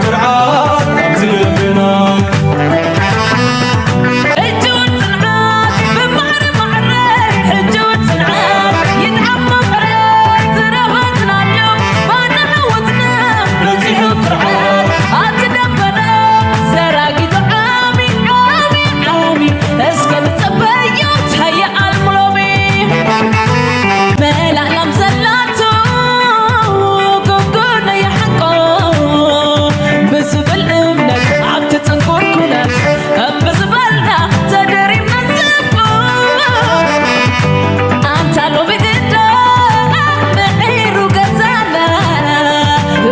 ኩርዓት ኣብዚ ልብና። ሕጂ እውን ጽንዓት ብማዕረ ማዕረ፣ ሕጂ እውን ጽንዓት ይጥዓም መቐረት ዝረኸብናዮ ባና ዓወትና በጺሑ ኩርዓት ኣብቲ ደበና ዘራጊቱ ዓሚ ዓሚ ዓሚ እስከ ንጸበዮ ታየ ኣልሙሎሚ መላእላም ዘላቶ ጎጎነ ይሓቆ ብዝብል እምነት ኣብቲ ጽንኩር ኩነት ከም ብዝበልና ተደሪብና ንጽቡ ኣንታ ሎሚ ግዳ ምዒሩ ገዛና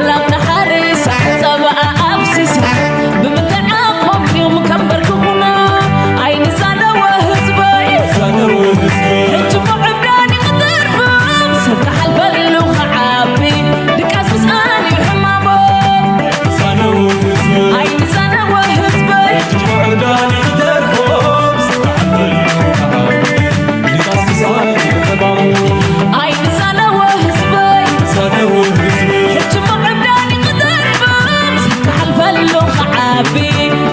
ላም ንሓሪሳ ጸባኣ ኣብሲሳ ብምንታይ ዓቕሞም እዮም ከንበርክኹና ኣይንዛነወ ህዝበይ ሕጂ ምዕብዳን ይኽተርፍም ሰብ ክሓልፈሉ ክዓቢ ድቃስ ምስኣን እዩ ሕማሞ ኣይንዛነወ ህዝበይ ኣይንዛነወ ህዝበይ ሕጂ ምዕብዳን ይኽተርፍም ሰብ ክሓልፈሉ ክዓቢ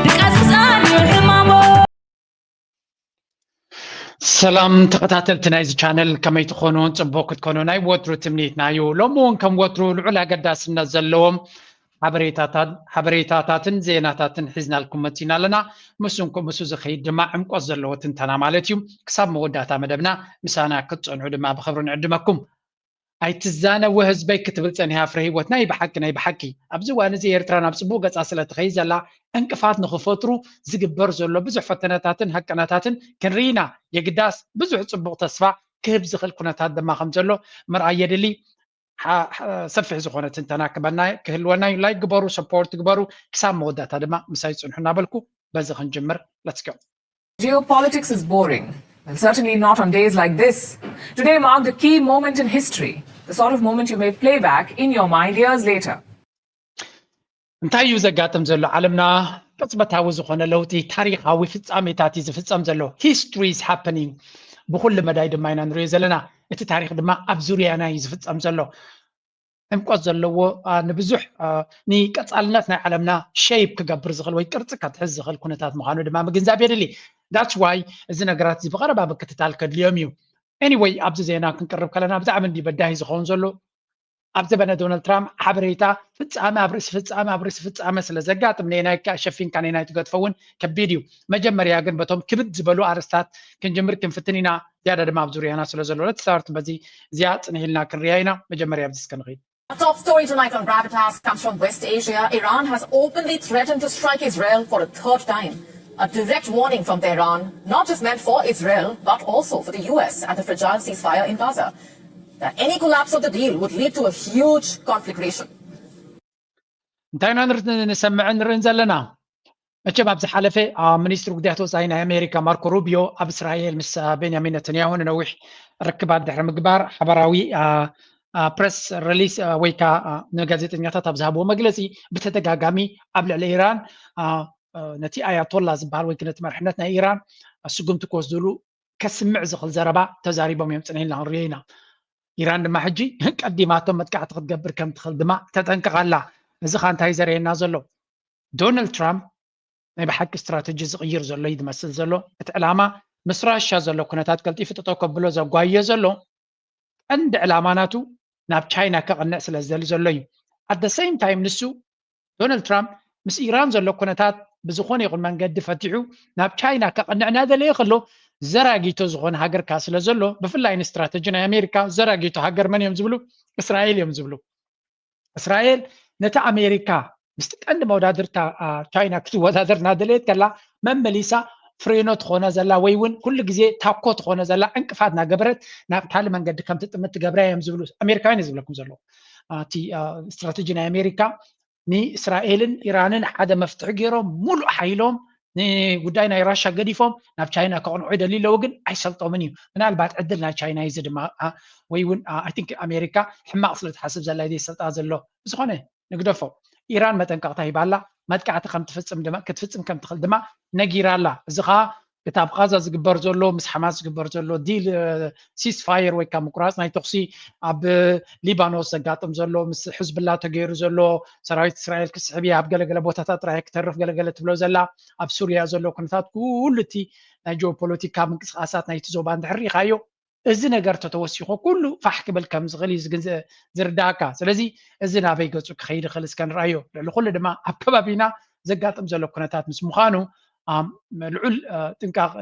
ድቃስ ምስኣን እዩ ሕማሞ ሰላም ተኸታተልቲ ናይዚ ቻነል ከመይ ትኾኑ? ጽቡቕ ክትኮኑ ናይ ወትሩ ትምኒትና እዩ። ሎሚ እውን ከም ወትሩ ልዑል ኣገዳስነት ዘለዎም ሓበሬታታት ሓበሬታታትን ዜናታትን ሒዝናልኩም መጺና ኣለና። ምስ እንኩ ምስኡ ዝኸይድ ድማ ዕምቆት ዘለዎ ትንተና ማለት እዩ። ክሳብ መወዳእታ መደብና ምሳና ክትጸንሑ ድማ ብኽብሪ ንዕድመኩም። ኣይትዛነዊ ህዝበይ ክትብል ጸኒሓ ፍረ ህይወት ናይ ብሓቂ ናይ ብሓቂ ኣብዚ እዋን እዚ ኤርትራ ናብ ጽቡቕ ገጻ ስለ ትኸይድ ዘላ ዕንቅፋት ንኽፈጥሩ ዝግበር ዘሎ ብዙሕ ፈተነታትን ሃቀናታትን ክንርኢ ኢና። የግዳስ ብዙሕ ጽቡቕ ተስፋ ክህብ ዝኽእል ኩነታት ድማ ከም ዘሎ ምርኣይ የድሊ። ሰፊሕ ዝኾነ ትንተና ክበና ክህልወና እዩ። ላይክ ግበሩ፣ ሰፖርት ግበሩ። ክሳብ መወዳእታ ድማ ምሳይ ጽንሑ እናበልኩ በዚ ክንጅምር። Let's go. Geopolitics is boring, and certainly not on days like this. Today marked a key moment in history, the sort of moment you may play back in your mind years later. እንታይ እዩ ዘጋጥም ዘሎ? ዓለምና ቅጽበታዊ ዝኾነ ለውጢ ታሪኻዊ ፍጻሜታት እዩ ዝፍጸም ዘሎ። History is happening። ብኹሉ መዳይ ድማ ኢና ንሪኦ ዘለና። እቲ ታሪኽ ድማ ኣብ ዙርያና እዩ ዝፍጸም ዘሎ። ዕምቆት ዘለዎ ንብዙሕ ንቀጻልነት ናይ ዓለምና ሸይፕ ክገብር ዝኽእል ወይ ቅርጺ ከትሕዝ ዝኽእል ኩነታት ምዃኑ ድማ ምግንዛብ የድሊ። That's why እዚ ነገራት እዚ ብቐረባ ምክትታል ከድልዮም እዩ። Anyway ኣብዚ ዜና ክንቅርብ ከለና ብጣዕሚ እንዲ በዳሂ ዝኸውን ዘሎ ኣብ ዘበነ ዶናልድ ትራምፕ ሓበሬታ ፍጻመ ኣብ ርእሲ ፍጻመ ኣብ ርእሲ ፍጻመ ስለ ዘጋጥም ነናይ ሸፊንካ ነናይ ትገድፎ እውን ከቢድ እዩ። መጀመርያ ግን በቶም ክብድ ዝበሉ ኣርስታት ክንጅምር ክንፍትን ኢና። ዝያዳ ድማ ኣብ ዙርያና ስለ ዘሎ let's start በዚ እዚኣ ጽንሕ ኢልና ክንሪኣ ኢና። መጀመርያ ኣብዚ እስከ ንኸይድ። Our top story tonight on Gravitas comes from West Asia. Iran has openly threatened to strike Israel for a third time. A direct warning from Tehran, not just meant for Israel, but also for the U S and the fragile ceasefire in Gaza. That any collapse of the deal would lead to a huge conflagration. እንታይ ኢና ንሰምዕን ንርእን ዘለና? መቸም ኣብ ዝሓለፈ ሚኒስትሪ ጉዳያት ወፃኢ ናይ ኣሜሪካ ማርኮ ሩቢዮ ኣብ እስራኤል ምስ ቤንያሚን ነተንያሁ ንነዊሕ ርክባት ድሕሪ ምግባር ሓበራዊ ፕረስ ሪሊስ ወይ ከዓ ንጋዜጠኛታት ኣብ ዝሃብዎ መግለፂ ብተደጋጋሚ ኣብ ልዕሊ ኢራን ነቲ ኣያቶላ ዝበሃል ወይ ነቲ መርሕነት ናይ ኢራን ስጉምቲ ክወስድሉ ከስምዕ ዝኽእል ዘረባ ተዛሪቦም እዮም ፅንሒልና ክንሪኦ ኢና። ኢራን ድማ ሕጂ ቀዲማቶም መጥቃዕቲ ክትገብር ከም ትኽእል ድማ ተጠንቅቕ ኣላ። እዚ ኸኣ እንታይ ዘርእየና ዘሎ? ዶናልድ ትራምፕ ናይ ብሓቂ ስትራተጂ ዝቕይር ዘሎ እዩ ዝመስል ዘሎ። እቲ ዕላማ ምስ ራሻ ዘሎ ኩነታት ቀልጢፉ ጠጠው ከብሎ ዘጓየ ዘሎ ቀንዲ ዕላማ ናቱ ናብ ቻይና ከቕንዕ ስለ ዝደሊ ዘሎ እዩ። At the same time ንሱ ዶናልድ ትራምፕ ምስ ኢራን ዘሎ ኩነታት ብዝኾነ ይኹን መንገዲ ፈቲሑ ናብ ቻይና ከቕንዕ እናደለየ ከሎ ዘራጊቶ ዝኾነ ሃገር ከኣ ስለ ዘሎ ብፍላይ ንስትራተጂ ናይ ኣሜሪካ ዘራጊቶ ሃገር መን እዮም ዝብሉ? እስራኤል እዮም ዝብሉ። እስራኤል ነቲ ኣሜሪካ ምስቲ ቀንዲ መወዳድርታ ቻይና ክትወዳደር እናደለየት ከላ መመሊሳ ፍሬኖ ትኾነ ዘላ ወይ እውን ኩሉ ግዜ ታኮ ትኾነ ዘላ ዕንቅፋት እናገበረት ናብ ካልእ መንገዲ ከም ትጥምት ትገብራ እዮም ዝብሉ ኣሜሪካውያን እዩ ዝብለኩም ዘሎ። እቲ ስትራተጂ ናይ ኣሜሪካ ንእስራኤልን ኢራንን ሓደ መፍትሒ ገይሮም ሙሉእ ሓይሎም ንጉዳይ ናይ ራሻ ገዲፎም ናብ ቻይና ከቕንዑ ይደልዩ ኣለዉ፣ ግን ኣይሰልጦምን እዩ። ምናልባት ዕድል ናይ ቻይና እዩ እዚ ድማ ወይ እውን ኣይ ቲንክ ኣሜሪካ ሕማቕ ስለ ትሓስብ ዘላ እዩ ዘይሰልጣ ዘሎ። ብዝኾነ ንግደፎ። ኢራን መጠንቀቕታ ሂባ ኣላ፣ መጥቃዕቲ ከም ትፍጽም ድማ ክትፍጽም ከም ትኽእል ድማ ነጊራ ኣላ። እዚ ኸኣ እቲ ኣብ ቓዛ ዝግበር ዘሎ፣ ምስ ሓማስ ዝግበር ዘሎ ዲል፣ ሲስፋየር ወይ ከዓ ምቁራፅ ናይ ተኩሲ፣ ኣብ ሊባኖስ ዘጋጥም ዘሎ፣ ምስ ሕዝብላ ተገይሩ ዘሎ፣ ሰራዊት እስራኤል ክስሕብ እየ፣ ኣብ ገለገለ ቦታታት ጥራይ ክተርፍ ገለገለ ትብሎ ዘላ፣ ኣብ ሱርያ ዘሎ ኩነታት፣ ኩሉ እቲ ናይ ጂኦፖለቲካ ምንቅስቃሳት ናይቲ ዞባ እንድሕር ርኢኻዮ፣ እዚ ነገር ተተወሲኾ ኩሉ ፋሕ ክብል ከም ዝኽእል እዩ ዝግንዘ-፣ ዝርዳእካ። ስለዚ እዚ ናበይ ገፁ ክኸይድ ይኽእል እስከ ንርኣዮ። ልዕሊ ኩሉ ድማ ኣብ ከባቢና ዘጋጥም ዘሎ ኩነታት ምስ ምዃኑ፣ ኣም፣ ልዑል፣ እ፣ ጥንቃቕ፣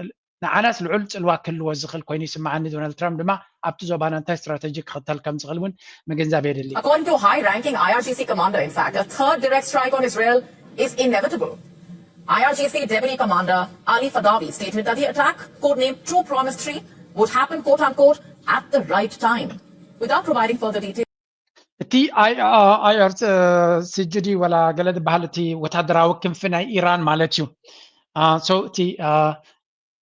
ንዓናስ ልዑል ጽልዋ ክህልዎ ዝኽእል ኮይኑ ይስምዓኒ። ዶናልድ ትራምፕ ድማ ኣብቲ ዞባና እንታይ ስትራተጂ ክኽተል ከም ዝኽእል እውን ምግንዛብ የድሊ። According to a high-ranking I R G C commander, in fact, a third direct strike on Israel is inevitable. I R G C Deputy Commander Ali Fadavi stated that the attack, codenamed True Promise three, would happen, quote unquote, at the right time. Without providing further details, እቲ ኣይ-፣ ኣ-፣ ኣይ ኣር ሲ ጂ ዲ ወላ ገለ ዝበሃል እቲ ወታደራዊ ክንፊ ናይ ኢራን ማለት እዩ። አ፣ so እቲ፣ አ፣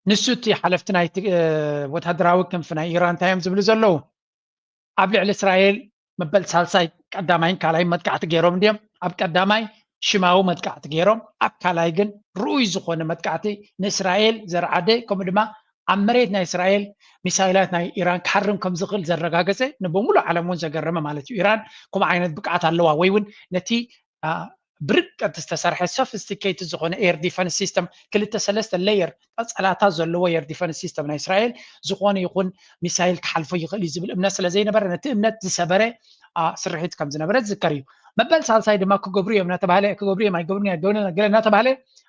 ንሱ እቲ ሓለፍቲ ናይቲ፣ እ፣ ወታደራዊ ክንፊ ናይ ኢራን እንታይ እዮም ዝብሉ ዘለዉ? ኣብ ልዕሊ እስራኤል መበል ሳልሳይ ቀዳማይን ካልኣይ መጥቃዕቲ ገይሮም እንዲዮም። ኣብ ቀዳማይ ሽማዊ መጥቃዕቲ ገይሮም፣ ኣብ ካልኣይ ግን ርኡይ ዝኾነ መጥቃዕቲ ንእስራኤል ዘርዓደ፣ ከምኡ ድማ ኣብ መሬት ናይ እስራኤል ሚሳይላት ናይ ኢራን ክሓርም ከም ዝኽእል ዘረጋገጸ፣ ንብሙሉእ ዓለም እውን ዘገረመ ማለት እዩ። ኢራን ከምኡ ዓይነት ብቅዓት ኣለዋ ወይ እውን ነቲ፣ አ፣ ብርቀት ዝተሰርሐ ሶፊስቲኬትድ ዝኾነ ኤር ዲፈንስ ሲስተም፣ ክልተ ሰለስተ ሌየር ቀጸላታት ዘለዎ ኤር ዲፈንስ ሲስተም ናይ እስራኤል ዝኾነ ይኹን ሚሳይል ክሓልፎ ይኽእል እዩ ዝብል እምነት ስለ ዘይነበረ፣ ነቲ እምነት ዝሰበረ፣ አ፣ ስርሒት ከም ዝነበረ ዝዝከር እዩ። መበል ሳልሳይ ድማ ክገብሩ እዮም እናተባህለ፣ ክገብሩ እዮም ኣይገብሩን እዮም ገለ እናተባህለ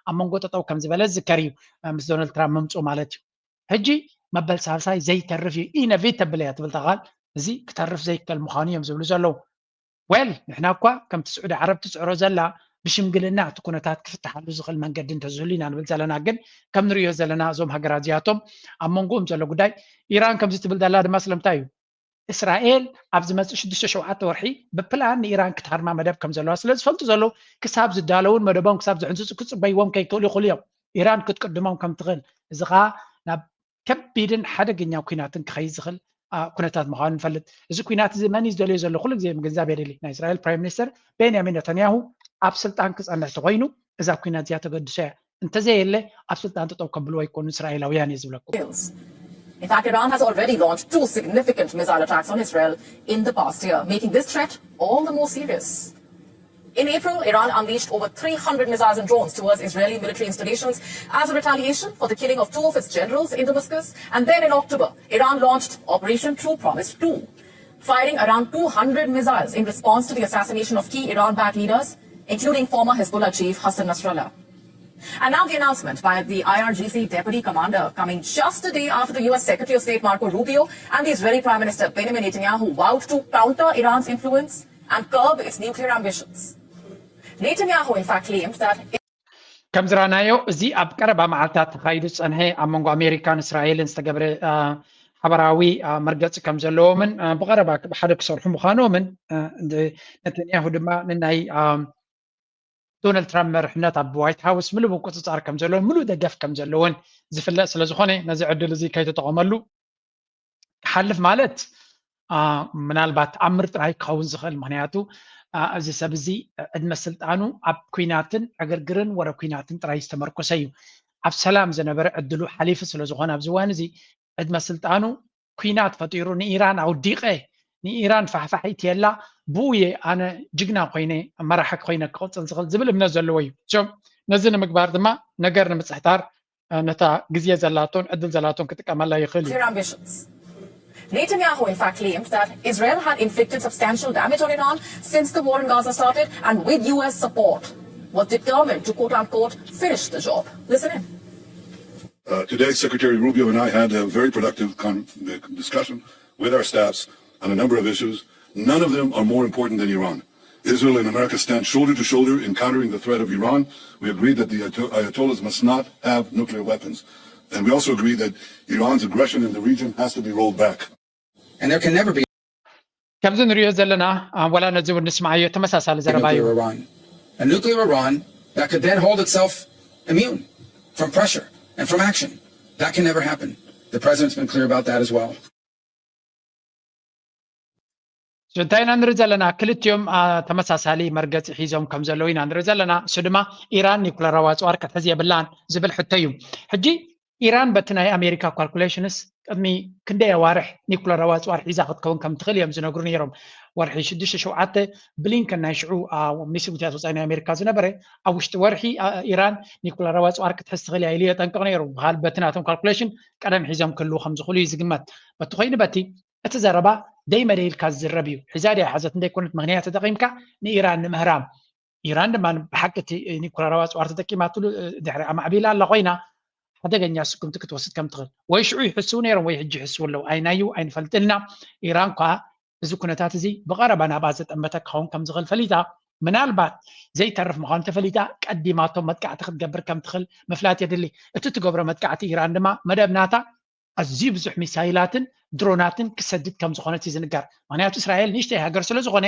ኣብ መንጎ ጠጠው ከም ዝበለ ዝዝከር እዩ፣ አ፣ ምስ ዶናልድ ትራምፕ ምምፅኡ ማለት እዩ። ሕጂ መበል ሳልሳይ ዘይተርፍ እዩ፣ ኢነቪተብል እያ ትብል እታ ቃል። እዚ ክተርፍ ዘይክእል ምዃኑ እዮም ዝብሉ ዘለዉ። ዌል፣ ንሕና እኳ ከምቲ ስዑዲ ዓረብ ትፅዕሮ ዘላ ብሽምግልና እቲ ኩነታት ክፍትሓሉ ዝኽእል መንገዲ እንተዝህሉ ኢና ንብል ዘለና። ግን ከም ንሪኦ ዘለና እዞም ሃገራት እዚኣቶም ኣብ መንጎኦም ዘሎ ጉዳይ፣ ኢራን ከምዚ ትብል ዘላ ድማ ስለምንታይ እዩ? እስራኤል ኣብ ዝመፅእ ሽዱሽተ ሸውዓተ ወርሒ ብፕላን ንኢራን ክትሃርማ መደብ ከም ዘለዋ ስለ ዝፈልጡ ዘለዉ፣ ክሳብ ዝዳለውን መደቦም ክሳብ ዝሕንፅፁ ክፅበይዎም ከይክእሉ ይኽእሉ እዮም። ኢራን ክትቅድሞም ከም ትኽእል፣ እዚ ኸዓ ናብ ከቢድን ሓደገኛ ኩናትን ክኸይድ ዝኽእል፣ አ፣ ኩነታት ምዃኑ ንፈልጥ። እዚ ኩናት እዚ መን እዩ ዝደልዮ ዘሎ? ኩሉ ግዜ ምግንዛብ የድሊ። ናይ እስራኤል ፕራይም ሚኒስተር ቤንያሚን ነታንያሁ ኣብ ስልጣን ክጸንሕ ተኾይኑ፣ እዛ ኩናት እዚኣ ተገድሶ እያ። እንተዘየለ ኣብ ስልጣን ጠጠው ከብልዎ ኣይኮኑን እስራኤላውያን እየ ዝብለኩም። In fact, Iran has already launched two significant missile attacks on Israel in the past year, making this threat all the more serious. In April, Iran unleashed over three hundred missiles and drones towards Israeli military installations as a retaliation for the killing of two of its generals in Damascus. And then in October, Iran launched Operation True Promise two, firing around two hundred missiles in response to the assassination of key Iran-backed leaders, including former Hezbollah chief Hassan Nasrallah. And now the announcement by the I R G C deputy commander coming just a day after the U S Secretary of State Marco Rubio and the Israeli Prime Minister Benjamin Netanyahu vowed to counter Iran's influence and curb its nuclear ambitions. Netanyahu, in fact, claimed that ከም ዝረኣናዮ፣ እዚ ኣብ ቀረባ መዓልታት ተኻይዱ ዝጸንሐ ኣብ መንጎ ኣሜሪካን እስራኤልን ዝተገብረ፣ አ፣ ሓበራዊ፣ አ፣ መርገጺ ከም ዘለዎምን፣ አ፣ ብቐረባ ሓደ ክሰርሑ ምዃኖምን፣ አ፣ እንደ-፣ ነተንያሁ ድማ ንናይ፣ አ፣ ዶናልድ ትራምፕ መርሕነት ኣብ ዋይት ሃውስ ምሉእ ምቁጽጻር ከም ዘለዎን ምሉእ ደገፍ ከም ዘለዎን ዝፍለጥ ስለ ዝኾነ፣ ነዚ ዕድል እዚ ከይተጠቐመሉ ክሓልፍ ማለት፣ አ፣ ምናልባት ተኣምር ጥራይ ክኸውን ዝኽእል። ምኽንያቱ፣ አ፣ እዚ ሰብ እዚ ዕድመ ስልጣኑ ኣብ ኲናትን ዕግርግርን ወረ ኲናትን ጥራይ ዝተመርኮሰ እዩ። ኣብ ሰላም ዝነበረ ዕድሉ ሓሊፉ ስለ ዝኾነ ኣብዚ እዋን እዚ ዕድመ ስልጣኑ ኲናት ፈጢሩ ንኢራን ኣውዲቐ፣ ንኢራን ፋሕፋሕ ኢትየላ፣ ብኡ እየ ኣነ ጅግና ኮይነ መራሒ ኮይነ ክቕጽል ዝኽእል ዝብል እምነት ዘለዎ እዩ። So ነዚ ንምግባር ድማ ነገር ንምጽሕታር፣ እ፣ ነታ ግዜ ዘላቶን ዕድል ዘላቶን ክጥቀመላ ይኽእል እዩ። Clear ambitions. Netanyahu, in fact, claimed that Israel had inflicted substantial damage on Iran since the war in Gaza started, and with U S support, was determined to, quote unquote, finish the job. Listen in. Uh, today, Secretary Rubio and I had a very productive con- discussion with our staffs on a number of issues. None of them are more important than Iran. Israel and America stand shoulder to shoulder in countering the threat of Iran. We agreed that the Ayatollahs must not have nuclear weapons. And we also agreed that Iran's aggression in the region has to be rolled back. And there can never be ከምዚ ንሪኦ ዘለና፣ አ፣ ዋላ ነዚ እውን ንስምዓዮ፣ ተመሳሳሊ ዘረባ እዩ። nuclear Iran. A nuclear Iran that could then hold itself immune from pressure and from action. That can never happen. The president's been clear about that as well. So እንታይ ኢና ንርኢ ዘለና? ክልቲኦም፣ አ፣ ተመሳሳሊ መርገፂ ሒዞም ከም ዘለዉ ኢና ንርኢ ዘለና። እሱ ድማ ኢራን ኒኩለራዊ ኣፅዋር ክትሕዝ የብላን ዝብል ሕቶ እዩ። ሕጂ ኢራን በቲ ናይ ኣሜሪካ ካልኩሌሽንስ ቅድሚ ክንደይ ኣዋርሕ ኒኩለራዊ ኣፅዋር ሒዛ ክትከውን ከም ትኽእል እዮም ዝነግሩ ነይሮም። ወርሒ ሽዱሽተ ሸውዓተ ብሊንከን ናይ ሽዑ ሚኒስትሪ ጉዳያት ወፃኢ ናይ ኣሜሪካ ዝነበረ ኣብ ውሽጢ ወርሒ ኢራን ኒኩለራዊ ኣፅዋር ክትሕዝ ትኽእል እያ ኢሉ የጠንቅቕ ነይሩ። በቲ ናቶም ካልኩሌሽን ቀደም ሒዞም ክህልዉ ከም ዝኽእሉ እዩ ዝግመት። በቲ ኮይኑ በቲ እቲ ዘረባ ደይ መደይ ኢልካ ዝዝረብ እዩ። ሒዛ ድያ ሓዘት እንደይኮነት ምክንያት ተጠቒምካ ንኢራን ንምህራም። ኢራን ድማ ብሓቂ እቲ ኒኩለራዊ ኣፅዋር ተጠቂማትሉ ድሕሪ ኣማዕቢላ ኣላ ኮይና ሓደገኛ ስጉምቲ ክትወስድ ከም ትኽእል ወይ ሽዑ ይሕስው ነይሮም ወይ ሕጂ ይሕስው ኣለዉ ኣይናዩ ኣይንፈልጥን ኢና። ኢራን ኳ እዚ ኩነታት እዚ ብቐረባ ናብኣ ዘጠመተ ክኸውን ከም ዝኽእል ፈሊጣ ምናልባት ዘይተርፍ ምዃኑ ተፈሊጣ ቀዲማቶም መጥቃዕቲ ክትገብር ከም ትኽእል ምፍላጥ የድሊ። እቲ ትገብሮ መጥቃዕቲ ኢራን ድማ መደብ ናታ ኣዝዩ ብዙሕ ሚሳይላትን ድሮናትን ክሰድድ ከም ዝኾነት እዩ ዝንገር። ምክንያቱ እስራኤል ንእሽተይ ሃገር ስለ ዝኾነ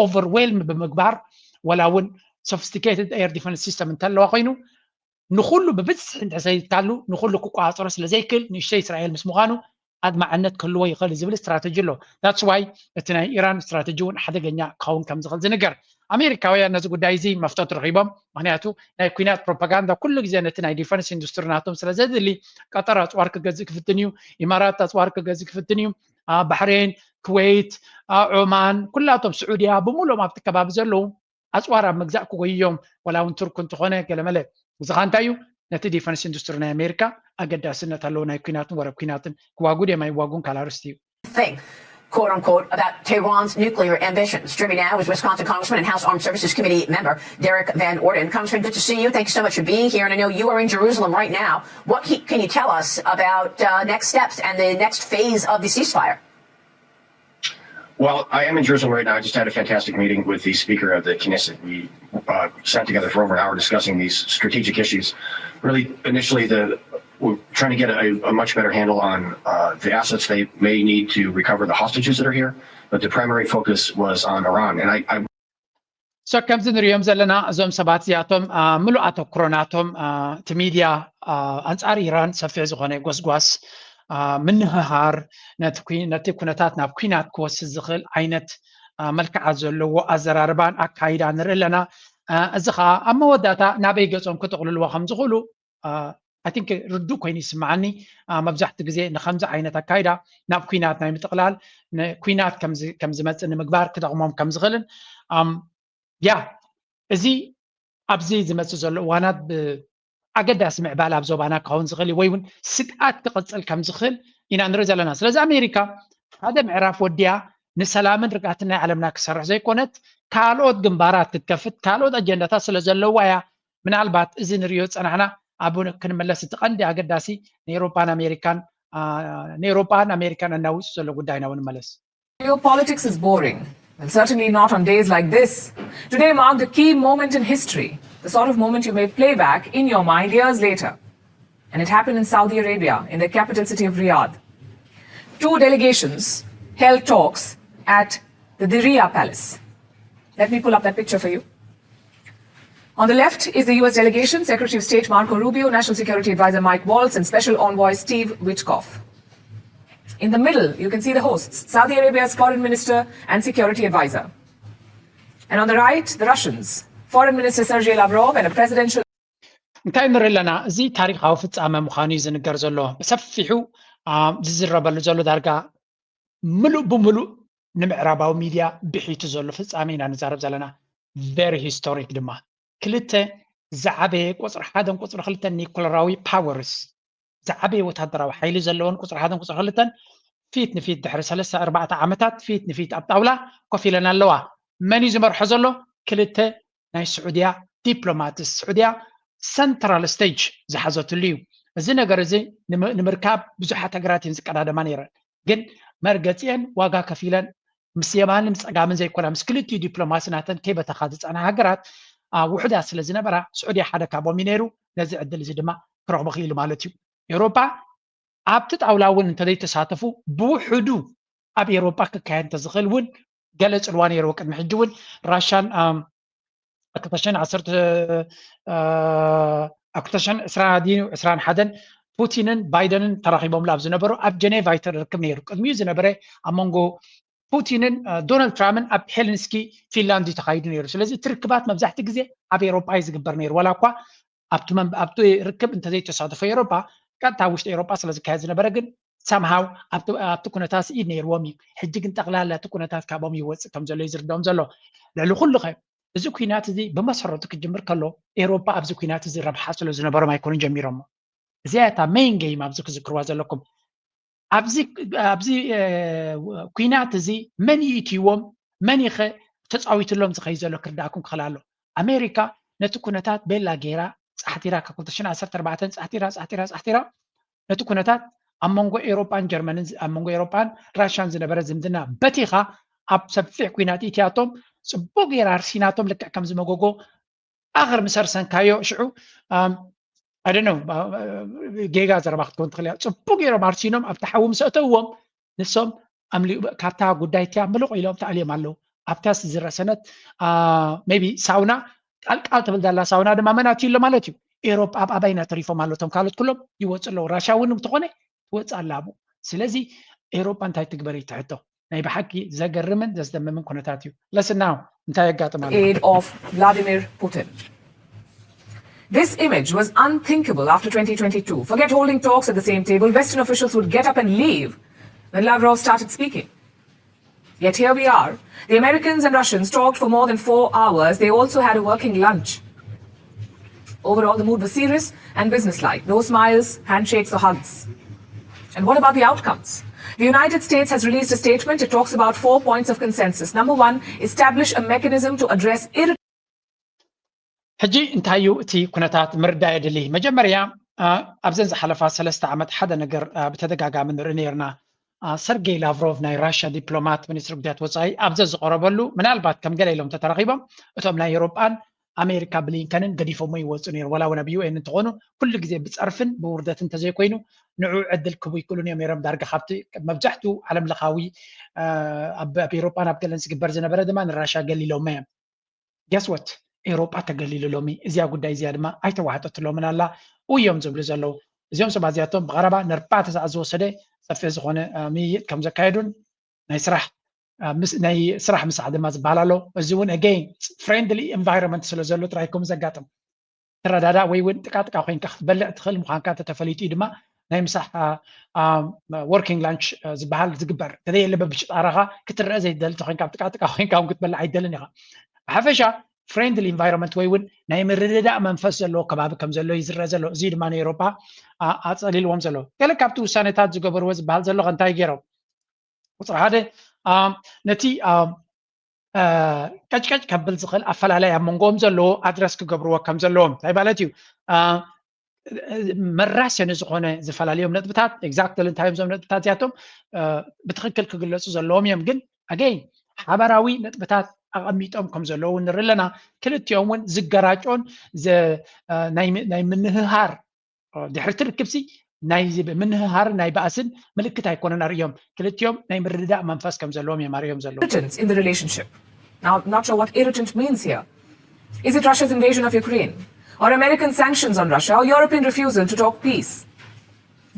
ኦቨርዌልም ብምግባር ወላ እውን ሶፊስቲኬትድ ኤር ዲፈንስ ሲስተም እንተለዋ ኮይኑ ንኩሉ ብብዝሒ እንተሰይድካሉ ንኩሉ ክቆፃፀሮ ስለ ዘይክእል ንእሽተይ እስራኤል ምስ ምዃኑ ኣድማዕነት ክህልዎ ይኽእል ዝብል ስትራተጂ ኣሎ። ዳትስ ዋይ እቲ ናይ ኢራን ስትራተጂ እውን ሓደገኛ ክኸውን ከም ዝኽእል ዝንገር። ኣሜሪካውያን ነዚ ጉዳይ እዚ መፍቶት ረኺቦም። ምክንያቱ ናይ ኩናት ፕሮፓጋንዳ ኩሉ ግዜ ነቲ ናይ ዲፈንስ ኢንዱስትሪ ናቶም ስለ ዘድሊ ቀጠር ኣፅዋር ክገዝእ ክፍትን እዩ፣ ኢማራት ኣፅዋር ክገዝእ ክፍትን እዩ፣ ባሕሬን፣ ኩዌት፣ ዖማን፣ ኩላቶም ስዑድያ ብምሉኦም ኣብቲ ከባቢ ዘለዉ ኣፅዋር ኣብ ምግዛእ ክጎይዮም ወላ እውን ቱርክ እንተኾነ ገለመለ። እዚ ኸ እንታይ እዩ? ነቲ ዲፈንስ ኢንዱስትሪ ናይ ኣሜሪካ ኣገዳስነት ኣለዎ። ናይ ኩናትን ወረብ ኩናትን ክዋጉ ድዮም ኣይዋጉን ካልእ ኣርእስቲ እዩ። Thing, quote unquote, about Tehran's nuclear ambitions. Joining me now is Wisconsin Congressman and House Armed Services Committee member Derek Van Orden. Congressman, good to see you. Thank you so much for being here. And I know you are in Jerusalem right now. What can you tell us about uh, next steps and the next phase of the ceasefire? Well, I am in Jerusalem right now. I just had a fantastic meeting with the Speaker of the Knesset. We uh, sat together for over an hour discussing these strategic issues. Really, initially, the we're trying to get a, a much better handle on uh, the assets they may need to recover the hostages that are here. But the primary focus was on Iran. And I, I so ከምዚ ንሪኦም ዘለና እዞም ሰባት እዚኣቶም ምሉእ ኣተኩሮ ናቶም እቲ ሚድያ ኣንፃር ኢራን ሰፊሕ ዝኾነ ጎስጓስ ምንህሃር ነቲ ኩነታት ናብ ኩናት ክወስድ ዝኽእል ዓይነት መልክዓት ዘለዎ ኣዘራርባን ኣካይዳ ንርኢ ኣለና። እዚ ከዓ ኣብ መወዳእታ ናበይ ገፆም ክጥቕልልዎ ከም ዝኽእሉ I think ርዱእ ኮይኑ ይስምዓኒ። መብዛሕትኡ ግዜ ንከምዚ ዓይነት ኣካይዳ ናብ ኩናት ናይ ምጥቕላል ኩናት ከም ዝመፅእ ንምግባር ክጠቕሞም ከም ዝኽእልን ያ እዚ ኣብዚ ዝመፅእ ዘሎ እዋናት ኣገዳሲ ምዕባለ ኣብ ዞባና ክኸውን ዝኽእል ወይ እውን ስግኣት ክቕፅል ከም ዝኽእል ኢና ንርኢ ዘለና። ስለዚ ኣሜሪካ ሓደ ምዕራፍ ወዲያ ንሰላምን ርግኣትን ናይ ዓለምና ክሰርሕ ዘይኮነት ካልኦት ግንባራት ክትከፍት ካልኦት ኣጀንዳታት ስለ ዘለዋ እያ። ምናልባት እዚ ንሪኦ ዝፀናሕና ኣብ ክንመለስ እቲ ቀንዲ ኣገዳሲ ንኤሮፓን ኣሜሪካን ንኤሮፓን ኣሜሪካን እናውፅእ ዘሎ ጉዳይና እውን ንመለስ። Geopolitics is boring, and certainly not on days like this. Today marked a key moment in history, the sort of moment you may play back in your mind years later. And it happened in Saudi Arabia, in the capital city of Riyadh. Two delegations held talks at the Diriyah Palace. Let me pull up that picture for you. On the left is the U S delegation, Secretary of State Marco Rubio, National Security Advisor Mike Waltz, and Special Envoy Steve Witkoff. In the middle, you can see the hosts, Saudi Arabia's foreign minister and security advisor. And on the right, the Russians, foreign minister Sergei Lavrov and a presidential እንታይ ንርኢ ኣለና? እዚ ታሪካዊ ፍጻመ ምዃኑ እዩ ዝንገር ዘሎ። ብሰፊሑ ዝዝረበሉ ዘሎ ዳርጋ ምሉእ ብምሉእ ንምዕራባዊ ሚድያ ብሒቱ ዘሎ ፍጻመ ኢና ንዛረብ ዘለና። Very historic ድማ ክልተ ዝዓበየ ቁፅሪ ሓደን ቁፅሪ ክልተን ኒኩለራዊ ፓወርስ ዝዓበየ ወታደራዊ ሓይሊ ዘለወን ቁፅሪ ሓደን ቁፅሪ ክልተን ፊት ንፊት ድሕሪ ሰለስተ ኣርባዕተ ዓመታት ፊት ንፊት ኣብ ጣውላ ኮፍ ኢለን ኣለዋ። መን እዩ ዝመርሖ ዘሎ? ክልተ ናይ ስዑድያ ዲፕሎማትስ ስዑድያ ሰንትራል ስቴጅ ዝሓዘትሉ እዩ። እዚ ነገር እዚ ንምርካብ ብዙሓት ሃገራት እየን ዝቀዳደማ ነይረን፣ ግን መርገፂአን ዋጋ ከፊለን ምስ የማንን ፀጋምን ዘይኮና ምስ ክልቲኡ ዲፕሎማሲ ናተን ከይበተኻ ዝፀንሓ ሃገራት ውሑዳት ስለ ዝነበራ ስዑድያ ሓደ ካብኦም እዩ ነይሩ። ነዚ ዕድል እዚ ድማ ክረኽቦ ክኢሉ ማለት እዩ። ኤውሮጳ ኣብቲ ጣውላ እውን እንተዘይተሳተፉ ብውሕዱ ኣብ ኤውሮጳ ክካየድ እንተዝኽእል እውን ገለ ፅልዋ ነይርዎ። ቅድሚ ሕጂ እውን ራሻን ኣብ ክልተ ሽሕን ዓሰርተ ኣብ ክልተ ሽሕን ዕስራን ድዩ ዕስራን ሓደን ፑቲንን ባይደንን ተራኺቦምሉ ኣብ ዝነበሩ ኣብ ጀኔቫ እዩ ርክብ ነይሩ። ቅድሚኡ ዝነበረ ኣብ መንጎ ፑቲንን ዶናልድ ትራምፕን ኣብ ሄልንስኪ ፊንላንድ እዩ ተኻይዱ ነይሩ። ስለዚ እቲ ርክባት መብዛሕትኡ ግዜ ኣብ ኤውሮጳ እዩ ዝግበር ነይሩ። ዋላ እኳ ኣብቲ ርክብ እንተዘይተሳተፈ ኤውሮጳ ቀጥታ ውሽጢ ኤውሮጳ ስለ ዝካየድ ዝነበረ ግን ሳምሃው ኣብቲ ኩነታት ኢድ ነይርዎም እዩ። ሕጂ ግን ጠቕላላ እቲ ኩነታት ካብኦም ይወፅእ ከም ዘሎ እዩ ዝርድኦም ዘሎ። ልዕሊ ኩሉ ኸ እዚ ኩናት እዚ ብመሰረቱ ክጅምር ከሎ ኤውሮጳ ኣብዚ ኩናት እዚ ረብሓ ስለ ዝነበሮም ኣይኮኑን ጀሚሮሞ። እዚኣ እታ ሜይን ጌም ኣብዚ ክዝክርዋ ዘለኩም። ኣብዚ ኩናት እዚ መን ይእትይዎም፣ መን ይኸ ተፃዊትሎም ዝኸይ ዘሎ ክርዳእኩም ክኽእል ኣሎ። ኣሜሪካ ነቲ ኩነታት ቤላ ገይራ ፃሕቲራ ካብ ክልተ ሽሕን ዓሰርተ ኣርባዕተን ፃሕቲራ ፃሕቲራ ፃሕቲራ ነቲ ኩነታት ኣብ መንጎ ኤውሮጳን ጀርመንን ኣብ መንጎ ኤውሮጳን ራሻን ዝነበረ ዝምድና በቲኻ ኣብ ሰፊሕ ኩናት ኢትያቶም ፅቡቅ ገይራ ኣርሲናቶም ልክዕ ከም ዝመጎጎ ኣኽር ምስ ኣርሰንካዮ ሽዑ ኣደነው ጌጋ ዘረባ ክትከውን ትኽእል እያ። ፅቡቅ ገይሮም ኣርሲኖም ኣብቲ ሓዊ ምስ ኣተውዎም ንሶም ኣምሊኡ ካብታ ጉዳይ እቲያ ምልቕ ኢሎም ተኣልዮም ኣለዉ። ኣብታ ዝረሰነት ሜቢ ሳውና ቃልቃል ትብል ዘላ ሳውና ድማ መን ኣትዩ ኣሎ ማለት እዩ። ኤሮፓ ኣብ ኣባይና ተሪፎም ኣሎ። እቶም ካልኦት ኩሎም ይወፁ ኣለዉ። ራሻ እውን እንተኾነ ትወፅእ ኣላ ኣብኡ። ስለዚ ኤሮፓ እንታይ ትግበር እዩ እቲ ሕቶ። ናይ ብሓቂ ዘገርምን ዘስደምምን ኩነታት እዩ። ለስናው እንታይ የጋጥም ኣሎ? Aid of Vladimir Putin. This image was unthinkable after twenty twenty-two. Forget holding talks at the same table. Western officials would get up and leave when Lavrov started speaking. Yet here we are. The Americans and Russians talked for more than four hours. They also had a working lunch. Overall, the mood was serious and businesslike. No smiles, handshakes, or hugs. And what about the outcomes? The United States has released a statement. It talks about four points of consensus. Number one, establish a mechanism to address irritation. ሕጂ እንታይ እዩ እቲ ኩነታት ምርዳእ የድሊ። መጀመርያ ኣብዘን ዝሓለፋ ሰለስተ ዓመት ሓደ ነገር ብተደጋጋሚ ንርኢ ነርና። ሰርጌይ ላቭሮቭ ናይ ራሽያ ዲፕሎማት ሚኒስትሪ ጉዳያት ወፃኢ ኣብ ዘዝቐረበሉ ምናልባት ከም ገለ ኢሎም ተተራኺቦም እቶም ናይ ኤሮጳን ኣሜሪካ ብሊንከንን ገዲፎሞ ይወፁ ነይሩ። ዋላ እውን ኣብ ዩኤን እንተኾኑ ኩሉ ግዜ ብፀርፍን ብውርደት እንተዘይኮይኑ ንዑ ዕድል ክቡ ይክእሉን እዮም ነይሮም። ዳርጋ ካብቲ መብዛሕቱ ዓለም ለኻዊ ኣብ ኤሮጳን ኣብ ገለን ዝግበር ዝነበረ ድማ ንራሽያ ገሊሎሞ እዮም። ገስወት ኤሮጳ ተገሊሉ ሎሚ እዚያ ጉዳይ እዚያ ድማ ኣይተዋሕጠትሎምን ኣላ እዮም ዝብሉ ዘለዉ። እዚኦም ሰባት እዚኣቶም ብቐረባ ንኣርባዕተ ሰዓት ዝወሰደ ሰፊሕ ዝኾነ ምይይጥ ከም ዘካየዱን ናይ ስራሕ ናይ ስራሕ ምሳሕ ድማ ዝበሃል ኣሎ። እዚ እውን ኣገይን ፍሬንድሊ ኤንቫይሮንመንት ስለ ዘሎ ጥራይ ከም ዘጋጥም ትረዳዳእ ወይ እውን ጥቃጥቃ ኮይንካ ክትበልዕ ትኽእል ምዃንካ እንተተፈሊጡ እዩ ድማ ናይ ምሳሕ ወርኪንግ ላንች ዝበሃል ዝግበር። እንተዘየለ በብጭጣራኻ ክትረአ ዘይትደሊ ተኮይንካ ኣብ ጥቃጥቃ ኮይንካ እውን ክትበልዕ ኣይትደልን ኢኻ። ብሓፈሻ ፍሬንድሊ ኢንቫይሮንመንት ወይ እውን ናይ ምርድዳእ መንፈስ ዘለዎ ከባቢ ከም ዘሎ እዩ ዝረአ ዘሎ። እዚ ድማ ንኤውሮፓ ኣፀሊልዎም ዘሎ። ገለ ካብቲ ውሳኔታት ዝገበርዎ ዝበሃል ዘሎ እንታይ ገይሮም? ቁፅሪ ሓደ ነቲ ቀጭቀጭ ከብል ዝኽእል ኣፈላላይ ኣብ መንጎኦም ዘለዎ ኣድረስ ክገብርዎ ከም ዘለዎም እንታይ ማለት እዩ? መራሰ ንዝኾነ ዝፈላለዮም ነጥብታት ኤግዛክትሊ እንታይ እዮም እዞም ነጥብታት እዚኣቶም ብትኽክል ክግለፁ ዘለዎም እዮም። ግን ኣገይን ሓበራዊ ነጥብታት ኣቐሚጦም ከም ዘለዉ ንርኢ ኣለና። ክልቲኦም እውን ዝገራጮን ናይ ምንህሃር ድሕሪ እቲ ርክብሲ ናይ ምንህሃርን ናይ ባእስን ምልክት ኣይኮነን ኣርእዮም። ክልቲኦም ናይ ምርድዳእ መንፈስ ከም ዘለዎም እዮም ኣርእዮም ዘለዉ። Irritants in the relationship. Now, I'm not sure what irritant means here. Is it Russia's invasion of Ukraine? Or American sanctions on Russia? Or European refusal to talk peace?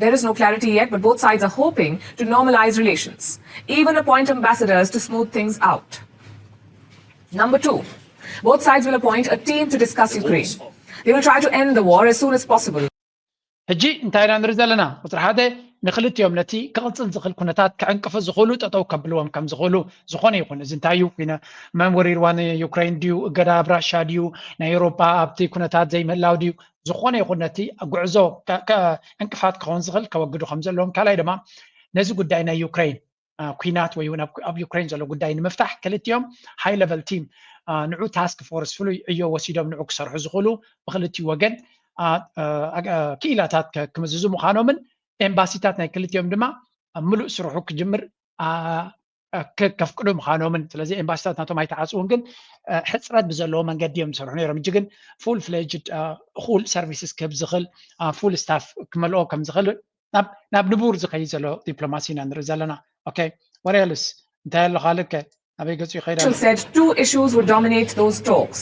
There is no clarity yet, but both sides are hoping to normalize relations, even appoint ambassadors to smooth things out. Number two, both sides will appoint a team to discuss Ukraine. They will try to end the war as soon as possible. ሕጂ እንታይ ኢና ንርኢ ዘለና? ቁፅሪ ሓደ ንክልቲኦም ነቲ ክቕፅል ዝኽእል ኩነታት ክዕንቅፉ ዝኽእሉ ጠጠው ከብልዎም ከም ዝኽእሉ ዝኾነ ይኹን እዚ እንታይ እዩ ኩነ መን ወሪርዋ ንዩክሬን ድዩ እገዳ ኣብ ራሻ ድዩ ናይ ኤውሮፓ ኣብቲ ኩነታት ዘይምህላው ድዩ ዝኾነ ይኹን ነቲ ጉዕዞ ዕንቅፋት ክኸውን ዝኽእል ከወግዱ ከም ዘለዎም ካልኣይ ድማ ነዚ ጉዳይ ናይ ዩክሬን ኩናት ወይ እውን ኣብ ዩክሬን ዘሎ ጉዳይ ንምፍታሕ ክልቲኦም ሃይ ለቨል ቲም ንዑ ታስክ ፎርስ ፍሉይ ዕዮ ወሲዶም ንዑ ክሰርሑ ዝኽእሉ ብክልቲኡ ወገን ክኢላታት ክምዝዙ ምዃኖምን ኤምባሲታት ናይ ክልቲኦም ድማ ምሉእ ስርሑ ክጅምር ከፍቅዱ ምዃኖምን ስለዚ ኤምባሲታት ናቶም ኣይተዓፅውን ግን ሕፅረት ብዘለዎ መንገዲ እዮም ዝሰርሑ ነይሮም እጂ ግን ፉል ፍሌጅድ እኹል ሰርቪስስ ክህብ ዝኽእል ፉል ስታፍ ክመልኦ ከም ዝኽእል ናብ ንቡር ዝኸይድ ዘሎ ዲፕሎማሲ ኢና ንርኢ ዘለና። ኦኬ ወሬልስ እንታይ ኣሎ ካልእ ከ ኣበይ ገፁ ይኸይድ ኣሎ? Said two issues would dominate those talks: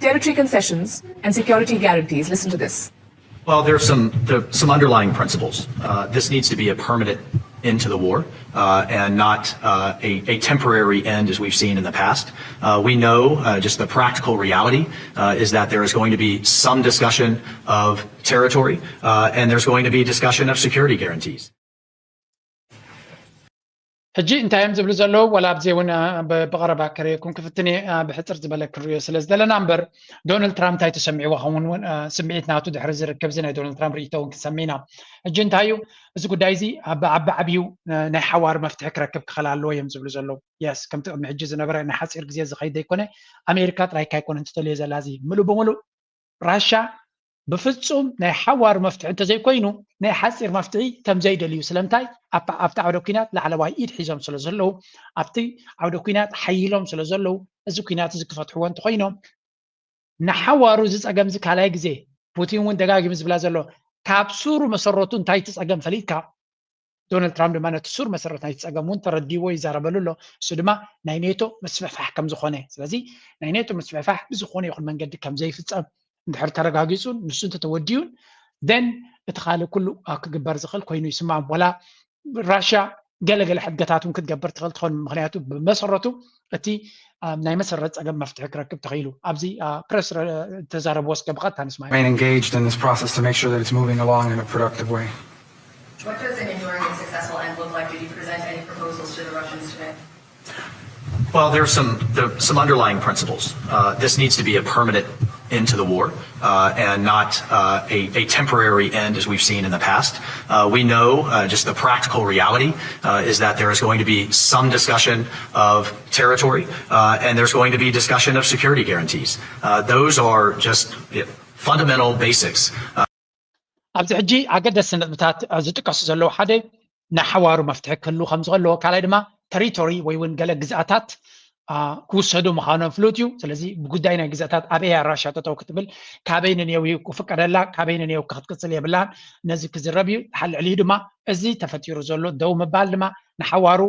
territory concessions and security guarantees. Listen to this. Well, there's some there's some underlying principles. Uh, this needs to be a permanent into the war uh, and not uh, a, a temporary end as we've seen in the past. Uh, we know uh, just the practical reality uh, is that there is going to be some discussion of territory uh, and there's going to be discussion of security guarantees. ሕጂ እንታይ እዮም ዝብሉ ዘለዉ? ወላ ኣብዚ እውን ብቐረባ ክርእየኩም ክፍትን እየ። ብሕፅር ዝበለ ክንሪኦ ስለ ዝደለና እምበር፣ ዶናልድ ትራምፕ እንታይ ተሰሚዕዎ ኸውን እውን ስምዒት ናቱ ድሕሪ ዝርከብ እዚ ናይ ዶናልድ ትራምፕ ርእይቶ እውን ክንሰምዕ ኢና። ሕጂ እንታይ እዩ እዚ ጉዳይ እዚ? ኣብ ዓቢ ዓብዩ ናይ ሓዋር መፍትሒ ክረክብ ክኽእል ኣለዎ እዮም ዝብሉ ዘለዉ። የስ፣ ከምቲ ቅድሚ ሕጂ ዝነበረ ናይ ሓፂር ግዜ ዝኸይድ ዘይኮነ፣ ኣሜሪካ ጥራይ ካይኮነ እንትተልዮ ዘላ እዚ ምሉእ ብምሉእ ራሻ ብፍጹም ናይ ሓዋሩ መፍትሒ እንተዘይኮይኑ ናይ ሓፂር መፍትሒ ከም ዘይደልዩ። ስለምንታይ? ኣብቲ ዓውደ ኩናት ላዕለዋይ ኢድ ሒዞም ስለ ዘለዉ፣ ኣብቲ ዓውደ ኩናት ሓይሎም ስለ ዘለዉ፣ እዚ ኩናት እዚ ክፈትሕዎ እንተኮይኖም ንሓዋሩ እዚ ፀገም እዚ ካልኣይ ግዜ፣ ፑቲን እውን ደጋጊሙ ዝብላ ዘሎ፣ ካብ ሱሩ መሰረቱ እንታይ እቲ ፀገም ፈሊጥካ፣ ዶናልድ ትራምፕ ድማ ነቲ ሱር መሰረት ናይቲ ፀገም እውን ተረዲዎ ይዛረበሉ ኣሎ። እሱ ድማ ናይ ኔቶ ምስፍሕፋሕ ከም ዝኾነ፣ ስለዚ ናይ ኔቶ ምስፍሕፋሕ ብዝኾነ ይኹን መንገዲ ከም ዘይፍፀም እንድሕር ተረጋጊፁ ንሱ እንተተወዲዩን ደን እቲ ካልእ ኩሉ ክግበር ዝኽእል ኮይኑ ይስማም። ወላ ራሽያ ገለገለ ሕድገታት እውን ክትገብር ትኽእል ትኾን። ምክንያቱ ብመሰረቱ እቲ ናይ መሰረት ፀገም መፍትሒ ክረክብ ተኽኢሉ። ኣብዚ ፕረስ ተዛረብዎ እስከ ብቐጥታ ንስማዕ። Remain engaged in this process to make sure that it's moving along in a productive way. What does an enduring and successful end look like? Did you present any proposals to the Russians today? Well, there's some there's some underlying principles. Uh, this needs to be a permanent end to the war uh, and not uh, a, a temporary end as we've seen in the past. Uh, we know uh, just the practical reality uh, is that there is going to be some discussion of territory uh, and there's going to be discussion of security guarantees. Uh, those are just you know, fundamental basics. Uh, ኣብዚ ሕጂ ኣገደስቲ ነጥብታት ዝጥቀሱ ዘለዉ ሓደ ናይ ሓዋሩ መፍትሒ ክህሉ ከም ዝኸለዎ፣ ካልኣይ ድማ ተሪቶሪ ወይ እውን ገለ ግዝኣታት ክውሰዱ ምዃኖም ፍሉጥ እዩ። ስለዚ ብጉዳይ ናይ ግዝኣታት ኣበይ ራሻ ጠጠው ክትብል፣ ካበይ ንኔው ክፍቀደላ፣ ካበይ ንኔው ክትቅፅል የብላን። ነዚ ክዝረብ እዩ። ድሓር ልዕሊኡ ድማ እዚ ተፈጢሩ ዘሎ ደው ምባል ድማ ንሓዋሩ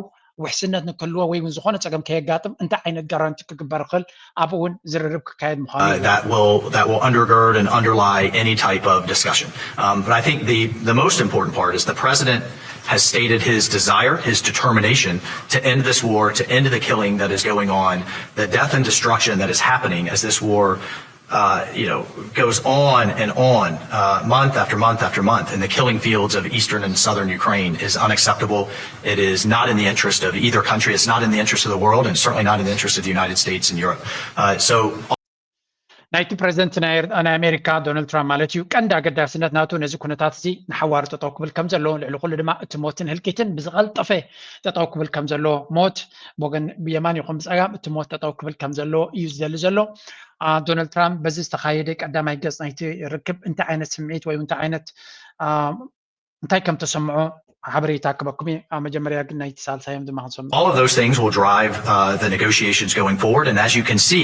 ውሕስነት ንክህልዎ ወይ እውን ዝኾነ ፀገም ከየጋጥም እንታይ ዓይነት ጋራንቲ ክግበር ይኽእል፣ ኣብኡ እውን ዝርርብ ክካየድ ምዃኑ uh, that will that will undergird and underlie any type of discussion. Um, but I think the the most important part is the president has stated his desire, his determination to end this war, to end the killing that is going on, the death and destruction that is happening as this war uh, you know, goes on and on, uh, month after month after month, in the killing fields of eastern and southern Ukraine is unacceptable. It is not in the interest of either country. It's not in the interest of the world, and certainly not in the interest of the United States and Europe. Uh, so. ናይቲ ፕረዚደንት ናይ ኣሜሪካ ዶናልድ ትራምፕ ማለት እዩ። ቀንዲ ኣገዳስነት ናቱ ነዚ ኩነታት እዚ ንሓዋሩ ጠጠው ክብል ከም ዘለዎ፣ ልዕሊ ኩሉ ድማ እቲ ሞትን ህልቂትን ብዝቐልጠፈ ጠጠው ክብል ከም ዘለዎ፣ ሞት ብወገን ብየማን ይኹን ብፀጋም እቲ ሞት ጠጠው ክብል ከም ዘለዎ እዩ ዝደሊ ዘሎ። ዶናልድ ትራምፕ በዚ ዝተኻየደ ቀዳማይ ገፅ ናይቲ ርክብ እንታይ ዓይነት ስምዒት ወይ እንታይ ዓይነት እንታይ ከም ተሰምዖ ሓበሬታ ክበኩም እዩ። መጀመርያ ግን ናይቲ ሳልሳዮም ድማ ክንሰምዕ። All of those things will drive uh, the negotiations going forward. And as you can see,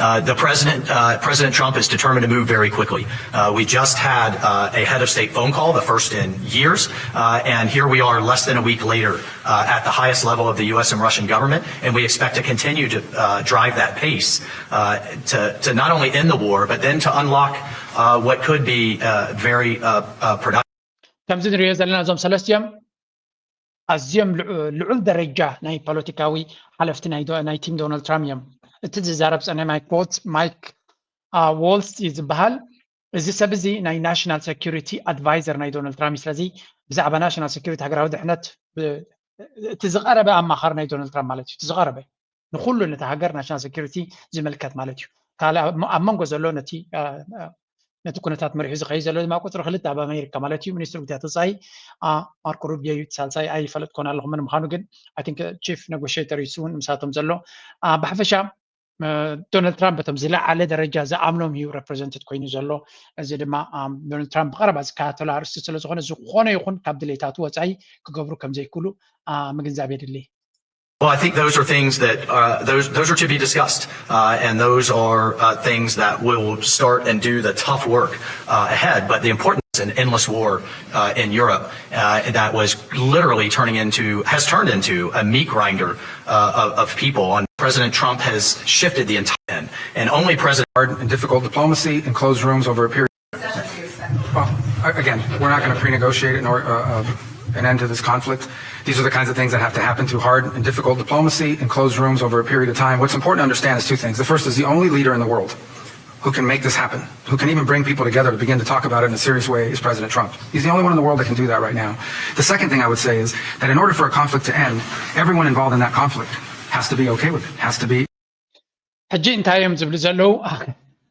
uh, the president, uh, President Trump is determined to move very quickly. Uh, we just had uh, a head of state phone call, the first in years, uh, and here we are less than a week later uh, at the highest level of the U S and Russian government, and we expect to continue to uh, drive that pace uh, to, to not only end the war, but then to unlock uh, what could be uh, very uh, uh, productive. ከምዚ ንሪኦ ዘለና እዞም ሰለስቲኦም ኣዝዮም ልዑ- ልዑል ደረጃ ናይ ፖለቲካዊ ሓለፍቲ ናይ ዶ- ናይ ቲም ዶናልድ ትራምፕ እዮም። እቲ ዝዛረብ ፀነ ማይክ ዋልትዝ ማይክ አ፣ ዋልትዝ እዩ ዝበሃል። እዚ ሰብ እዚ ናይ ናሽናል ሴኩሪቲ ኣድቫይዘር ናይ ዶናልድ ትራምፕ እዩ። ስለዚ ብዛዕባ ናሽናል ሴኩሪቲ ሃገራዊ ድሕነት ብ- እቲ ዝቐረበ ኣማኻሪ ናይ ዶናልድ ትራምፕ ማለት እዩ። እቲ ዝቐረበ ንኩሉ ነቲ ሃገር ናሽናል ሴኩሪቲ ዝምልከት ማለት እዩ። ካልእ ኣብ ኣብ መንጎ ዘሎ ነቲ አ፣ አ፣ ነቲ ኩነታት መሪሑ ዝኸይድ ዘሎ ድማ ቁፅሪ ክልተ ኣብ ኣሜሪካ ማለት እዩ ሚኒስትሪ ጉዳያት ወፃኢ አ፣ ማርኮ ሩቢዮ እዩ። እቲ ሳልሳይ ኣይፈለጥኮን ኣለኹ መን ምዃኑ ግን I think chief negotiator እዩ እሱ እውን ምሳቶም ዘሎ አ፣ ብሓፈሻ ዶናልድ ትራምፕ በቶም ዝለዓለ ደረጃ ዝኣምኖም እዩ ሬፕሬዘንትድ ኮይኑ ዘሎ። እዚ ድማ ዶናልድ ትራምፕ ብቐረባ ዝከታተሎ ኣርእስቲ ስለ ዝኾነ ዝኾነ ይኹን ካብ ድሌታቱ ወፃኢ ክገብሩ ከም ዘይክእሉ ምግንዛብ የድሊ። Well, I think those are things that uh, those those are to be discussed, uh, and those are uh, things that will start and do the tough work uh, ahead. But the importance of an endless war uh, in Europe uh, that was literally turning into has turned into a meat grinder uh, of, of people. And President Trump has shifted the entire and only President hard and difficult diplomacy in closed rooms over a period. Well, again, we're not going to pre-negotiate an, or, uh, uh, an end to this conflict. These are the kinds of things that have to happen through hard and difficult diplomacy and closed rooms over a period of time. What's important to understand is two things. The first is the only leader in the world who can make this happen, who can even bring people together to begin to talk about it in a serious way, is President Trump. He's the only one in the world that can do that right now. The second thing I would say is that in order for a conflict to end, everyone involved in that conflict has to be okay with it, has to be ሕጂ እንታይ እዮም ዝብሉ ዘለዉ?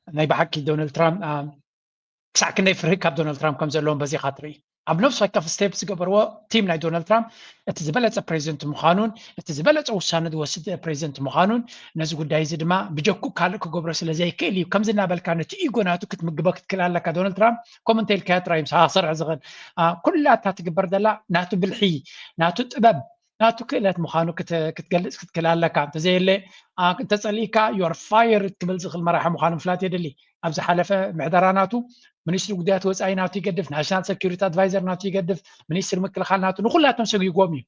ናይ ብሓቂ ዶናልድ ትራምፕ ክሳዕ ክንደይ ፍርሂ ካብ ዶናልድ ትራምፕ ከም ዘለዎም በዚኻ ትርኢ። ኣብ ነፍሲ ወከፍ ስቴፕ ዝገበርዎ ቲም ናይ ዶናልድ ትራምፕ እቲ ዝበለፀ ፕሬዚደንት ምዃኑን እቲ ዝበለፀ ውሳነ ዝወስድ ፕሬዚደንት ምዃኑን ነዚ ጉዳይ እዚ ድማ ብጀኩ ካልእ ክገብሮ ስለ ዘይክእል እዩ። ከምዚ እናበልካ ነቲ ኢጎ ናቱ ክትምግቦ ክትክእል ኣለካ። ዶናልድ ትራምፕ ከምኡ እንተኢልካዮ ጥራይ ምሳኻ ክሰርሕ ዝኽእል ኩላታ ትግበር ዘላ ናቱ ብልሒ ናቱ ጥበብ ናቱ ክእለት ምዃኑ ክትገልጽ ክትክእል ኣለካ። እንተዘየለ እንተጸሊእካ you're fired ክብል ዝኽእል መራሒ ምዃኑ ምፍላጥ የድሊ። ኣብ ዝሓለፈ ምሕደራ ናቱ ሚኒስትሪ ጉዳያት ወፃኢ ናቱ ይገድፍ፣ ናሽናል ሰኪሪቲ ኣድቫይዘር ናቱ ይገድፍ፣ ሚኒስትሪ ምክልኻል ናቱ ንኩላቶም ሰጒጎም እዩ።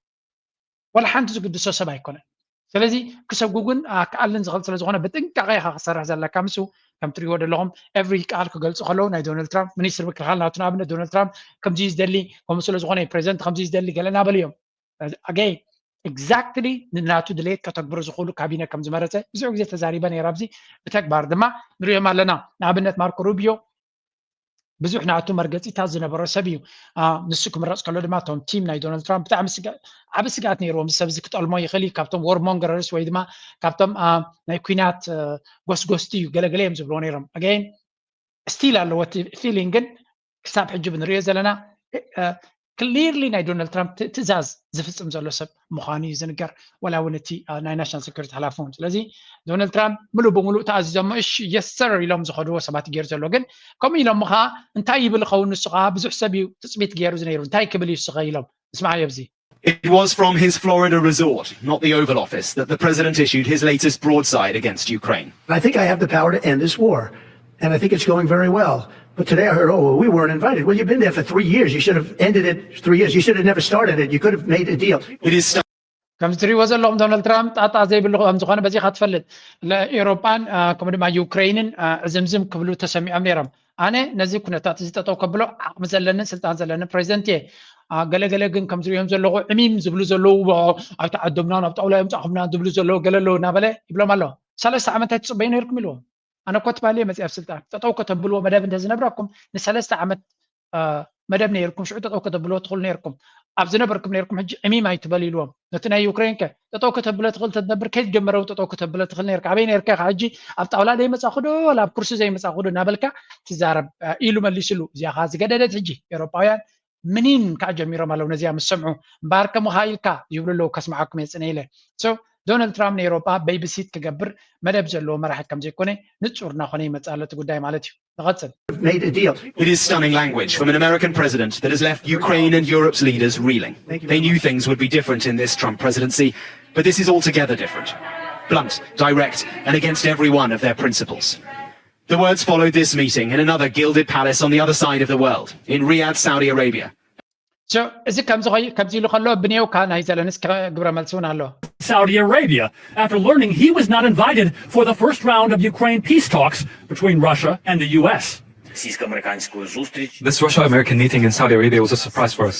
ወላ ሓንቲ ዝግድሶ ሰብ ኣይኮነን። ስለዚ ክሰጉግን ክኣልን ዝኽእል ስለ ዝኾነ ብጥንቃቐ ኢኻ ክሰርሕ ዘለካ። ምስ ከም ትሪእዎ ዘለኹም ኤቭሪ ቃል ክገልፁ ከለዉ ናይ ዶናልድ ትራምፕ ሚኒስትሪ ምክልኻል ናቱ ንኣብነት ዶናልድ ትራምፕ ከምዚ እዩ ዝደሊ ከምኡ ስለ ዝኾነ ፕሬዚደንት ከምዚ እዩ ዝደሊ ገለ እናበሉ እዮም። ኣገይ ኤግዛክትሊ ንናቱ ድሌት ከተግብሩ ዝኽእሉ ካቢነ ከም ዝመረፀ ብዙሕ ግዜ ተዛሪበ ነይረ። ኣብዚ ብተግባር ድማ ንሪኦም ኣለና። ንኣብነት ማርኮ ሩቢዮ ብዙሕ ናቱ መርገፂታት ዝነበሮ ሰብ እዩ። ንሱ ክምረፅ ከሎ ድማ እቶም ቲም ናይ ዶናልድ ትራምፕ ብጣዕሚ ዓብ ስግኣት ነይርዎም። እዚ ሰብ እዚ ክጠልሞ ይኽእል እዩ፣ ካብቶም ወርሞንገረርስ ወይ ድማ ካብቶም ናይ ኩናት ጎስጎስቲ እዩ ገለገለ እዮም ዝብልዎ ነይሮም። ኣገይን ስቲል ኣለዎ እቲ ፊሊንግ ግን ክሳብ ሕጂ ብንሪኦ ዘለና ክሊርሊ ናይ ዶናልድ ትራምፕ ትእዛዝ ዝፍፅም ዘሎ ሰብ ምዃኑ እዩ ዝንገር፣ ወላ እውን እቲ ናይ ናሽናል ሴኩሪቲ ሓላፊ እውን። ስለዚ ዶናልድ ትራምፕ ምሉእ ብምሉእ ተኣዚዞሞ እሺ የስ ሰር ኢሎም ዝኸድዎ ሰባት ገይሩ ዘሎ። ግን ከምኡ ኢሎም ከዓ እንታይ ይብል ይኸውን ንሱ ከዓ ብዙሕ ሰብ እዩ ትፅቢት ገይሩ ዝነይሩ። እንታይ ክብል እዩ ንስኸ ኢሎም ንስማዓዮ ኣብዚ። It was from his Florida resort, not the Oval Office, that the president issued his latest broadside against Ukraine. I think I have the power to end this war, and I think it's going very well. But today I heard, oh, well, we weren't invited. Well, you've been there for three years. You should have ended it three years. You should have never started it. You could have made a deal. It is ከምዚ ትሪእዎ ዘለኹም ዶናልድ ትራምፕ ጣጣ ዘይብሉ ከም ዝኾነ በዚኻ ትፈልጥ። ንኤውሮጳን ከምኡ ድማ ዩክሬንን ዕዝምዝም ክብሉ ተሰሚዖም ነይሮም። ኣነ ነዚ ኩነታት እዚ ጠጠው ከብሎ ዓቕሚ ዘለንን ስልጣን ዘለንን ፕሬዚደንት እየ። ገለገለ ግን ከም ዝሪኦም ዘለኹ ዕሚም ዝብሉ ዘለዉ ኣይተዓደምናን ኣብ ጣውላ የምፃኹምና ዝብሉ ዘለዉ ገለ ኣለዉ እናበለ ይብሎም ኣሎ። ሰለስተ ዓመት ኣይትፅበዩ ነይርኩም ኢልዎም። ኣነ እኮ ትባሊ እየ መፅእ ኣብ ስልጣን ጠጠው ከተብልዎ መደብ እንተዝነብረኩም ንሰለስተ ዓመት መደብ ነይርኩም ሽዑ ጠጠው ከተብልዎ ትኽእሉ ነይርኩም ኣብ ዝነበርኩም ነይርኩም ሕጂ ዕሚም ኣይትበል ኢልዎም። ነቲ ናይ ዩክሬን ከ ጠጠው ከተብሎ ትኽእል ተትነብር ከይትጀመረ እውን ጠጠው ከተብሎ ትኽእል ነይርካ። ኣበይ ነይርካ ኢኻ ሕጂ ኣብ ጣውላ ዘይመፃኹ ዶ ወላ ኣብ ኩርሲ ዘይመፃኹ ዶ እናበልካ ትዛረብ ኢሉ መሊስሉ። እዚኣ ከዓ ዝገደደት ሕጂ ኤውሮጳውያን ምኒን ከዓ ጀሚሮም ኣለዉ ነዚኣ ምስ ሰምዑ። እምበኣር ከምኡ ከዓ ኢልካ ይብሉ ኣለዉ ከስምዓኩም እየ ፅነ ኢለ። ሶ ዶናልድ ትራምፕ ንኤውሮጳ በይብሲት ክገብር መደብ ዘለዎ መራሒ ከም ዘይኮነ ንፁር እናኾነ ይመፅእ ኣሎ እቲ ጉዳይ ማለት እዩ። ንቐፅል። Made a deal. It is stunning language from an American president that has left Ukraine and Europe's leaders reeling. They knew things would be different in this Trump presidency, but this is altogether different. Blunt, direct, and against every one of their principles. The words followed this meeting in another gilded palace on the other side of the world, in Riyadh, Saudi Arabia. So እዚ ከምዚ ኸይ- ከምዚ ኢሉ ከሎ ብኔውካ ናይ ዘለንስኪ ግብረ መልሲ እውን ኣሎ። Saudi Arabia after learning he was not invited for the first round of Ukraine peace talks between Russia and the U S. This Russia American meeting in Saudi Arabia was a surprise for us,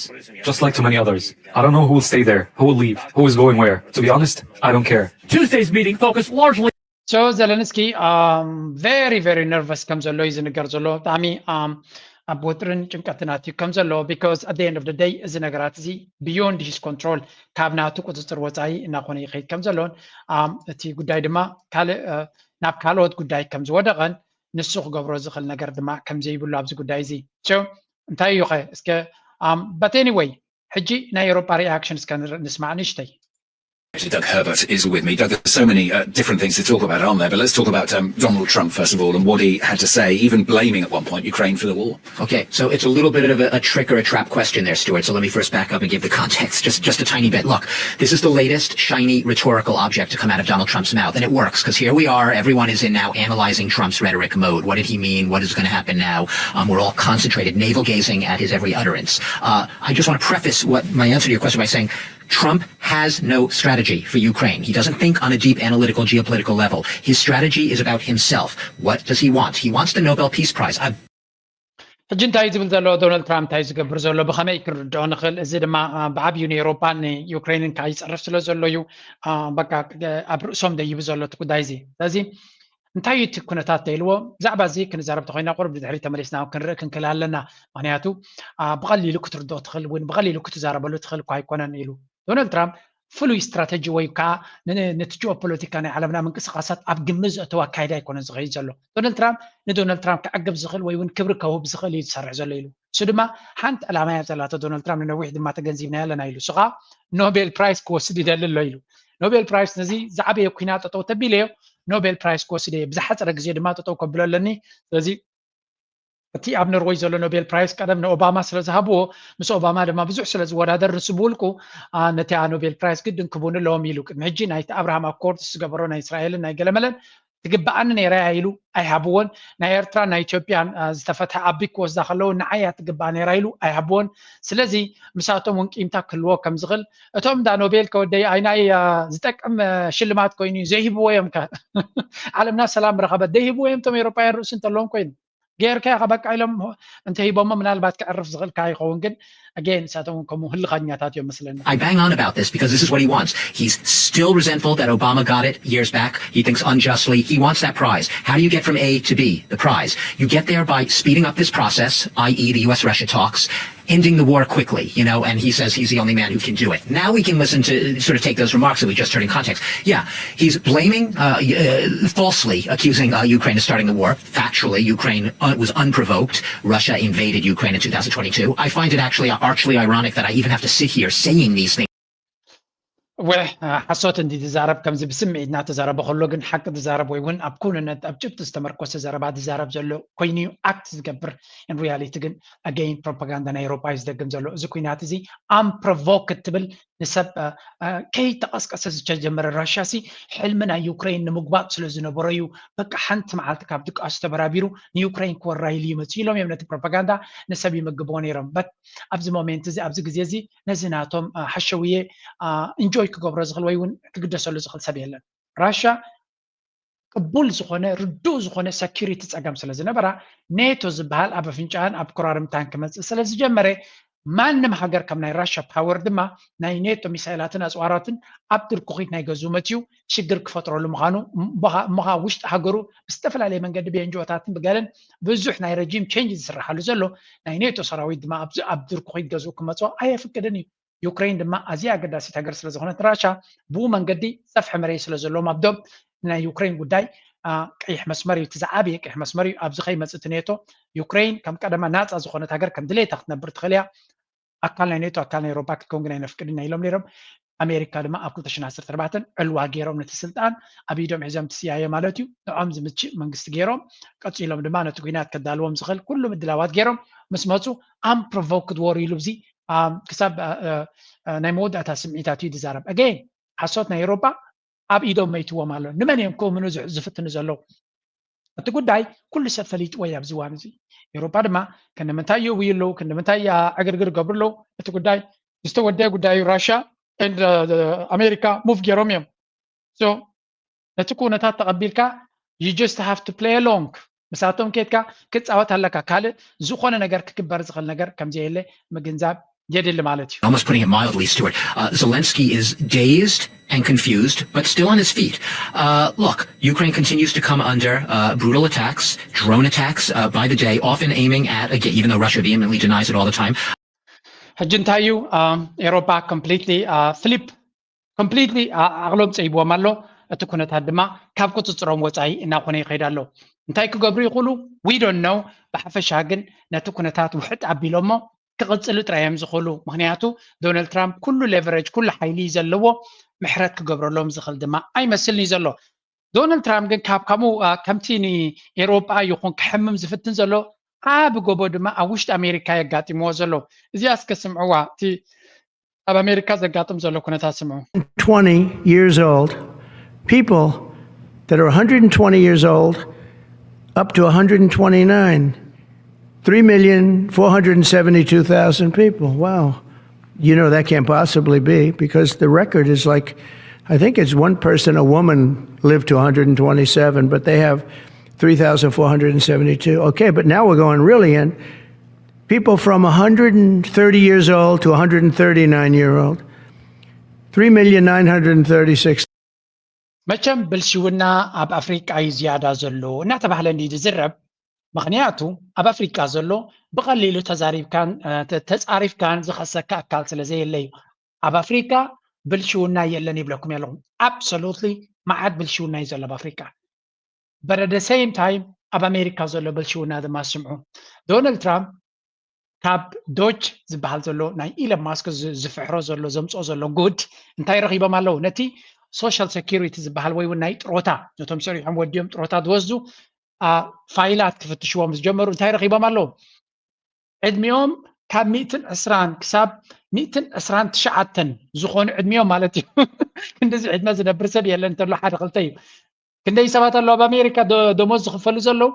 just like to many others. I don't know who will stay there, who will leave, who is going where. To be honest, I don't care. Tuesday's meeting focused largely So ዘለንስኪ very very nervous ከም ዘሎ እዩ ዝንገር ዘሎ። ብጣዕሚ ኣብ ወጥርን ጭንቀትን ኣትዩ ከም ዘሎ because at the end of the day እዚ ነገራት እዚ beyond his control ካብ ናቱ ቁፅፅር ወፃኢ እናኾነ ይኸይድ ከም ዘሎን እቲ ጉዳይ ድማ ካልእ ናብ ካልኦት ጉዳይ ከም ዝወደቐን ንሱ ክገብሮ ዝኽእል ነገር ድማ ከም ዘይብሉ ኣብዚ ጉዳይ እዚ። So እንታይ እዩ ኸ እስከ but anyway ሕጂ ናይ ኤውሮጳ reaction እስከ ንስማዕ ንእሽተይ። Doug Herbert is with me. Doug, there's so many uh, different things to talk about, aren't there? But let's talk about um, Donald Trump, first of all, and what he had to say, even blaming at one point Ukraine for the war. Okay, so it's a little bit of a, a, trick or a trap question there, Stuart. So let me first back up and give the context, just, just a tiny bit. Look, this is the latest shiny rhetorical object to come out of Donald Trump's mouth, and it works, because here we are, everyone is in now analyzing Trump's rhetoric mode. What did he mean? What is going to happen now? Um, we're all concentrated, navel-gazing at his every utterance. Uh, I just want to preface what my answer to your question by saying, Trump has no strategy for Ukraine. He doesn't think on a deep analytical geopolitical level. His strategy is about himself. What does he want? He wants the Nobel Peace Prize. I ሕጂ እንታይ ዝብል ዘሎ ዶናልድ ትራምፕ እንታይ ዝገብር ዘሎ ብኸመይ ክንርድኦ ንኽእል? እዚ ድማ ብዓብዩ ንኤውሮፓን ንዩክሬንን ከዓ ይፀርፍ ስለ ዘሎ እዩ። በቃ ኣብ ርእሶም ደይቡ ዘሎ እቲ ጉዳይ እዚ። ስለዚ እንታይ እዩ እቲ ኩነታት ተይልዎ? ብዛዕባ እዚ ክንዛረብ ተኮይና ቁሩብ ድሕሪ ተመሊስና ክንርኢ ክንክእል ኣለና። ምክንያቱ ብቐሊሉ ክትርድኦ ትኽእል እውን ብቐሊሉ ክትዛረበሉ ትኽእል እኳ ኣይኮነን ኢሉ። ዶናልድ ትራምፕ ፍሉይ ስትራተጂ ወይ ከዓ ነቲ ጂኦፖለቲካ ናይ ዓለምና ምንቅስቃሳት ኣብ ግምት ዘእተው ኣካይዳ ኣይኮነን ዝኸይድ ዘሎ። ዶናልድ ትራምፕ ንዶናልድ ትራምፕ ክዕግብ ዝኽእል ወይ እውን ክብሪ ከውህብ ዝኽእል እዩ ዝሰርሕ ዘሎ ኢሉ። እሱ ድማ ሓንቲ ዕላማ እያ ዘላቶ ዶናልድ ትራምፕ ንነዊሕ ድማ ተገንዚብና ኣለና ኢሉ። እሱ ከዓ ኖቤል ፕራይስ ክወስድ ይደሊ ኣሎ ኢሉ። ኖቤል ፕራይስ ነዚ ዝዓበየ ኩና ጠጠው ተቢለዮ ኖቤል ፕራይስ ክወስድ እየ ብዝሓፀረ ግዜ ድማ ጠጠው ከብሎ ኣለኒ። ስለዚ እቲ ኣብ ኖርወይ ዘሎ ኖቤል ፕራይስ ቀደም ንኦባማ ስለ ዝሃብዎ ምስ ኦባማ ድማ ብዙሕ ስለ ዝወዳደር ንሱ ብውልቁ ነቲ ኖቤል ፕራይስ ግድን ክቡን ኣለዎም ኢሉ። ቅድሚ ሕጂ ናይቲ ኣብርሃም ኣኮርድ ዝገበሮ ናይ እስራኤልን ናይ ገለመለን ትግበኣኒ ነይራ እያ ኢሉ ኣይሃብዎን። ናይ ኤርትራ ናይ ኢትዮጵያን ዝተፈትሐ ኣቢ ክወስዳ ከለዉ ንዓይ እያ ትግበኣ ነይራ ኢሉ ኣይሃብዎን። ስለዚ ምሳቶም እውን ቂምታ ክህልዎ ከም ዝኽእል እቶም ዳ ኖቤል ከወደይ ኣይናይ ዝጠቅም ሽልማት ኮይኑ ዘይህብዎ እዮም። ዓለምና ሰላም ረኸበት ዘይህብዎ እዮም። እቶም ኤሮፓውያን ርእሲ እንተለዎም ኮይኑ ገይርካ ኢኻ በቃ ኢሎም እንተሂቦሞ ምናልባት ክዕርፍ ዝኽእል ከኣ ይኸውን። ግን ኣገይን ንሳቶም እውን ከምኡ ህልኻኛታት እዮም መስለኒ። I bang on about this because this is what he wants. He's still resentful that Obama got it years back. He thinks unjustly. He wants that prize. How do you get from A to B? The prize. You get there by speeding up this process, i e the U S Russia talks, ending the war quickly, you know, and he says he's the only man who can do it. Now we can listen to sort of take those remarks that we just heard in context. Yeah, he's blaming uh, uh, falsely, accusing uh, Ukraine of starting the war. Factually, Ukraine uh, was unprovoked. Russia invaded Ukraine in two thousand twenty-two. I find it actually archly ironic that I even have to sit here saying these things. ወ ሓሶት እንዲ ዝዛረብ ከምዚ ብስምዒት እናተዛረበ ከሎ ግን ሓቂ ዝዛረብ ወይ እውን ኣብ ኩንነት ኣብ ጭብጢ ዝተመርኮሰ ዘረባ ዝዛረብ ዘሎ ኮይኑ እዩ ኣክት ዝገብር። ን ሪያሊቲ ግን ኣገይን ፕሮፓጋንዳ ናይ ኤሮፓ እዩ ዝደግም ዘሎ። እዚ ኩናት እዚ ኣምፕሮቮክ ትብል ንሰብ ከይተቐስቀሰ ዝተጀመረ ራሽያ ሲ ሕልሚ ናይ ዩክሬን ንምጉባጥ ስለ ዝነበሮ እዩ። በቃ ሓንቲ መዓልቲ ካብ ድቃሱ ተበራቢሩ ንዩክሬን ክወራ ኢሉ ይመፅእ ኢሎም እዮም ነቲ ፕሮፓጋንዳ ንሰብ ይምግብዎ ነይሮም። በት ኣብዚ ሞሜንት እዚ ኣብዚ ግዜ እዚ ነዚ ናቶም ሓሸውየ እንጆይ ክገብሮ ዝኽእል ወይ እውን ክግደሰሉ ዝኽእል ሰብ የለን። ራሽያ ቅቡል ዝኾነ ርዱእ ዝኾነ ሰኪሪቲ ፀገም ስለ ዝነበራ ኔቶ ዝበሃል ኣብ ኣፍንጫን ኣብ ኮራርምታን ክመፅእ ስለ ዝጀመረ ማንም ሃገር ከም ናይ ራሽያ ፓወር ድማ ናይ ኔቶ ሚሳይላትን ኣፅዋራትን ኣብ ድርኩኺት ናይ ገዝኡ መትዩ ሽግር ክፈጥረሉ ምዃኑ እምበኻ ውሽጢ ሃገሩ ብዝተፈላለየ መንገዲ ብኤንጂኦታትን ብገለን ብዙሕ ናይ ረጂም ቼንጅ ዝስራሓሉ ዘሎ ናይ ኔቶ ሰራዊት ድማ ኣብዚ ኣብ ድርኩኺት ገዝኡ ክመፅኦ ኣየፍቅድን እዩ። ዩክሬን ድማ ኣዝያ ኣገዳሲት ሃገር ስለ ዝኾነት ንራሻ ብኡ መንገዲ ሰፍሐ መሬት ስለ ዘለዎም ኣብ ዶብ ናይ ዩክሬን ጉዳይ ቀይሕ መስመር እዩ፣ እቲ ዝዓበየ ቀይሕ መስመር እዩ። ኣብዚ ከይመፅእ እቲ ኔቶ ዩክሬን ከም ቀደማ ናፃ ዝኾነት ሃገር ከም ድሌታ ክትነብር ትኽእል እያ። ኣካል ናይ ኔቶ ኣካል ናይ ኤሮፓ ክትከውን ግን ኣይነፍቅድና ኢሎም ነይሮም። ኣሜሪካ ድማ ኣብ ክልተ ሽሕን ዓሰርተ ኣርባዕተን ዕልዋ ገይሮም ነቲ ስልጣን ኣብ ኢዶም ሒዞም እቲ ስያየ ማለት እዩ ንዖም ዝምችእ መንግስቲ ገይሮም ቀፂሎም ድማ ነቲ ኩናት ከዳልዎም ዝኽእል ኩሉ ምድላዋት ገይሮም ምስ መፁ ኣምፕሮቮክድ ወር ኢሉ እዚ ክሳብ ናይ መወዳእታ ስምዒታት እዩ ዝዛረብ። ኣገይን ሓሶት ናይ ኤሮፓ ኣብ ኢዶም መይትዎም ኣሎ። ንመን እዮም ክእምኑ ዝፍትኑ ዘለዉ? እቲ ጉዳይ ኩሉ ሰብ ፈሊጥዎ እዩ ኣብዚ እዋን እዚ። ኤውሮጳ ድማ ክንዲ ምንታይ ይእውዩ ኣለዉ፣ ክንዲ ምንታይ ዕግርግር ይገብሩ ኣለዉ። እቲ ጉዳይ ዝተወደአ ጉዳይ እዩ። ራሽያ ኤንድ ኣሜሪካ ሙቭ ገይሮም እዮም። ሶ ነቲ ኩነታት ተቐቢልካ you just have to play along። ምሳቶም ኬድካ ክፃወት ኣለካ። ካልእ ዝኾነ ነገር ክግበር ዝኽእል ነገር ከምዘየለ ምግንዛብ የድሊ ማለት እዩ። Almost putting it mildly, Stuart. Uh, Zelensky is dazed and confused, but still on his feet. Uh, look, Ukraine continues to come under uh, brutal attacks, drone attacks uh, by the day, often aiming at, again, even though Russia vehemently denies it all the time. ሕጂ እንታይ እዩ? ኤሮፓ ኮምፕሊትሊ ፍሊፕ ኮምፕሊትሊ ዓቕሎም ፀይብዎም ኣሎ። እቲ ኩነታት ድማ ካብ ቁፅፅሮም ወፃኢ እናኾነ ይኸይድ ኣሎ። እንታይ ክገብሩ ይኽእሉ? We don't know። ብሓፈሻ ግን ነቲ ኩነታት ውሕጥ ኣቢሎሞ ክቕፅሉ ጥራይ እዮም ዝኽእሉ። ምኽንያቱ ዶናልድ ትራምፕ ኩሉ ሌቨሬጅ ኩሉ ሓይሊ እዩ ዘለዎ። ምሕረት ክገብረሎም ዝኽእል ድማ ኣይመስልን እዩ ዘሎ። ዶናልድ ትራምፕ ግን ካብ ከምኡ ከምቲ ንኤሮጳ ይኹን ክሕምም ዝፍትን ዘሎ ዓቢ ጎቦ ድማ ኣብ ውሽጢ ኣሜሪካ የጋጢምዎ ዘሎ። እዚኣ እስከ ስምዕዋ፣ እቲ ኣብ ኣሜሪካ ዘጋጥም ዘሎ ኩነታት ስምዑ። twenty years old, people that are one hundred twenty years old up to one hundred twenty-nine, three million four hundred seventy-two thousand people. Wow. You know, that can't possibly be because the record is like, I think it's one person, a woman lived to one hundred twenty-seven, but they have three thousand four hundred seventy-two. Okay, but now we're going really in. People from one hundred thirty years old to one hundred thirty-nine year old, three million nine hundred thirty-six. መቸም ብልሽውና ኣብ ኣፍሪቃ እዩ ዝያዳ ዘሎ እናተባህለ እንዲ ዝዝረብ። ምክንያቱ ኣብ ኣፍሪቃ ዘሎ ብቐሊሉ ተዛሪብካን ተጻሪፍካን ዝኸሰካ ኣካል ስለ ዘየለ እዩ። ኣብ ኣፍሪቃ ብልሽውና የለን ይብለኩም ኣለኹ። Absolutely፣ መዓት ብልሽውና እዩ ዘሎ ኣብ ኣፍሪቃ። But at the same time ኣብ ኣሜሪካ ዘሎ ብልሽውና ድማ ስምዑ። ዶናልድ ትራምፕ ካብ ዶጅ ዝበሃል ዘሎ ናይ ኢለን ማስክ ዝፍሕሮ ዘሎ ዘምፅኦ ዘሎ ጉድ እንታይ ረኺቦም ኣለዉ? ነቲ ሶሻል ሴኪሪቲ ዝበሃል ወይ እውን ናይ ጥሮታ ነቶም ሰሪሖም ወዲኦም ጥሮታ ዝወስዱ ፋይላት ክፍትሽዎም ዝጀመሩ እንታይ ረኺቦም ኣለዉ? ዕድሚኦም ካብ ሚእትን ዕስራን ክሳብ ሚእትን ዕስራን ትሽዓተን ዝኾኑ ዕድሚኦም ማለት እዩ። ክንዲዚ ዕድመ ዝነብር ሰብ የለን እንተሎ ሓደ ክልተ እዩ። ክንደይ ሰባት ኣለዉ ኣብ ኣሜሪካ ደሞዝ ዝኽፈሉ ዘለዉ?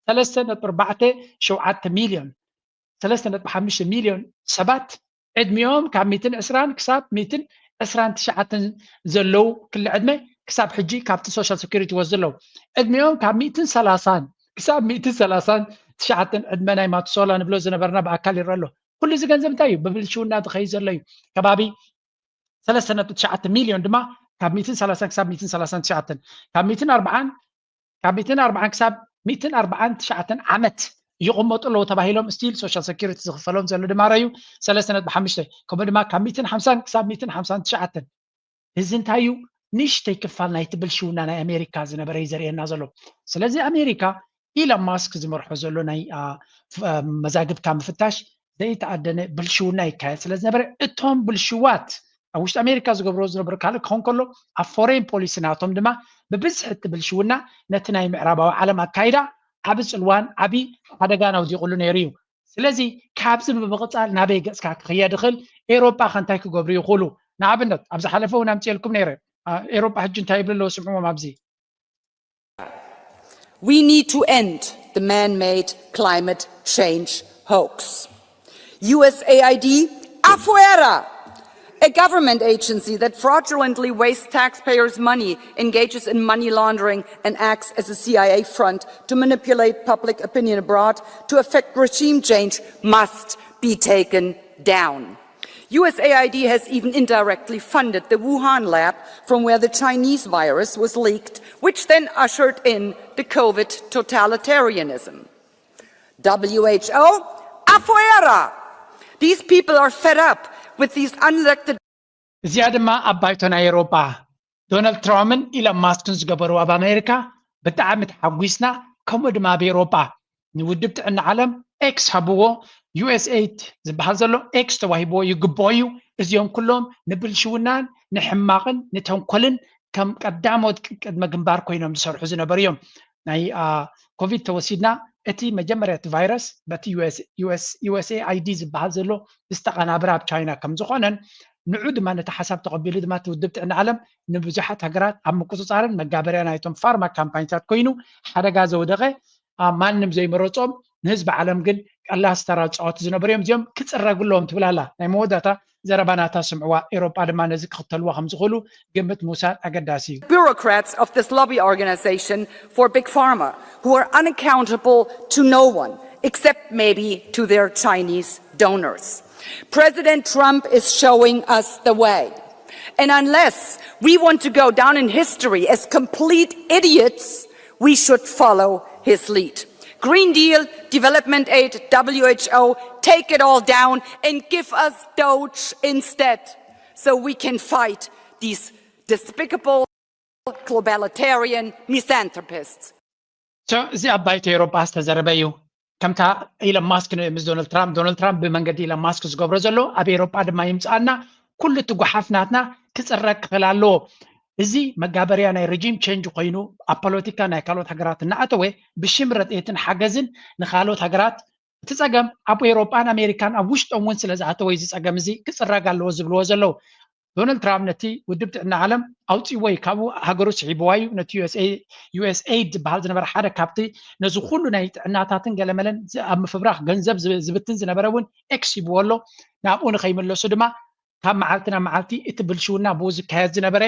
ሰለስተ ነጥቢ ኣርባዕተ ሸውዓተ ሚልዮን፣ ሰለስተ ነጥቢ ሓሙሽተ ሚልዮን ሰባት ዕድሚኦም ካብ ሚእትን ዕስራን ክሳብ ሚእትን ዕስራን ትሽዓተን ዘለዉ ክሊ ዕድመ ክሳብ ሕጂ ካብቲ ሶሻል ሴኩሪቲ ወስዱ ኣለዉ። ዕድሚኦም ካብ ሚእትን ሰላሳን ክሳብ ሚእትን ሰላሳን ትሽዓተን ዕድመ ናይ ማቱሶላ ንብሎ ዝነበርና ብኣካል ይረአ ኣሎ። ኩሉ እዚ ገንዘብ እንታይ እዩ? ብብልሽውና ዝኸይድ ዘሎ እዩ። ከባቢ ሰለስተ ነጥቢ ትሽዓተ ሚልዮን ድማ ካብ ሚእትን ሰላሳን ክሳብ ሚእትን ሰላሳን ትሽዓተን ካብ ሚእትን ኣርባዓን ካብ ሚእትን ኣርባዓን ክሳብ ሚእትን ኣርባዓን ትሽዓተን ዓመት ይቕመጡ ኣለዉ ተባሂሎም ስቲል ሶሻል ሴኩሪቲ ዝኽፈሎም ዘሎ ድማ ረዩ ሰለስተ ነጥቢ ሓሙሽተ ከምኡ ድማ ካብ ሚእትን ሓምሳን ክሳብ ሚእትን ሓምሳን ትሽዓተን እዚ እንታይ እዩ? ንእሽተይ ክፋል ናይቲ ብልሽውና ናይ ኣሜሪካ ዝነበረ እዩ ዘርእየና ዘሎ። ስለዚ ኣሜሪካ ኢለን ማስክ ዝመርሖ ዘሎ ናይ መዛግብካ ምፍታሽ ዘይተኣደነ ብልሽውና ይካየድ ስለ ዝነበረ እቶም ብልሽዋት ኣብ ውሽጢ ኣሜሪካ ዝገብርዎ ዝነበሩ ካልእ ክኸውን ከሎ ኣብ ፎሬን ፖሊሲ ናቶም ድማ ብብዝሒ እቲ ብልሽውና ነቲ ናይ ምዕራባዊ ዓለም ኣካይዳ ዓቢ ፅልዋን ዓቢ ሓደጋን ኣውዲቑሉ ነይሩ እዩ። ስለዚ ካብዚ ብምቕፃል ናበይ ገፅካ ክኽየድ ይኽእል? ኤሮጳ ከ እንታይ ክገብሩ ይኽእሉ? ንኣብነት ኣብ ዝሓለፈ እውን ኣምፅኤልኩም ነይረ። ኤሮጳ ሕጂ እንታይ ይብሉ ኣለዉ? ስምዕዎም ኣብዚ። We need to end the man-made climate change hoax. U S A I D afuera! A government agency that fraudulently wastes taxpayers' money, engages in money laundering, and acts as a C I A front to manipulate public opinion abroad to effect regime change must be taken down. U S A I D has even indirectly funded the Wuhan lab from where the Chinese virus was leaked, which then ushered in the COVID totalitarianism. W H O, afuera! These people are fed up with these unelected. እዚኣ ድማ ኣብ ባይቶ ናይ ኤሮጳ ዶናልድ ትራምፕን ኢለን ማስክን ዝገበሩ ኣብ ኣሜሪካ ብጣዕሚ ተሓጒስና። ከምኡ ድማ ኣብ ኤሮጳ ንውድብ ጥዕና ዓለም ኤክስ ሃብዎ። ዩ ኤስ ኤድ ዝበሃል ዘሎ ኤክስ ተዋሂብዎ ይግብኦ እዩ። እዚኦም ኩሎም ንብልሽውናን ንሕማቕን ንተንኮልን ከም ቀዳሞት ቅድመ ግንባር ኮይኖም ዝሰርሑ ዝነበሩ እዮም። ናይ ኮቪድ ተወሲድና እቲ መጀመርያ እቲ ቫይረስ በቲ ዩ ኤስ ኤ ኣይ ዲ ዝበሃል ዘሎ ዝተቐናበረ ኣብ ቻይና ከም ዝኾነን ንዑ ድማ ነቲ ሓሳብ ተቐቢሉ ድማ እቲ ውድብ ጥዕና ዓለም ንብዙሓት ሃገራት ኣብ ምቁፅፃርን መጋበርያ ናይቶም ፋርማ ካምፓኒታት ኮይኑ ሓደጋ ዘውደቐ ማንም ዘይመረፆም ንህዝቢ ዓለም ግን ቀላስ ተራ ዝፃወቱ ዝነበሩ እዮም። እዚኦም ክፅረጉ ኣለዎም ትብል ኣላ። ናይ መወዳእታ ዘረባ ናታ ስምዕዋ። ኤሮጳ ድማ ነዚ ክኽተልዎ ከም ዝኽእሉ ግምት ምውሳድ ኣገዳሲ እዩ። Bureaucrats of this lobby organization for Big Pharma who are unaccountable to no one except maybe to their Chinese donors. President Trump is showing us the way. And unless we want to go down in history as complete idiots, we should follow his lead. Green Deal, development aid, W H O, take it all down and give us Doge instead so we can fight these despicable globalitarian misanthropists. እዚ ኣብ ባይቶ ኤሮጳ ዝተዘረበ እዩ። ከምታ ኢለን ማስክ ምስ ዶናልድ ትራምፕ ዶናልድ ትራምፕ ብመንገዲ ኢለን ማስክ ዝገብሮ ዘሎ ኣብ ኤሮጳ ድማ ይምፅኣና ኩሉ እቲ ጓሓፍ ናትና ክፅረግ ክኽእል ኣለዎ። እዚ መጋበርያ ናይ ረጂም ቸንጅ ኮይኑ ኣብ ፖለቲካ ናይ ካልኦት ሃገራት እናኣተወ ብሽም ረድኤትን ሓገዝን ንካልኦት ሃገራት እቲ ፀገም ኣብ ኤሮጳን ኣሜሪካን ኣብ ውሽጦም እውን ስለ ዝኣተወ እዚ ፀገም እዚ ክፅረግ ኣለዎ ዝብልዎ ዘለዉ። ዶናልድ ትራምፕ ነቲ ውድብ ጥዕና ዓለም ኣውፂዎ እዩ፣ ካብኡ ሃገሩ ስሒብዋ እዩ። ነቲ ዩ ኤስ ኤይድ ዝበሃል ዝነበረ ሓደ ካብቲ ነዚ ኩሉ ናይ ጥዕናታትን ገለመለን ኣብ ምፍብራኽ ገንዘብ ዝብትን ዝነበረ እውን ኤክስ ሂብዎ ኣሎ። ናብኡ ንኸይምለሱ ድማ ካብ መዓልቲ ናብ መዓልቲ እቲ ብልሽውና ብኡ ዝካየድ ዝነበረ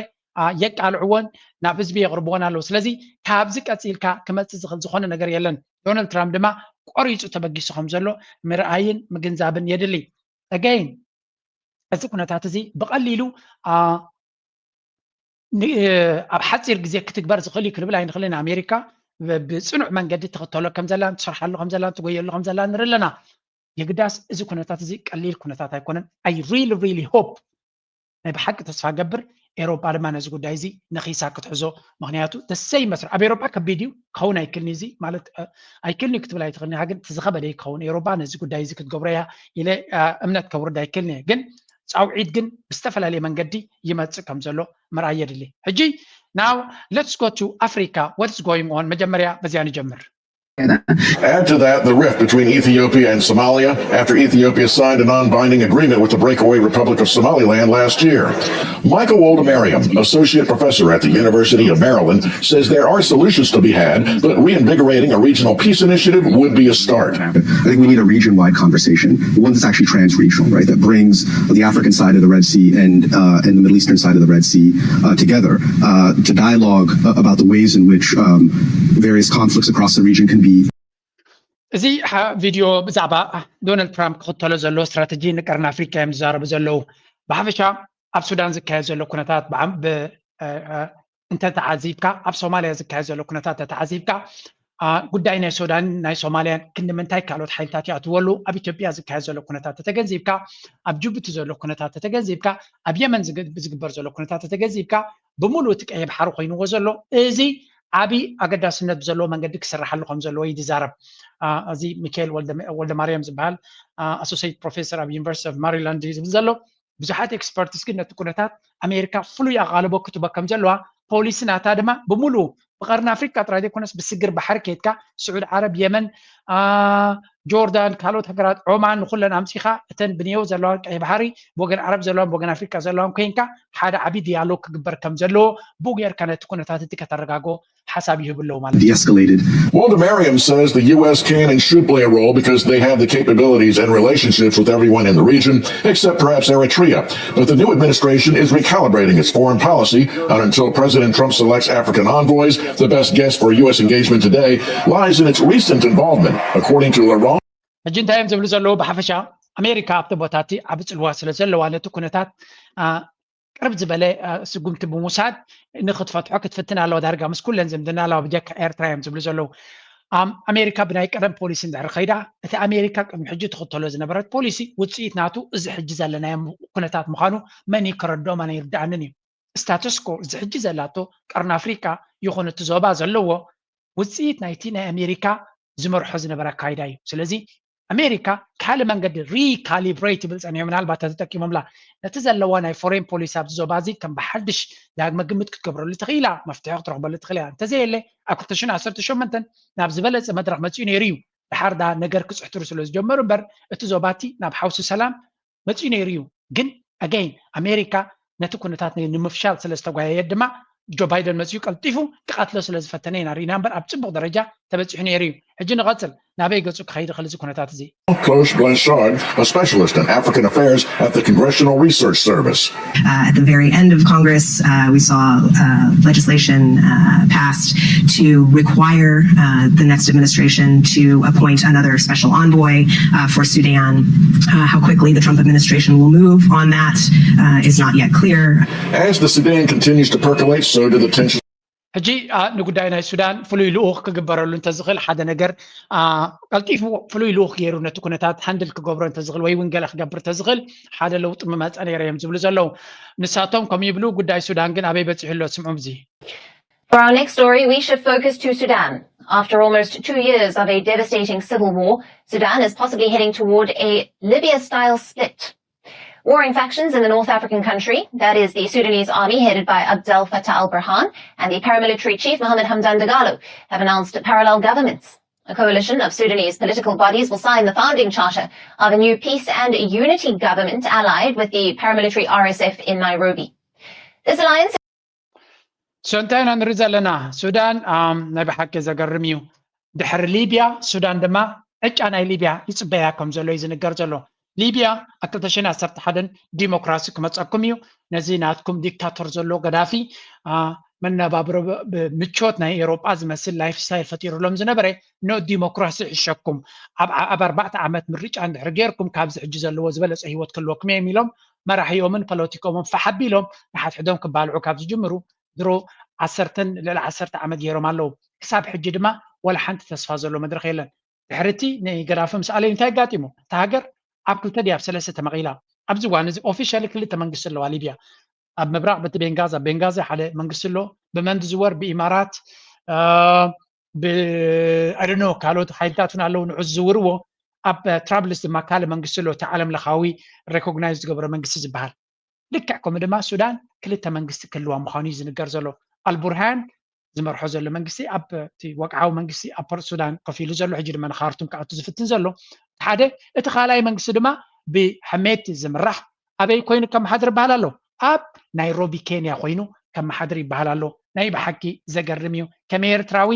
የቃልዕዎን ናብ ህዝቢ የቕርብዎን ኣለዉ። ስለዚ ካብዚ ቀፂልካ ክመፅእ ዝኽእል ዝኾነ ነገር የለን። ዶናልድ ትራምፕ ድማ ቆሪፁ ተበጊሱ ከም ዘሎ ምርኣይን ምግንዛብን የድሊ። Again፣ እዚ ኩነታት እዚ ብቐሊሉ ኣብ ሓፂር ግዜ ክትግበር ዝኽእል እዩ ክንብል ኣይንኽእልን። ኣሜሪካ ብፅኑዕ መንገዲ ትኽተሎ ከም ዘላን ትሰርሓሉ ከም ዘላን ትጎየሉ ከም ዘላን ንርኢ ኣለና። የግዳስ እዚ ኩነታት እዚ ቀሊል ኩነታት ኣይኮነን። I really really hope፣ ናይ ብሓቂ ተስፋ ገብር ኤሮፓ ድማ ነዚ ጉዳይ እዚ ነኺሳ ክትሕዞ። ምክንያቱ ተሰይ መስር ኣብ ኤሮፓ ከቢድ እዩ ክኸውን ኣይክልኒ፣ እዚ ማለት ኣይክልኒ ክትብል ኣይትኽእልኒ፣ ግን ዝኸበደ ክኸውን ኤሮፓ ነዚ ጉዳይ እዚ ክትገብሮ እያ ኢለ እምነት ከውርድ ኣይክልኒ። ግን ፃውዒት ግን ብዝተፈላለየ መንገዲ ይመፅእ ከም ዘሎ ምርኣይ የድሊ። ሕጂ now let's go to Africa, what's going on? መጀመርያ በዚያ ንጀምር። Add to that the rift between Ethiopia and Somalia after Ethiopia signed a non-binding agreement with the breakaway Republic of Somaliland last year. Michael Woldemariam, associate professor at the University of Maryland, says there are solutions to be had, but reinvigorating a regional peace initiative would be a start. I think we need a region-wide conversation, one that's actually trans-regional, right? That brings the African side of the Red Sea and uh, and the Middle Eastern side of the Red Sea uh, together uh, to dialogue about the ways in which um, various conflicts across the region can be. እዚ ቪድዮ ብዛዕባ ዶናልድ ትራምፕ ክኽተሎ ዘሎ ስትራተጂ ንቀርኒ ኣፍሪካ እዮም ዝዛረቡ ዘለዉ። ብሓፈሻ ኣብ ሱዳን ዝካየድ ዘሎ ኩነታት እንተተዓዚብካ፣ ኣብ ሶማልያ ዝካየድ ዘሎ ኩነታት ተተዓዚብካ፣ ጉዳይ ናይ ሱዳን ናይ ሶማልያን ክንዲ ምንታይ ካልኦት ሓይልታት ይኣትወሉ፣ ኣብ ኢትዮጵያ ዝካየድ ዘሎ ኩነታት ተተገንዚብካ፣ ኣብ ጅቡቲ ዘሎ ኩነታት ተተገንዚብካ፣ ኣብ የመን ዝግበር ዘሎ ኩነታት ተተገንዚብካ፣ ብምሉእ እቲ ቀይሕ ባሕሪ ኮይንዎ ዘሎ፣ እዚ ዓቢ ኣገዳስነት ብዘለዎ መንገዲ ክስርሓሉ ከም ዘለዎ እዩ ዝዛረብ። እዚ ሚካኤል ወልደማርያም ዝበሃል ኣሶሴት ፕሮፌሰር ኣብ ዩኒቨርሲቲ ኦፍ ማሪላንድ እዩ ዝብል ዘሎ። ብዙሓት ኤክስፐርትስ ግን ነቲ ኩነታት ኣሜሪካ ፍሉይ ኣቓልቦ ክትቦ ከም ዘለዋ፣ ፖሊሲ ናታ ድማ ብምሉእ ብቐርኒ ኣፍሪካ ጥራይ ዘይኮነስ ብስግር ባሕሪ ከይድካ ስዑድ ዓረብ፣ የመን፣ ጆርዳን፣ ካልኦት ሃገራት፣ ዖማን፣ ንኩለን ኣምፂኻ እተን ብኔው ዘለዋን ቀይ ባሕሪ ብወገን ዓረብ ዘለዋን ብወገን ኣፍሪካ ዘለዋን ኮይንካ ሓደ ዓብዪ ዲያሎግ ክግበር ከም ዘለዎ ብኡ ጌርካ ነቲ ኩነታት እቲ ከተረጋጎ ሓሳብ ይህቡ ኣለዉ ማለት እዩ። Woldemariam says the U S can and should play a role because they have the capabilities and relationships with everyone in the region, except perhaps Eritrea. But the new administration is recalibrating its foreign policy, and until President Trump selects African envoys, the best guess for U S engagement today lies in its recent involvement, according to Laurent. ሕጂ እንታይ እዮም ዝብሉ ዘለዉ? ብሓፈሻ ኣሜሪካ ኣብቲ ቦታ እቲ ዓቢ ፅልዋ ስለ ዘለዋ ነቲ ኩነታት ቅርብ ዝበለ ስጉምቲ ብምውሳድ ንክትፈትሖ ክትፍትን ኣለዋ። ዳርጋ ምስ ኩለን ዝምድና ኣለዋ፣ ብጀካ ኤርትራ እዮም ዝብሉ ዘለዉ። ኣሜሪካ ብናይ ቀደም ፖሊሲ እንድሕር ከይዳ፣ እቲ ኣሜሪካ ቅድሚ ሕጂ ትኽተሎ ዝነበረት ፖሊሲ ውፅኢት ናቱ እዚ ሕጂ ዘለናዮ ኩነታት ምዃኑ መን እዩ ክረድኦ? ኣነ ይርድኣንን እዩ። ስታተስኮ እዚ ሕጂ ዘላቶ ቀርኒ ኣፍሪካ ይኹን እቲ ዞባ ዘለዎ ውፅኢት ናይቲ ናይ ኣሜሪካ ዝመርሖ ዝነበረ ኣካይዳ እዩ። ስለዚ ኣሜሪካ ካልእ መንገዲ ሪካሊብሬት ይብል ፀኒሑ፣ ምናልባት ተተጠቂሞምላ ነቲ ዘለዋ ናይ ፎሬን ፖሊሲ ኣብዚ ዞባ እዚ ከም ብሓድሽ ዳግመ ግምት ክትገብረሉ ትኽኢላ፣ መፍትሒ ክትረኽበሉ ትኽእል እያ። እንተዘየለ ኣብ ክልተ ሽሕን ዓሰርተ ሸሞንተን ናብ ዝበለፀ መድረክ መፂኡ ነይሩ እዩ። ድሓር ዳ ነገር ክፅሕትሩ ስለ ዝጀመሩ እምበር እቲ ዞባ እቲ ናብ ሓውሲ ሰላም መፂኡ ነይሩ እዩ። ግን ኣገይን ኣሜሪካ ነቲ ኩነታት ንምፍሻል ስለ ዝተጓየየ ድማ ጆ ባይደን መፂኡ ቀልጢፉ ክቐትሎ ስለ ዝፈተነ ኢና ርኢና እምበር ኣብ ፅቡቕ ደረጃ ተበፂሑ ነይሩ እዩ። ሕጂ ንቐፅል፣ ናበይ ገፁ ክኸይድ ይኽእል እዚ ኩነታት እዚ? Kosh Blanchard, a specialist in African affairs at the Congressional Research Service. Uh, at the very end of Congress, uh, we saw uh, legislation uh, passed to require uh, the next administration to appoint another special envoy uh, for Sudan. Uh, how quickly the Trump administration will move on that uh, is not yet clear. As the Sudan continues to percolate, so do the tensions. ሕጂ ንጉዳይ ናይ ሱዳን ፍሉይ ልኡኽ ክግበረሉ እንተዝኽእል ሓደ ነገር ቀልጢፉ ፍሉይ ልኡኽ ገይሩ ነቲ ኩነታት ሃንድል ክገብሮ እንተዝኽእል ወይ እውን ገለ ክገብር እንተዝኽእል ሓደ ለውጢ ምመፀ ነይረ እዮም ዝብሉ ዘለዉ። ንሳቶም ከም ይብሉ ጉዳይ ሱዳን ግን ኣበይ በፂሑ ኣሎ? ስምዑም እዚ። For our next story, we shift focus to Sudan. After almost two years of a devastating civil war, Sudan is possibly heading toward a Libya-style split. Warring factions in the North African country, that is the Sudanese army headed by Abdel Fattah al-Burhan and the paramilitary chief Mohamed Hamdan Dagalo, have announced parallel governments. A coalition of Sudanese political bodies will sign the founding charter of a new peace and unity government allied with the paramilitary R S F in Nairobi. This alliance So እንታይ ኢና ንርኢ ዘለና? ሱዳን ናይ ብሓቂ ዘገርም እዩ። ድሕሪ ሊብያ ሱዳን ድማ ዕጫ ናይ ሊብያ ይፅበያ ከም ዘሎ እዩ ዝንገር ዘሎ። ሊብያ ኣብ ክልተ ሽሕን ዓሰርተ ሓደን ዲሞክራሲ ክመፀኩም እዩ፣ ነዚ ናትኩም ዲክታቶር ዘሎ ገዳፊ መነባብሮ ብምቾት ናይ ኤሮጳ ዝመስል ላይፍ ስታይል ፈጢሩሎም ዝነበረ፣ ኖ ዲሞክራሲ ይሕሸኩም፣ ኣብ ኣርባዕተ ዓመት ምርጫ እንድሕር ጌርኩም ካብዚ ሕጂ ዘለዎ ዝበለጸ ህይወት ክህልወኩም እዮም ኢሎም መራሒኦምን ፖለቲኮምን ፋሕ ኣቢሎም ንሓድሕዶም ክባልዑ ካብ ዝጅምሩ ድሮ ዓሰርተን ልዕሊ ዓሰርተ ዓመት ገይሮም ኣለዉ። ክሳብ ሕጂ ድማ ወላ ሓንቲ ተስፋ ዘሎ መድረኽ የለን። ድሕሪ እቲ ንገዳፊ ምስ ኣለዩ እንታይ ኣጋጢሙ? እታ ሃገር ኣብ ክልተ ድያ ኣብ ሰለስተ ተመቒላ። ኣብዚ እዋን እዚ ኦፊሻሊ ክልተ መንግስቲ ኣለዋ ሊብያ። ኣብ ምብራቕ በቲ ቤንጋዚ፣ ኣብ ቤንጋዚ ሓደ መንግስቲ ኣሎ። ብመን ዝዝወር? ብኢማራት፣ ብ I don't know፣ ካልኦት ሓይልታት እውን ኣለዉ ንዑ ዝዝውርዎ። ኣብ ትራብልስ ድማ ካልእ መንግስቲ ኣሎ፣ እቲ ዓለም ለኻዊ ሬኮግናይዝ ዝገበረ መንግስቲ ዝበሃል። ልክዕ ከምኡ ድማ ሱዳን ክልተ መንግስቲ ክህልዋ ምዃኑ እዩ ዝንገር ዘሎ። ኣልቡርሃን ዝመርሖ ዘሎ መንግስቲ ኣብ እቲ ወግዓዊ መንግስቲ ኣብ ፖርት ሱዳን ኮፍ ኢሉ ዘሎ፣ ሕጂ ድማ ንካርቱም ክኣቱ ዝፍትን ዘሎ ሓደ። እቲ ካልኣይ መንግስቲ ድማ ብሐሜቲ ዝምራሕ ኣበይ ኮይኑ ከመሓድር ይበሃል ኣሎ? ኣብ ናይሮቢ ኬንያ ኮይኑ ከመሓድር ይበሃል ኣሎ። ናይ ብሓቂ ዘገርም እዩ። ከም ኤርትራዊ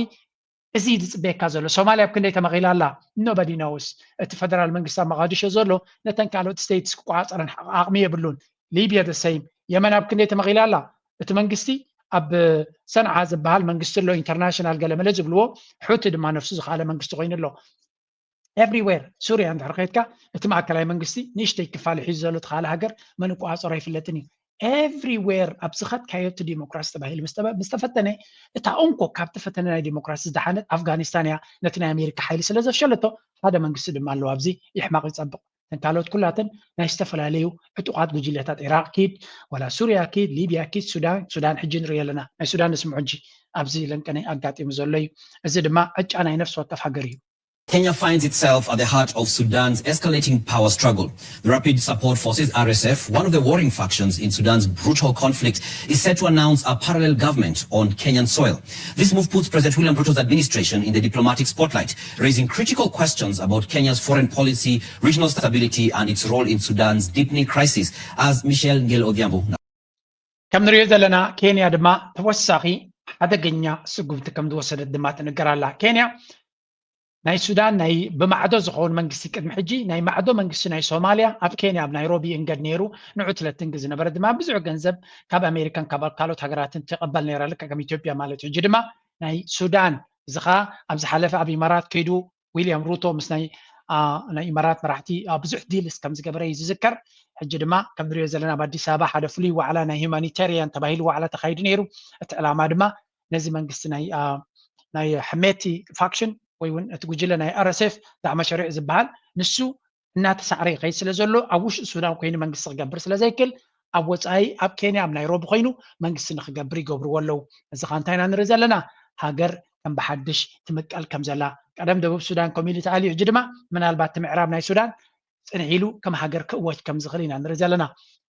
እዚ ዝጽበየካ ዘሎ ሶማልያ ኣብ ክንደይ ተመቒላ ኣላ? Nobody knows። እቲ ፈደራል መንግስቲ ኣብ መቓዲሾ ዘሎ ነተን ካልኦት ስቴትስ ክቆጻጸረን ዓቕሚ የብሉን። ሊብያ the same። የመን ኣብ ክንደይ ተመቒላ ኣላ? እቲ መንግስቲ ኣብ ሰንዓ ዝበሃል መንግስቲ ኣሎ፣ ኢንተርናሽናል ገለመለ ዝብልዎ፣ ሑቲ ድማ ነፍሱ ዝኸኣለ መንግስቲ ኮይኑ ኣሎ። ኤቭሪዌር ሱርያ እንድሕር ከድካ እቲ ማእከላይ መንግስቲ ንእሽተይ ክፋል ሒዙ ዘሎ እቲ ካልእ ሃገር መን ይቆጻጸሮ ኣይፍለጥን እዩ። ኤቭሪዌር ኣብ ዝኸድካዮ እቲ ዲሞክራሲ ተባሂሉ ምስ ተበ- ምስ ተፈተነ እታ እንኮ ካብቲ ፈተነ ናይ ዲሞክራሲ ዝደሓነት ኣፍጋኒስታን እያ። ነቲ ናይ ኣሜሪካ ሓይሊ ስለ ዘፍሸለቶ ሓደ መንግስቲ ድማ ኣለዎ ኣብዚ። ይሕማቕ ይጸብቕ። እተን ካልኦት ኩላተን ናይ ዝተፈላለዩ ዕጡቓት ጉጅለታት ኢራቕ ኪድ ዋላ ሱርያ ኪድ ሊብያ ኪድ ሱዳን ሱዳን ሕጂ ንርኢ ኣለና። ናይ ሱዳን ንስምዑ እንጂ ኣብዚ ለንቀነ ኣጋጢሙ ዘሎ እዩ። እዚ ድማ ዕጫ ናይ ነፍሲ ወከፍ ሃገር እዩ። Kenya finds itself at the heart of Sudan's escalating power struggle. The Rapid Support Forces, R S F, one of the warring factions in Sudan's brutal conflict, is set to announce a parallel government on Kenyan soil. This move puts President William Ruto's administration in the diplomatic spotlight, raising critical questions about Kenya's foreign policy, regional stability, and its role in Sudan's deepening crisis, as Michelle Ngel Odhiambo. ከም ንሪኦ ዘለና ኬንያ ድማ ተወሳኺ ሓደገኛ ስጉምቲ ከም ዝወሰደት ድማ ትንገር ኣላ። ኬንያ ናይ ሱዳን ናይ ብማዕዶ ዝኸውን መንግስቲ ቅድሚ ሕጂ ናይ ማዕዶ መንግስቲ ናይ ሶማልያ ኣብ ኬንያ ኣብ ናይሮቢ እንገድ ነይሩ ንዑ ትለትንግ ዝነበረ ድማ ብዙሕ ገንዘብ ካብ ኣሜሪካን ካብ ካልኦት ሃገራትን ትቐበል ነይራ ልክዕ ከም ኢትዮጵያ ማለት እዩ። ሕጂ ድማ ናይ ሱዳን እዚ ኸዓ ኣብ ዝሓለፈ ኣብ ኢማራት ከይዱ ዊልያም ሩቶ ምስ ናይ ናይ ኢማራት መራሕቲ ብዙሕ ዲልስ ከም ዝገበረ እዩ ዝዝከር። ሕጂ ድማ ከም ንሪኦ ዘለና ኣብ ኣዲስ ኣበባ ሓደ ፍሉይ ዋዕላ ናይ ሁማኒታሪያን ተባሂሉ ዋዕላ ተኻይዱ ነይሩ። እቲ ዕላማ ድማ ነዚ መንግስቲ ናይ ናይ ሕሜቲ ፋክሽን ወይ እውን እቲ ጉጅለ ናይ ኣር ኤስ ኤፍ ዳዕማ ሸሪዕ ዝበሃል ንሱ እናተሳዕረ ይኸይድ ስለ ዘሎ ኣብ ውሽጢ ሱዳን ኮይኑ መንግስቲ ክገብር ስለ ዘይክል ኣብ ወፃኢ ኣብ ኬንያ ኣብ ናይሮቢ ኮይኑ መንግስቲ ንክገብር ይገብርዎ ኣለዉ። እዚ ኸ እንታይ ኢና ንርኢ ዘለና? ሃገር ከም ብሓድሽ ትምቀል ከም ዘላ ቀደም ደቡብ ሱዳን ከምኡ ኢሉ ተኣልዩ ሕጂ ድማ ምናልባት እቲ ምዕራብ ናይ ሱዳን ፅንሕ ኢሉ ከም ሃገር ክእወጅ ከም ዝኽእል ኢና ንርኢ ዘለና።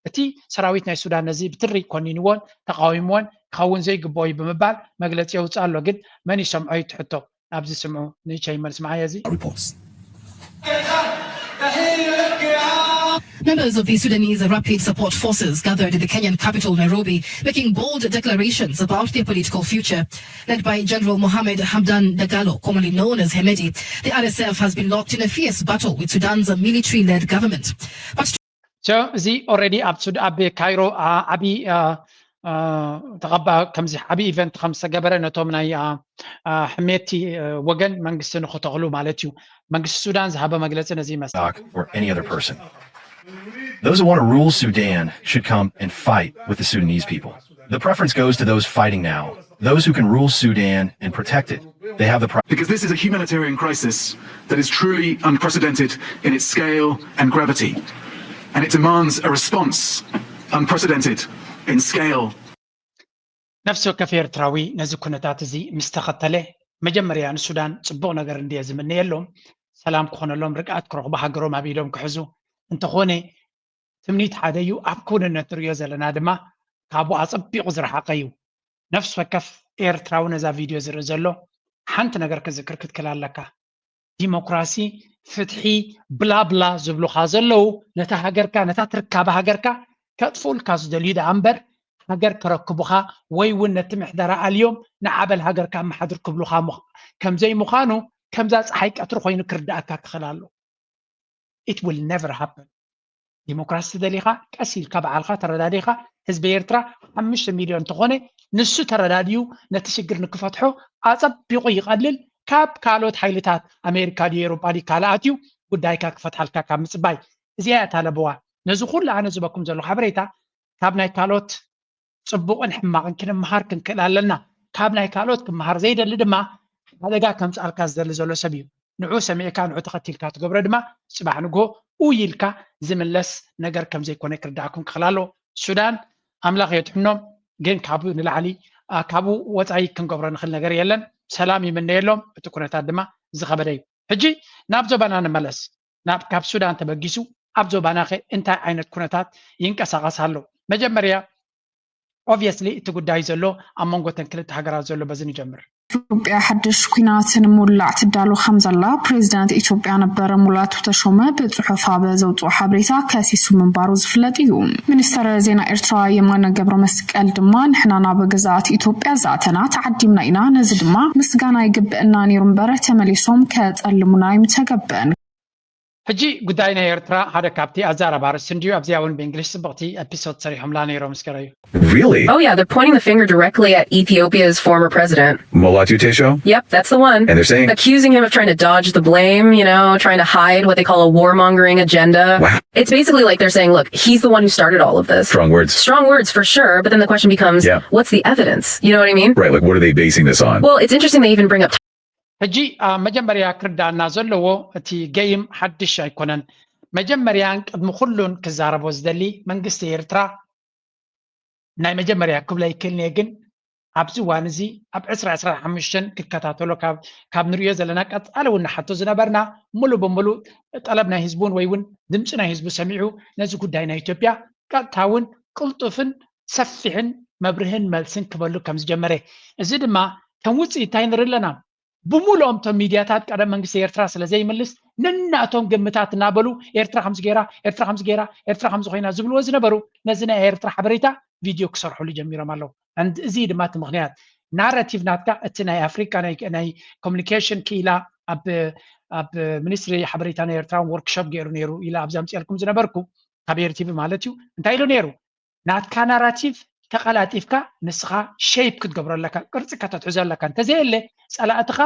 እቲ ሰራዊት ናይ ሱዳን ነዚ ብትሪ ኮኒንዎን ተቃዊምዎን ክኸውን ዘይግብኦ እዩ ብምባል መግለፂ የውፅእ ኣሎ። ግን መን ይሰምዖ እዩ እቲ ሕቶ? ኣብዚ ስምዑ ንእቸይ መልስ መዓየ እዚ reports. Members of the Sudanese Rapid Support Forces gathered in the Kenyan capital, Nairobi, making bold declarations about their political future. Led by General Mohamed Hamdan Dagalo, commonly known as Hemedi, the R S F has been locked in a fierce battle with Sudan's military-led government. But So እዚ already ኣብ ሱድ ኣብ ካይሮ ዓቢ ተቐባ ከምዚ ዓቢ ኢቨንት ከም ዝተገበረ ነቶም ናይ ሕሜቲ ወገን መንግስቲ ንክተኽሉ ማለት እዩ። መንግስቲ ሱዳን ዝሃበ መግለፂ ነዚ ይመስል። Or any other person. Those who want to rule Sudan should come and fight with the Sudanese people. The preference goes to those fighting now, those who can rule Sudan and protect it. They have the pri- Because this is a humanitarian crisis that is truly unprecedented in its scale and gravity. And it demands a response unprecedented in scale. ነፍሲ ወከፍ ኤርትራዊ ነዚ ኩነታት እዚ ምስ ተኸተለ መጀመርያ ንሱዳን ጽቡቕ ነገር እንድየ ዝምነየሎም፣ ሰላም ክኾነሎም፣ ርግኣት ክረኽቡ፣ ሃገሮም ኣብ ኢዶም ክሕዙ። እንተኾነ ትምኒት ሓደ እዩ፣ ኣብ ክውንነት ንሪኦ ዘለና ድማ ካብኡ ኣጸቢቑ ዝረሓቐ እዩ። ነፍሲ ወከፍ ኤርትራዊ ነዛ ቪድዮ ዝርኢ ዘሎ ሓንቲ ነገር ክዝክር ክትክል ኣለካ። ዲሞክራሲ፣ ፍትሒ፣ ብላብላ ዝብሉኻ ዘለዉ ነታ ሃገርካ ነታ ትርካባ ሃገርካ ከጥፍኡልካ ዝደልዩ ደኣ እምበር ሃገር ከረክቡኻ ወይ እውን ነቲ ምሕደራ ኣልዮም ንዓ በል ሃገርካ ኣመሓድር ክብሉኻ ከምዘይምዃኑ ከምዛ ፀሓይ ቀትሪ ኮይኑ ክርድኣካ ክኽእል ኣሎ። It will never happen። ዲሞክራሲ ተደሊኻ ቀስ ኢልካ ባዕልኻ ተረዳዲኻ ህዝቢ ኤርትራ ሓሙሽተ ሚልዮን እንተኾነ ንሱ ተረዳድዩ ነቲ ሽግር ንክፈትሖ ኣጸቢቑ ይቐልል። ካብ ካልኦት ሓይልታት ኣሜሪካ ድዩ ኤውሮጳ ድዩ ካልኣት እዩ ጉዳይካ ክፈትሓልካ ካብ ምጽባይ። እዚኣ እያ እታ ለበዋ። ነዚ ኩሉ ኣነ ዝበኩም ዘለኹ ሓበሬታ ካብ ናይ ካልኦት ጽቡቕን ሕማቕን ክንምሃር ክንክእል ኣለና። ካብ ናይ ካልኦት ክምሃር ዘይደሊ ድማ ሓደጋ ከምጽኣልካ ዝደሊ ዘሎ ሰብ እዩ። ንዑ ሰሚዕካ ንዑ ተኸቲልካ ትገብሮ ድማ ጽባሕ ንግሆ ኡይ ኢልካ ዝምለስ ነገር ከም ዘይኮነ ክርዳእኩም ክኽእል ኣለዎ። ሱዳን ኣምላኽ የድሕኖም፣ ግን ካብኡ ንላዕሊ ካብኡ ወፃኢ ክንገብሮ ንኽእል ነገር የለን። ሰላም ይምነየሎም። እቲ ኩነታት ድማ ዝኸበደ እዩ። ሕጂ ናብ ዞባና ንመለስ። ናብ ካብ ሱዳን ተበጊሱ ኣብ ዞባና ኸ እንታይ ዓይነት ኩነታት ይንቀሳቐስ ኣሎ? መጀመርያ obviously እቲ ጉዳይ ዘሎ ኣብ መንጎ ተን ክልተ ሃገራት ዘሎ በዚ ንጀምር። ኢትዮጵያ ሓድሽ ኩናት ንምውላዕ ትዳሎ ከም ዘላ ፕሬዚዳንት ኢትዮጵያ ነበረ ሙላቱ ተሾመ ብፅሑፍ ኣብ ዘውፅኦ ሓበሬታ ከሲሱ ምንባሩ ዝፍለጥ እዩ። ሚኒስተር ዜና ኤርትራ የማነ ገብረ መስቀል ድማ ንሕና ናብ ግዝኣት ኢትዮጵያ ዝኣተና ተዓዲምና ኢና፣ ነዚ ድማ ምስጋና ይግብእና ነይሩ እምበር ተመሊሶም ከጠልሙና ኣይምተገበን። ሕጂ ጉዳይ ናይ ኤርትራ ሓደ ካብቲ ኣዛራቢ ኣርእስቲ እንድዩ። ኣብዚኣ እውን ብእንግሊሽ ጽብቕቲ episode ሰሪሖምላ ነይሮም፣ እስከ ረዩ። Really? Oh yeah, they're pointing the finger directly at Ethiopia's former president. Mulatu Tesho? Yep, that's the one. And they're saying, Accusing him of trying to dodge the blame, you know, trying to hide what they call a warmongering agenda. Wow. It's basically like they're saying, look, he's the one who started all of this. Strong words. Strong words for sure, but then the question becomes, Yeah. what's the evidence? You know what I mean? Right, like what are they basing this on? Well, it's interesting they even bring up ሕጂ ኣብ መጀመርያ ክርዳእና ዘለዎ እቲ ገይም ሓድሽ ኣይኮነን። መጀመርያን ቅድሚ ኩሉን ክዛረቦ ዝደሊ መንግስቲ ኤርትራ ናይ መጀመርያ ክብሎ ይክእልኒ እየ፣ ግን ኣብዚ እዋን እዚ ኣብ ዕስራ ዕስራ ሓሙሽተ ክከታተሎ ካብ ካብ ንሪኦ ዘለና ቀጻሊ እውን ንሓቶ ዝነበርና ሙሉ ብሙሉ ጠለብ ናይ ህዝቢ እውን ወይ እውን ድምፂ ናይ ህዝቢ ሰሚዑ ነዚ ጉዳይ ናይ ኢትዮጵያ ቀጥታ እውን ቅልጡፍን ሰፊሕን መብርህን መልስን ክበሉ ከም ዝጀመረ፣ እዚ ድማ ከም ውፅኢት እንታይ ንርኢ ኣለና? ብሙሉኦም እቶም ሚድያታት ቀደም መንግስቲ ኤርትራ ስለ ዘይምልስ ነናቶም ግምታት እናበሉ ኤርትራ ከምዚ ገይራ ኤርትራ ከምዚ ገይራ ኤርትራ ከምዚ ኮይና ዝብልዎ ዝነበሩ ነዚ ናይ ኤርትራ ሓበሬታ ቪድዮ ክሰርሕሉ ጀሚሮም ኣለዉ። And እዚ ድማ እቲ ምክንያት ናራቲቭ ናትካ እቲ ናይ ኣፍሪቃ ናይ ናይ ኮሚኒኬሽን ክኢላ ኣብ ኣብ ሚኒስትሪ ሓበሬታ ናይ ኤርትራ ወርክሾፕ ገይሩ ነይሩ ኢለ ኣብዚ ኣምፅኤልኩም ዝነበርኩ ካብ ኤርቲቪ ማለት እዩ። እንታይ ኢሉ ነይሩ? ናትካ ናራቲቭ ተቐላጢፍካ ንስኻ ሼፕ ክትገብሮ ኣለካ፣ ቅርጺ ከተትሕዞ ኣለካ። እንተዘየለ ጸላእትኻ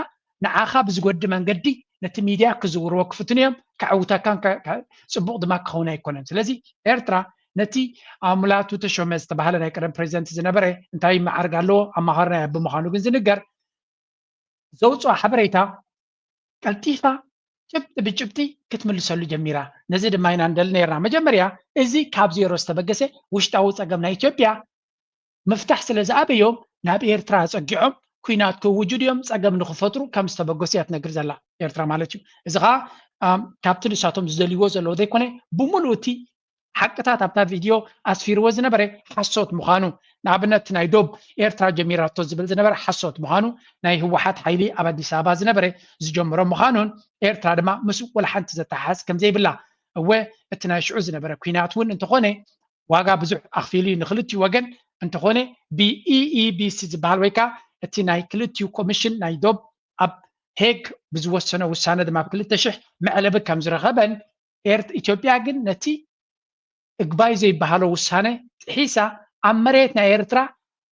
ንዓኻ ብዝጎዲ መንገዲ ነቲ ሚድያ ክዝውርዎ ክፍትኑ እዮም፣ ከዕውተካን ከ- ከ- ጽቡቕ ድማ ክኸውን ኣይኮነን። ስለዚ ኤርትራ ነቲ ኣብ ሙላቱ ተሾመ ዝተባህለ ናይ ቀደም ፕሬዚደንት ዝነበረ እንታይ መዓርግ ኣለዎ ኣማኻሪ ናይ ኣቢ ምዃኑ ግን ዝንገር ዘውፅኦ ሓበሬታ ቀልጢፋ ጭብጢ ብጭብጢ ክትምልሰሉ ጀሚራ። ነዚ ድማ ኢና ንደሊ ነርና። መጀመርያ እዚ ካብ ዜሮ ዝተበገሰ ውሽጣዊ ፀገም ናይ ኢትዮጵያ ምፍታሕ ስለ ዝኣበዮም ናብ ኤርትራ ኣፀጊዖም ኩናት ክውጁ ድዮም ፀገም ንክፈጥሩ ከም ዝተበገሱ እያ ትነግር ዘላ ኤርትራ ማለት እዩ። እዚ ከዓ ኣም፣ ካብቲ ንሳቶም ዝደልይዎ ዘለዉ ዘይኮነ ብምሉእ እቲ ሓቅታት ኣብታ ቪድዮ ኣስፊርዎ ዝነበረ ሓሶት ምዃኑ፣ ንኣብነት ናይ ዶብ ኤርትራ ጀሚራቶ ዝብል ዝነበረ ሓሶት ምዃኑ፣ ናይ ህወሓት ሓይሊ ኣብ ኣዲስ ኣበባ ዝነበረ ዝጀመሮ ምዃኑን ኤርትራ ድማ ምስ ወላ ሓንቲ ዘተሓሓዝ ከም ዘይብላ፣ እወ እቲ ናይ ሽዑ ዝነበረ ኲናት እውን እንተኾነ ዋጋ ብዙሕ ኣኽፊሉ እዩ ንክልቲኡ ወገን፣ እንተኾነ ብኢኢቢሲ ዝበሃል ወይ ከዓ እቲ ናይ ክልቲኡ ኮሚሽን ናይ ዶብ ኣብ ሄግ ብዝወሰኖ ውሳነ ድማ ብ ክልተ ሽሕ መዕለቢ ከም ዝረኸበን ኤርት- ኢትዮጵያ ግን ነቲ እግባይ ዘይበሃሎ ውሳነ ጥሒሳ ኣብ መሬት ናይ ኤርትራ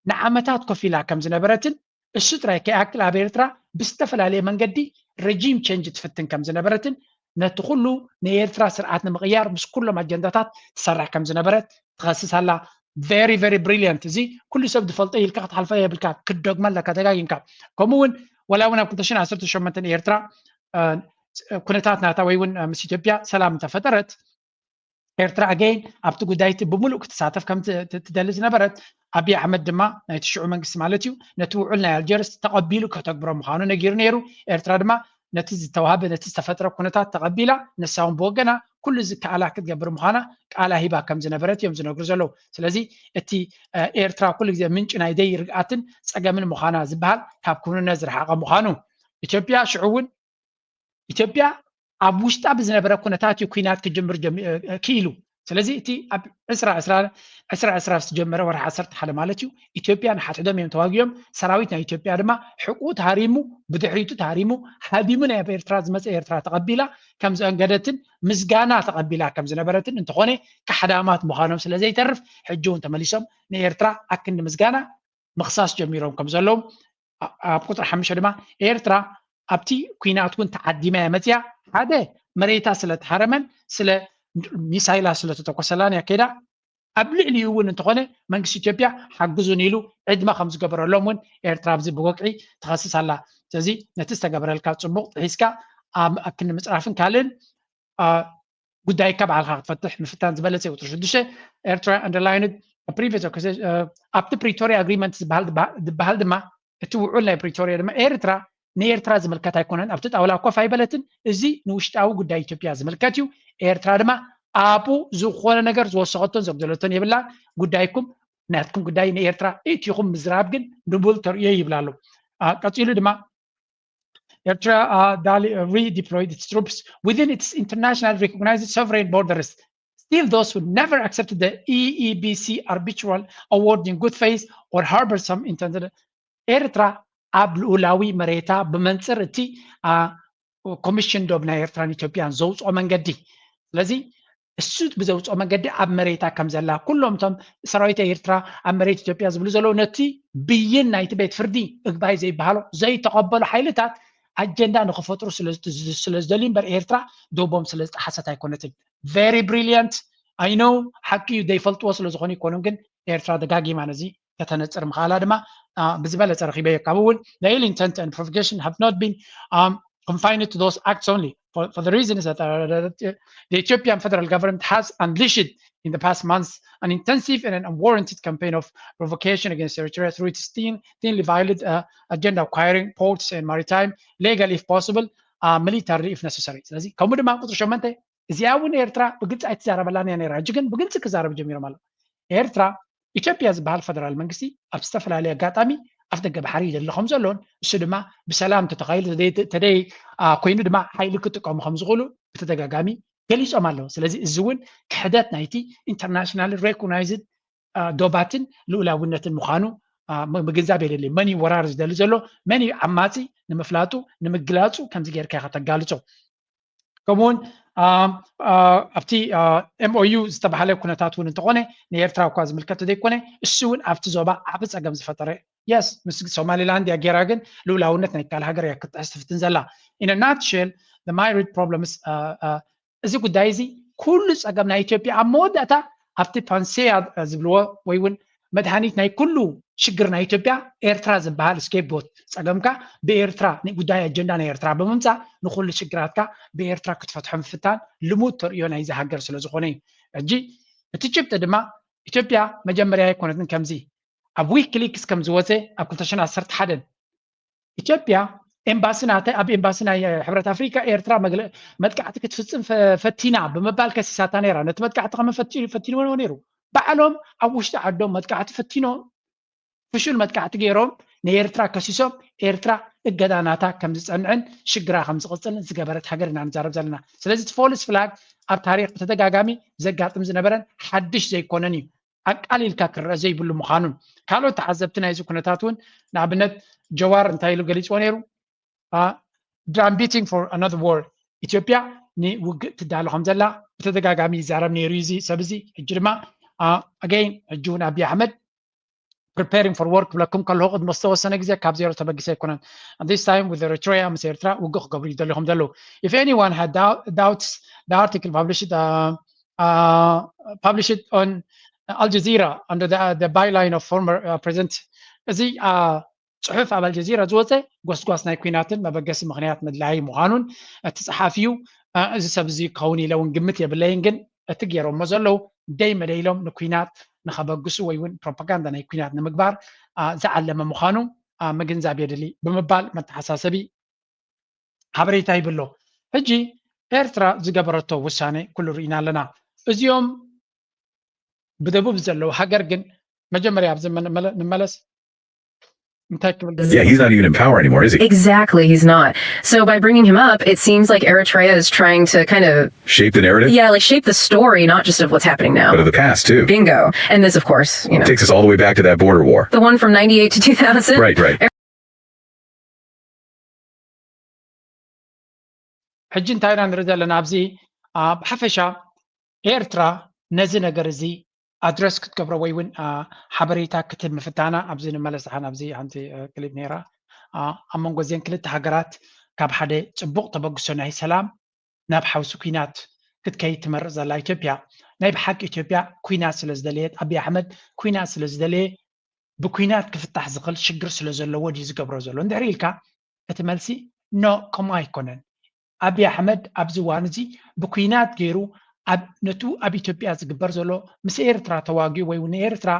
ንዓመታት ኮፍ ኢላ ከም ዝነበረትን እሱ ጥራይ ከይኣክል ኣብ ኤርትራ ብዝተፈላለየ መንገዲ ረጂም ቸንጅ ትፍትን ከም ዝነበረትን ነቲ ኩሉ ንኤርትራ ስርዓት ንምቕያር ምስ ኩሎም ኣጀንዳታት ትሰርሕ ከም ዝነበረት ትኸስስ ኣላ። Very very brilliant። እዚ ኩሉ ሰብ ዝፈልጦ ኢልካ ክትሓልፎ የብልካ፣ ክትደግሞ ኣለካ ደጋጊምካ። ከምኡ እውን ወላ እውን ኣብ ክልተ ሽሕን ዓሰርተ ሸሞንተን ኤርትራ ኩነታት ናታ ወይ እውን ምስ ኢትዮጵያ ሰላም እንተፈጠረት ኤርትራ ኣገይን ኣብቲ ጉዳይ እቲ ብምሉእ ክትሳተፍ ከም ትደሊ ዝነበረት፣ ኣብይ ኣሕመድ ድማ ናይቲ ሽዑ መንግስቲ ማለት እዩ ነቲ ውዑል ናይ ኣልጀርስ ተቐቢሉ ከተግብሮ ምዃኑ ነጊሩ ነይሩ። ኤርትራ ድማ ነቲ ዝተዋህበ ነቲ ዝተፈጥረ ኩነታት ተቐቢላ ንሳ እውን ብወገና ኩሉ ዝከኣላ ክትገብር ምዃና ቃላ ሂባ ከም ዝነበረት እዮም ዝነግሩ ዘለዉ። ስለዚ እቲ ኤርትራ ኩሉ ግዜ ምንጪ ናይ ደይ ርግኣትን ፀገምን ምዃና ዝበሃል ካብ ክውንነት ዝረሓቐ ምዃኑ ኢትዮጵያ ሽዑ እውን ኢትዮጵያ ኣብ ውሽጣ ብዝነበረ ኩነታት እዩ ኩናት ክጅምር ክኢሉ። ስለዚ እቲ ኣብ ዕስራ ዕስራ ዝተጀመረ ወርሒ ዓሰርተ ሓደ ማለት እዩ ኢትዮጵያ ንሓድሕዶም እዮም ተዋጊኦም። ሰራዊት ናይ ኢትዮጵያ ድማ ሕቁ ተሃሪሙ ብድሕሪቱ ተሃሪሙ ሃዲሙ ናይ ኣብ ኤርትራ ዝመፀ ኤርትራ ተቐቢላ ከም ዘእንገደትን ምስጋና ተቐቢላ ከም ዝነበረትን እንተኾነ ካሕዳማት ምዃኖም ስለ ዘይተርፍ ሕጂ እውን ተመሊሶም ንኤርትራ ኣክንዲ ምስጋና ምኽሳስ ጀሚሮም ከም ዘለዉ ኣብ ቁፅሪ ሓሙሽተ ድማ ኤርትራ ኣብቲ ኩናት እውን ተዓዲማ እያ መፅያ። ሓደ መሬታ ስለተሃረመን ስለ ሚሳይላ ስለተተኮሰላን እያ ከይዳ። ኣብ ልዕሊኡ እውን እንተኾነ መንግስቲ ኢትዮጵያ ሓግዙን ኢሉ ዕድመ ከም ዝገበረሎም እውን ኤርትራ ኣብዚ ብወግዒ ትኸስስ ኣላ። ስለዚ ነቲ ዝተገበረልካ ፅቡቕ ጥሒስካ ኣብ ክንዲ ምፅራፍን ካልእን ጉዳይካ ባዕልካ ክትፈትሕ ምፍታን ዝበለፀ እዩ። ቁፅሪ ሽዱሽተ ኤርትራ underlined previous ኣብቲ ፕሪቶሪያ ኣግሪመንት ዝበሃል ድማ እቲ ውዑል ናይ ፕሪቶሪያ ድማ ኤርትራ ንኤርትራ ዝምልከት ኣይኮነን፣ ኣብቲ ጣውላ ኮፍ ኣይበለትን። እዚ ንውሽጣዊ ጉዳይ ኢትዮጵያ ዝምልከት እዩ። ኤርትራ ድማ ኣብኡ ዝኾነ ነገር ዝወሰኸቶን ዘጉደለቶን የብላን። ጉዳይኩም ናትኩም ጉዳይ ንኤርትራ ኢትኹም ምዝራብ ግን ንቡል ተርእዮ ይብላ ኣሎ። ቀፂሉ ድማ ኤርትራ redeployed its troops within its international recognized sovereign borders. Still, those who never accepted the E E B C arbitral award in good faith or harbored some intended ኤርትራ ኣብ ልኡላዊ መሬታ ብመንፅር እቲ ኮሚሽን ዶብ ናይ ኤርትራን ኢትዮጵያን ዘውፅኦ መንገዲ። ስለዚ እሱ ብዘውፅኦ መንገዲ ኣብ መሬታ ከም ዘላ ኩሎም እቶም ሰራዊት ኤርትራ ኣብ መሬት ኢትዮጵያ ዝብሉ ዘለዉ ነቲ ብይን ናይቲ ቤት ፍርዲ እግባይ ዘይበሃሎ ዘይተቐበሉ ሓይልታት ኣጀንዳ ንክፈጥሩ ስለ ዝደልዩ እምበር ኤርትራ ዶቦም ስለ ዝጠሓሰት ኣይኮነትን። Very brilliant. I know ሓቂ እዩ ዘይፈልጥዎ ስለ ዝኾኑ ይኮኑን ግን ኤርትራ ደጋጊማ ነዚ ከተነፅር ምኽኣላ ድማ ብዝበለፀ ረኺበዮ። ካብኡ እውን the ill intent and provocation have not been um, confined to those acts only for, for the reason is that uh, the Ethiopian federal government has unleashed in the past months an intensive and an unwarranted campaign of provocation against Eritrea through its thin, thinly veiled uh, agenda acquiring ports and maritime legal if possible uh, militarily if necessary. ስለዚ ከምኡ ድማ ቁፅሪ ሸመንተ እዚኣ እውን ኤርትራ ብግልፂ ኣይትዛረበላን እያ ነራ። ሕጂ ግን ብግልፂ ክዛረቡ ጀሚሮም ኣለዉ። ኤርትራ ኢትዮጵያ ዝበሃል ፈደራል መንግስቲ ኣብ ዝተፈላለየ ኣጋጣሚ ኣፍ ደገ ባሕሪ ይደሊ ከም ዘሎን እሱ ድማ ብሰላም ተተኻይሉ ተደይ ኮይኑ ድማ ሓይሊ ክጥቀሙ ከም ዝኽእሉ ብተደጋጋሚ ገሊፆም ኣለዉ። ስለዚ እዚ እውን ክሕደት ናይቲ ኢንተርናሽናል ሬኮግናይዝድ ዶባትን ልኡላውነትን ምዃኑ ምግንዛብ የድሊ። መን እዩ ወራር ዝደሊ ዘሎ፣ መን እዩ ዓማፂ ንምፍላጡ ንምግላፁ ከምዚ ጌርካ ኢኻ ተጋልፆ። ከምኡውን ኣብቲ M O U ዝተባሃለ ኩነታት እውን እንተኾነ ንኤርትራ እኳ ዝምልከት ዘይኮነ እሱ እውን ኣብቲ ዞባ ዓቢ ጸገም ዝፈጠረ። የስ ምስ ሶማሊላንድ እያ ጌራ ግን ልኡላውነት ናይ ካልእ ሃገር እያ ክትጥሕስ ትፍትን ዘላ። In a nutshell the myriad problems እዚ ጉዳይ እዚ ኩሉ ጸገም ናይ ኢትዮጵያ ኣብ መወዳእታ ኣብቲ ፓንሴያ ዝብልዎ ወይ እውን መድሃኒት ናይ ኩሉ ሽግር ናይ ኢትዮጵያ ኤርትራ ዝበሃል scapegoat ጸገምካ ብኤርትራ ጉዳይ ኣጀንዳ ናይ ኤርትራ ብምምጻእ ንኩሉ ሽግራትካ ብኤርትራ ክትፈትሖ ምፍታን ልሙድ ተርእዮ ናይዚ ሃገር ስለ ዝኾነ እዩ። ሕጂ እቲ ጭብጢ ድማ ኢትዮጵያ መጀመርያ ኣይኮነትን ከምዚ ኣብ ዊኪሊክስ ከም ዝወፀ ኣብ ክልተ ሽሕን ዓሰርተ ሓደን ኢትዮጵያ ኤምባሲ ናተ ኣብ ኤምባሲ ናይ ሕብረት ኣፍሪካ ኤርትራ መጥቃዕቲ ክትፍፅም ፈቲና ብምባል ከሲሳታ ነይራ። ነቲ መጥቃዕቲ ከመን ፈቲንዎ ነይሩ? ባዕሎም ኣብ ውሽጢ ዓዶም መጥቃዕቲ ፈቲኖ ፍሹል መጥቃዕቲ ገይሮም ንኤርትራ ከሲሶም ኤርትራ እገዳ ናታ ከም ዝፀንዕን ሽግራ ከም ዝቕፅልን ዝገበረት ሃገር ኢና ንዛረብ ዘለና። ስለዚ እቲ ፎልስ ፍላግ ኣብ ታሪክ ብተደጋጋሚ ዘጋጥም ዝነበረን ሓድሽ ዘይኮነን እዩ። ኣቃሊልካ ክረአ ዘይብሉ ምዃኑን ካልኦት ተዓዘብቲ ናይዚ ኩነታት እውን ንኣብነት ጀዋር እንታይ ኢሉ ገሊፅዎ ነይሩ? Drumbeating for another war ኢትዮጵያ ንውግእ ትዳሎ ከም ዘላ ብተደጋጋሚ ይዛረብ ነይሩ እዩ እዚ ሰብ እዚ። ሕጂ ድማ again ሕጂ እውን ኣብይ ኣሕመድ preparing for war ክብለኩም ከለኹ ቅድሚ ዝተወሰነ ግዜ ካብ ዜሮ ተበጊሰ ኣይኮነን። This time with Eritrea ምስ ኤርትራ ውግእ ክገብሩ ይደልዩ ከም ዘለዉ if anyone had doubts the article published uh, uh, published on Al Jazeera under the, uh, the byline of former uh, president እዚ uh, ፅሑፍ ኣብ ኣልጀዚራ ዝወፀ ጎስጓስ ናይ ኩናትን መበገሲ ምክንያት ምድላይ ምዃኑን እቲ ፀሓፊኡ እዚ ሰብ እዚ ክኸውን ኢለ እውን ግምት የብለይን ግን እቲ ገይሮሞ ዘለዉ ደይ መደይሎም ንኩናት ንኸበግሱ ወይ እውን ፕሮፓጋንዳ ናይ ኩናት ንምግባር ዝዓለመ ምዃኑ ምግንዛብ የድሊ ብምባል መተሓሳሰቢ ሓበሬታ ይብሎ። ሕጂ ኤርትራ ዝገበረቶ ውሳኔ ኩሉ ርኢና ኣለና። እዚኦም ብደቡብ ዘለዉ ሃገር ግን መጀመርያ ኣብዚ ንመለስ እንታይ ክብል Yeah, he's not even in power anymore, is he? Exactly, he's not. So by bringing him up, it seems like Eritrea is trying to kind of Shape the narrative? Yeah, like shape the story, not just of what's happening now. But of the past, too. Bingo. And this, of course, you know. Takes us all the way back to that border war. The one from ninety-eight to two thousand. Right, right. ሕጂ እንታይ ኢና ንርኢ ዘለና ኣብዚ ብሓፈሻ ኤርትራ ነዚ ነገር እዚ ኣድረስ ክትገብሮ ወይ እውን ሓበሬታ ክትህብ ምፍታና ኣብዚ ንመለስ ሓን ኣብዚ ሓንቲ ክሊፕ ነይራ። ኣብ መንጎ እዚን ክልተ ሃገራት ካብ ሓደ ፅቡቕ ተበግሶ ናይ ሰላም ናብ ሓውሲ ኩናት ክትከይድ ትመርፅ ዘላ ኢትዮጵያ፣ ናይ ብሓቂ ኢትዮጵያ ኩናት ስለ ዝደለየት፣ ኣቢይ ኣሕመድ ኩናት ስለ ዝደለየ ብኩናት ክፍታሕ ዝኽእል ሽግር ስለ ዘለዎ ድዩ ዝገብሮ ዘሎ እንድሕር ኢልካ፣ እቲ መልሲ ኖ፣ ከምኡ ኣይኮነን። ኣቢይ ኣሕመድ ኣብዚ እዋን እዚ ብኩናት ገይሩ ኣብ ነቱ ኣብ ኢትዮጵያ ዝግበር ዘሎ ምስ ኤርትራ ተዋጊኡ ወይ እውን ንኤርትራ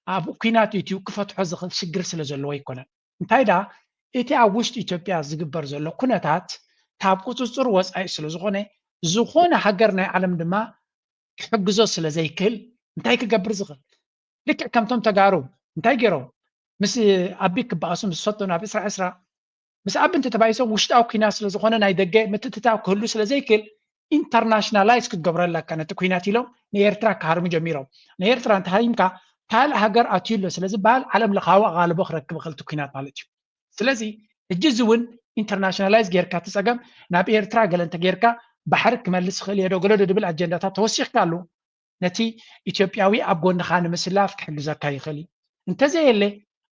ኣብ ኩናት ኢትዩ ክፈትሖ ዝኽእል ሽግር ስለ ዘለዎ ኣይኮነን። እንታይ ደኣ እቲ ኣብ ውሽጢ ኢትዮጵያ ዝግበር ዘሎ ኩነታት ካብ ቁፅፅር ወፃኢ ስለ ዝኾነ፣ ዝኾነ ሃገር ናይ ዓለም ድማ ክሕግዞ ስለ ዘይክእል እንታይ ክገብር ዝኽእል? ልክዕ ከምቶም ተጋሩ እንታይ ገይሮም ምስ ኣቢ ክበኣሱ ምስ ፈቱ ናብ ዕስራ ዕስራ ምስ ኣቢ እንተተባኢሶም ውሽጣዊ ኩናት ስለ ዝኾነ ናይ ደገ ምትእትታው ክህሉ ስለ ዘይክእል ኢንተርናሽናላይዝ ክትገብሮ ኣለካ ነቲ ኩናት ኢሎም ንኤርትራ ክሃርሙ ጀሚሮም። ንኤርትራ እንተሃሪምካ ካልእ ሃገር ኣትዩ ኣሎ ስለ ዝበሃል ዓለም ለኻዊ ኣቓልቦ ክረክብ ይኽእል እቲ ኩናት ማለት እዩ። ስለዚ ሕጂ እዚ እውን ኢንተርናሽናላይዝ ጌርካ እቲ ፀገም ናብ ኤርትራ ገለ እንተጌርካ ባሕሪ ክመልስ ይኽእል እየ ዶ ገለ ዶ ድብል ኣጀንዳታት ተወሲኽካ ኣሎ። ነቲ ኢትዮጵያዊ ኣብ ጎንኻ ንምስላፍ ክሕግዘካ ይኽእል እዩ። እንተዘየለ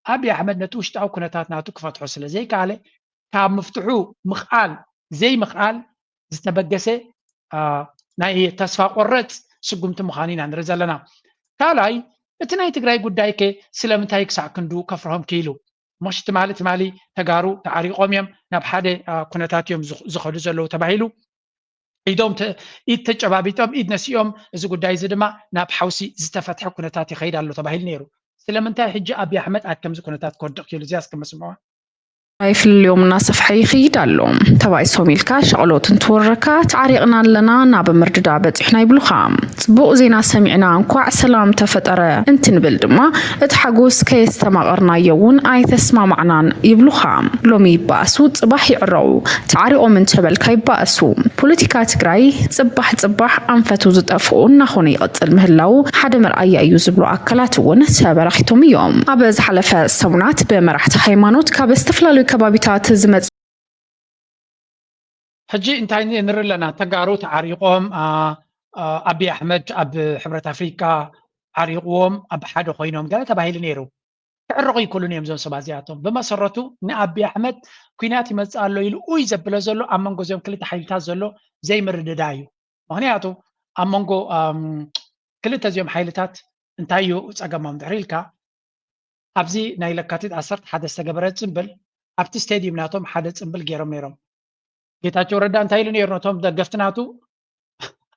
ኣብይ ኣሕመድ ነቲ ውሽጣዊ ኩነታት ናቱ ክፈትሖ ስለ ዘይከኣለ ካብ ምፍትሑ ምኽኣል ዘይምኽኣል ዝተበገሰ ናይ ተስፋ ቆረፅ ስጉምቲ ምዃኑ ኢና ንርኢ ዘለና። ካልኣይ እቲ ናይ ትግራይ ጉዳይ ከ ስለምንታይ ክሳዕ ክንዱ ከፍርሆም ክኢሉ? ሞሽ ትማሊ ትማሊ ተጋሩ ተዓሪቖም እዮም ናብ ሓደ ኩነታት እዮም ዝኸዱ ዘለዉ ተባሂሉ። ኢዶም ኢድ ተጨባቢጦም ኢድ ነሲኦም እዚ ጉዳይ እዚ ድማ ናብ ሓውሲ ዝተፈትሐ ኩነታት ይኸይድ ኣሎ ተባሂሉ ነይሩ። ስለምንታይ ሕጂ ኣብይ ኣሕመድ ኣብ ከምዚ ኩነታት ክወድቕ ክኢሉ? እዚኣ እስከ መስምዕዋ። ናይ ፍልልዮም እናሰፍሐ ይኽይድ ኣሎ። ተባኢሶም ኢልካ ሻቕሎት እንትወረካ ተዓሪቕና ኣለና ናብ ምርድዳ በፂሕና ይብሉኻ። ፅቡቕ ዜና ሰሚዕና እንኳዕ ሰላም ተፈጠረ እንትንብል ድማ እቲ ሓጎስ ከየስተማቐርናዮ እውን ኣይተስማማዕናን ይብሉኻ። ሎሚ ይበኣሱ ፅባሕ ይዕረቑ። ተዓሪቖም እንተበልካ ይበኣሱ። ፖለቲካ ትግራይ ፅባሕ ፅባሕ ኣንፈቱ ዝጠፍኦ እናኾነ ይቕፅል ምህላዉ ሓደ መርኣያ እዩ ዝብሉ ኣካላት እውን ተበራኺቶም እዮም። ኣብ ዝሓለፈ ሰሙናት ብመራሕቲ ሃይማኖት ካብ ዝተፈላለዩ ከባቢታት ዝመፁ ሕጂ እንታይ ንርኢ ኣለና? ተጋሩ ተዓሪቖም፣ ኣብይ ኣሕመድ ኣብ ሕብረት ኣፍሪቃ ዓሪቕዎም ኣብ ሓደ ኮይኖም ገለ ተባሂሉ ነይሩ። ክዕረቑ ኣይክእሉን እዮም እዞም ሰባት እዚኣቶም። ብመሰረቱ ንኣብይ ኣሕመድ ኲናት ይመፅእ ኣሎ ኢሉ ኡይ ዘብሎ ዘሎ ኣብ መንጎ እዚኦም ክልተ ሓይልታት ዘሎ ዘይምርድዳእ እዩ። ምኽንያቱ ኣብ መንጎ ክልተ እዚኦም ሓይልታት እንታይ እዩ ፀገሞም ድሕሪ ኢልካ ኣብዚ ናይ ለካቲት ዓሰርተ ሓደ ዝተገበረ ፅምብል ኣብቲ ስቴድዩም ናቶም ሓደ ፅምብል ገይሮም ነይሮም። ጌታቸው ረዳ እንታይ ኢሉ ነይሩ ነቶም ደገፍቲ ናቱ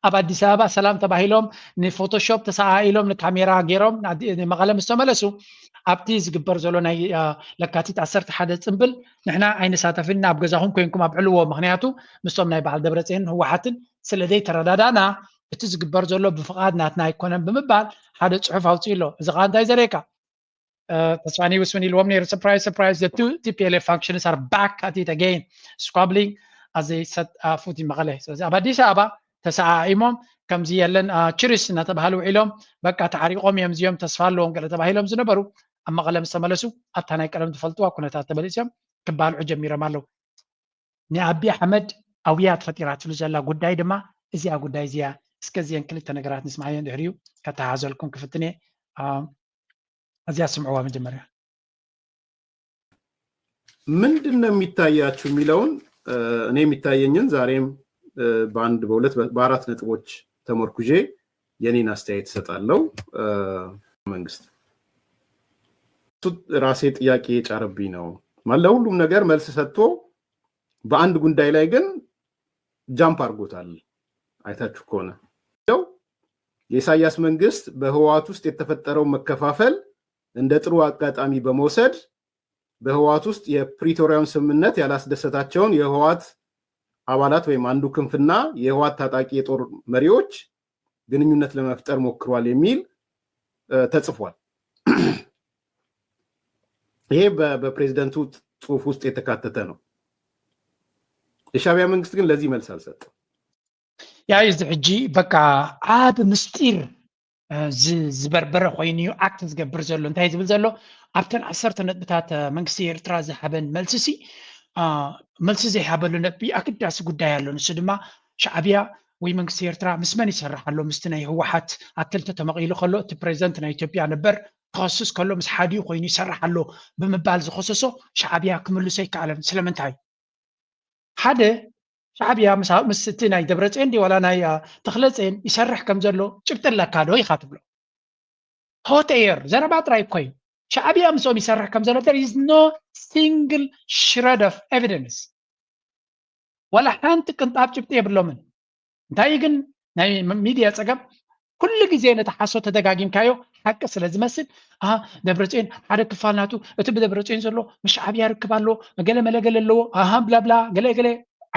ኣብ ኣዲስ ኣበባ ሰላም ተባሂሎም ንፎቶሾፕ ተሰኣኢሎም ንካሜራ ገይሮም ንመቐለ ምስ ተመለሱ ኣብቲ ዝግበር ዘሎ ናይ ለካቲት ዓሰርተ ሓደ ፅምብል ንሕና ኣይንሳተፍን ኣብ ገዛኹም ኮይንኩም ኣብዕልዎ ምክንያቱ ምስቶም ናይ በዓል ደብረፅዮንን ህወሓትን ስለ ዘይተረዳዳና እቲ ዝግበር ዘሎ ብፍቓድ ናትና ኣይኮነን ብምባል ሓደ ፅሑፍ ኣውፅኡ ኣሎ። እዚ ከዓ እንታይ ዘርእየካ ተስፋኒ ውስን ኢልዎም ነይሩ surprise surprise the two T P L F functions are back at it again squabbling as they set foot in መቐለ። ስለዚ ኣብ ኣዲስ ኣበባ ተሰኣኢሞም ከምዚ የለን ችሪስ እናተባሃሉ ውዒሎም በቃ ተዓሪቆም እዮም እዚኦም ተስፋ ኣለዎም ገለ ተባሂሎም ዝነበሩ ኣብ መቐለ ምስ ተመለሱ ኣብታ ናይ ቀደም ዝፈልጥዋ ኩነታት ተመሊሶም ክባልዑ ጀሚሮም ኣለዉ። ንኣቢ ኣሕመድ ኣውያት ፈጢራትሉ ዘላ ጉዳይ ድማ እዚኣ ጉዳይ እዚኣ እስከ እዚአን ክልተ ነገራት ንስማዓዮ እንድሕር እዩ ከተሓዘልኩም ክፍትን እየ። እዚኣ ስምዕዋ መጀመርያ። ምንድን ነው የሚታያችሁ የሚለውን እኔ የሚታየኝን ዛሬም በአንድ በሁለት በአራት ነጥቦች ተመርኩዤ የኔን አስተያየት እሰጣለሁ። መንግስት ራሴ ጥያቄ የጫረብኝ ነው ማለት ለሁሉም ነገር መልስ ሰጥቶ በአንድ ጉዳይ ላይ ግን ጃምፕ አድርጎታል። አይታችሁ ከሆነ የኢሳያስ መንግስት በህወሓት ውስጥ የተፈጠረው መከፋፈል እንደ ጥሩ አጋጣሚ በመውሰድ በህወሓት ውስጥ የፕሪቶሪያውን ስምምነት ያላስደሰታቸውን የህወሓት አባላት ወይም አንዱ ክንፍና የህወሓት ታጣቂ የጦር መሪዎች ግንኙነት ለመፍጠር ሞክሯል የሚል ተጽፏል። ይሄ በፕሬዝደንቱ ጽሁፍ ውስጥ የተካተተ ነው። የሻቢያ መንግስት ግን ለዚህ መልስ አልሰጥም። ያ እዚ ሕጂ በቃ ዓብ ምስጢር ዝበርበረ ኮይኑ እዩ ኣክት ዝገብር ዘሎ። እንታይ ዝብል ዘሎ ኣብተን ዓሰርተ ነጥብታት መንግስቲ ኤርትራ ዝሃበን መልስሲ መልሲ ዘይሃበሉ ነጥቢ ኣገዳሲ ጉዳይ ኣሎ። ንሱ ድማ ሻዕብያ ወይ መንግስቲ ኤርትራ ምስ መን ይሰርሕ ኣሎ? ምስቲ ናይ ህወሓት ኣብ ክልተ ተመቒሉ ከሎ እቲ ፕሬዚደንት ናይ ኢትዮጵያ ነበር ክኸስስ ከሎ ምስ ሓዲኡ ኮይኑ ይሰርሕ ኣሎ ብምባል ዝኸሰሶ ሻዕብያ ክምልሶ ኣይከኣለን። ስለምንታይ? ሓደ ሻዕብያ ምስ ምስ እቲ ናይ ደብረፅዮን ድዩ ዋላ ናይ አ፣ ተኽለፅዮን ይሰርሕ ከም ዘሎ ጭብጢ ኣለካ ዶ ኢኻ ትብሎ? ሆት ኤር ዘረባ ጥራይ እኮ እዩ። ሻዕብያ ምስኦም ይሰርሕ ከም ዘሎ there is no single shred of evidence። ዋላ ሓንቲ ቅንጣብ ጭብጢ የብሎምን። እንታይ ግን ናይ ሚድያ ፀገም ኩሉ ግዜ ነቲ ሓሶት ተደጋጊምካዮ ሓቂ ስለ ዝመስል ኣ ደብረፅዮን ሓደ ክፋል ናቱ እቲ ብደብረፅዮን ዘሎ ምስ ሻዕብያ ርክብ ኣሎ ገለ መለገለ ኣለዎ ኣሃ ብላብላ ገለ ገለ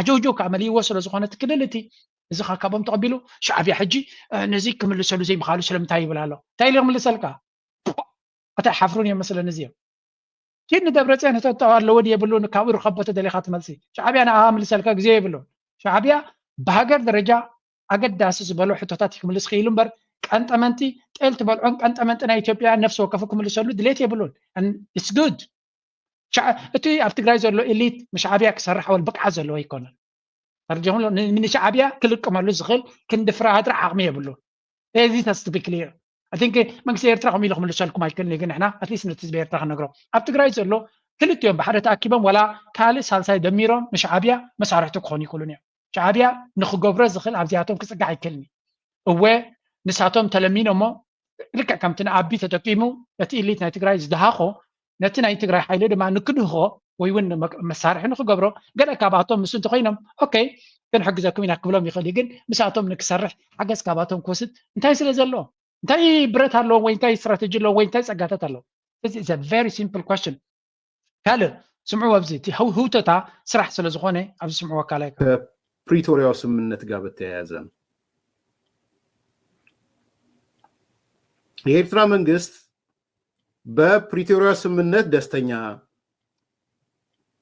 ዓጀውጀው ከዓ መሊእዎ ስለ ዝኾነ እቲ ክልል እቲ እዚ ከዓ ካብኦም ተቐቢሉ ሻዕብያ ሕጂ እ፣ ነዚ ክምልሰሉ ዘይምኻሉ ስለምንታይ ይብል ኣሎ እንታይ ኢሉ ክምልሰልካ ኣታ ሓፍሩን እዮም መስለኒ እዚኦም ኪድ ንደብረፅዮን ህተቶ ኣለዎ ድየብሉን ካብኡ ርከቦ ተደሊኻ ትመልሲ ሻዕብያ ንኣ ምልሰልካ ግዜ የብሉን ሻዕብያ ብሃገር ደረጃ ኣገዳሲ ዝበሎ ሕቶታት ክምልስ ክኢሉ እምበር ቀንጠመንቲ ጤል ትበልዖን ቀንጠመንቲ ናይ ኢትዮጵያ ነፍሲ ወከፉ ክምልሰሉ ድሌት የብሉን it's good እቲ ኣብ ትግራይ ዘሎ ኤሊት ምስ ሻዕብያ ክሰርሕ ወል ብቅዓት ዘለዎ ኣይኮነን ፈርጀኹም ንሻዕብያ ክልቅመሉ ዝኽእል ክንዲ ፍራሃድራ ዓቕሚ የብሉን እዚ ተስትቢክልዮ I think መንግስቲ ኤርትራ ከምኡ ኢሉ ክምልሰልኩም ኣይክእልን እዩ ግን ንሕና ኣትሊስት ነቲ ህዝቢ ኤርትራ ክነግሮ ኣብ ትግራይ ዘሎ ክልቲኦም ብሓደ ተኣኪቦም ዋላ ካልእ ሳልሳይ ደሚሮም ንሻዕብያ መሳርሕቲ ክኾኑ ይኽእሉን እዮም ሻዕብያ ንክገብሮ ዝኽእል ኣብዚኣቶም ክፅጋዕ ኣይክእልን እዩ እወ ንሳቶም ተለሚኖሞ ልክዕ ከምቲ ንኣቢ ተጠቂሙ ነቲ ኢሊት ናይ ትግራይ ዝደሃኾ ነቲ ናይ ትግራይ ሓይሊ ድማ ንክድህኾ ወይ እውን መሳርሒ ንክገብሮ ገለ ካባቶም ምስ እንተኮይኖም ኦኬ ክንሕግዘኩም ኢና ክብሎም ይኽእል እዩ ግን ምስኣቶም ንክሰርሕ ሓገዝ ካባቶም ክወስድ እንታይ ስለ ዘለዎ እንታይ ብረት ኣለዎም ወይ እንታይ ስትራተጂ ኣለዎም ወይ እንታይ ፀጋታት ኣለዎም እዚ is a very simple question ካልእ ስምዑ ኣብዚ እቲ ህውተታ ስራሕ ስለ ዝኾነ ኣብዚ ስምዑ ኣካላይ ከፕሪቶሪያው ስምምነት ጋር በተያያዘ ነው የኤርትራ መንግስት በፕሪቶሪያ ስምምነት ደስተኛ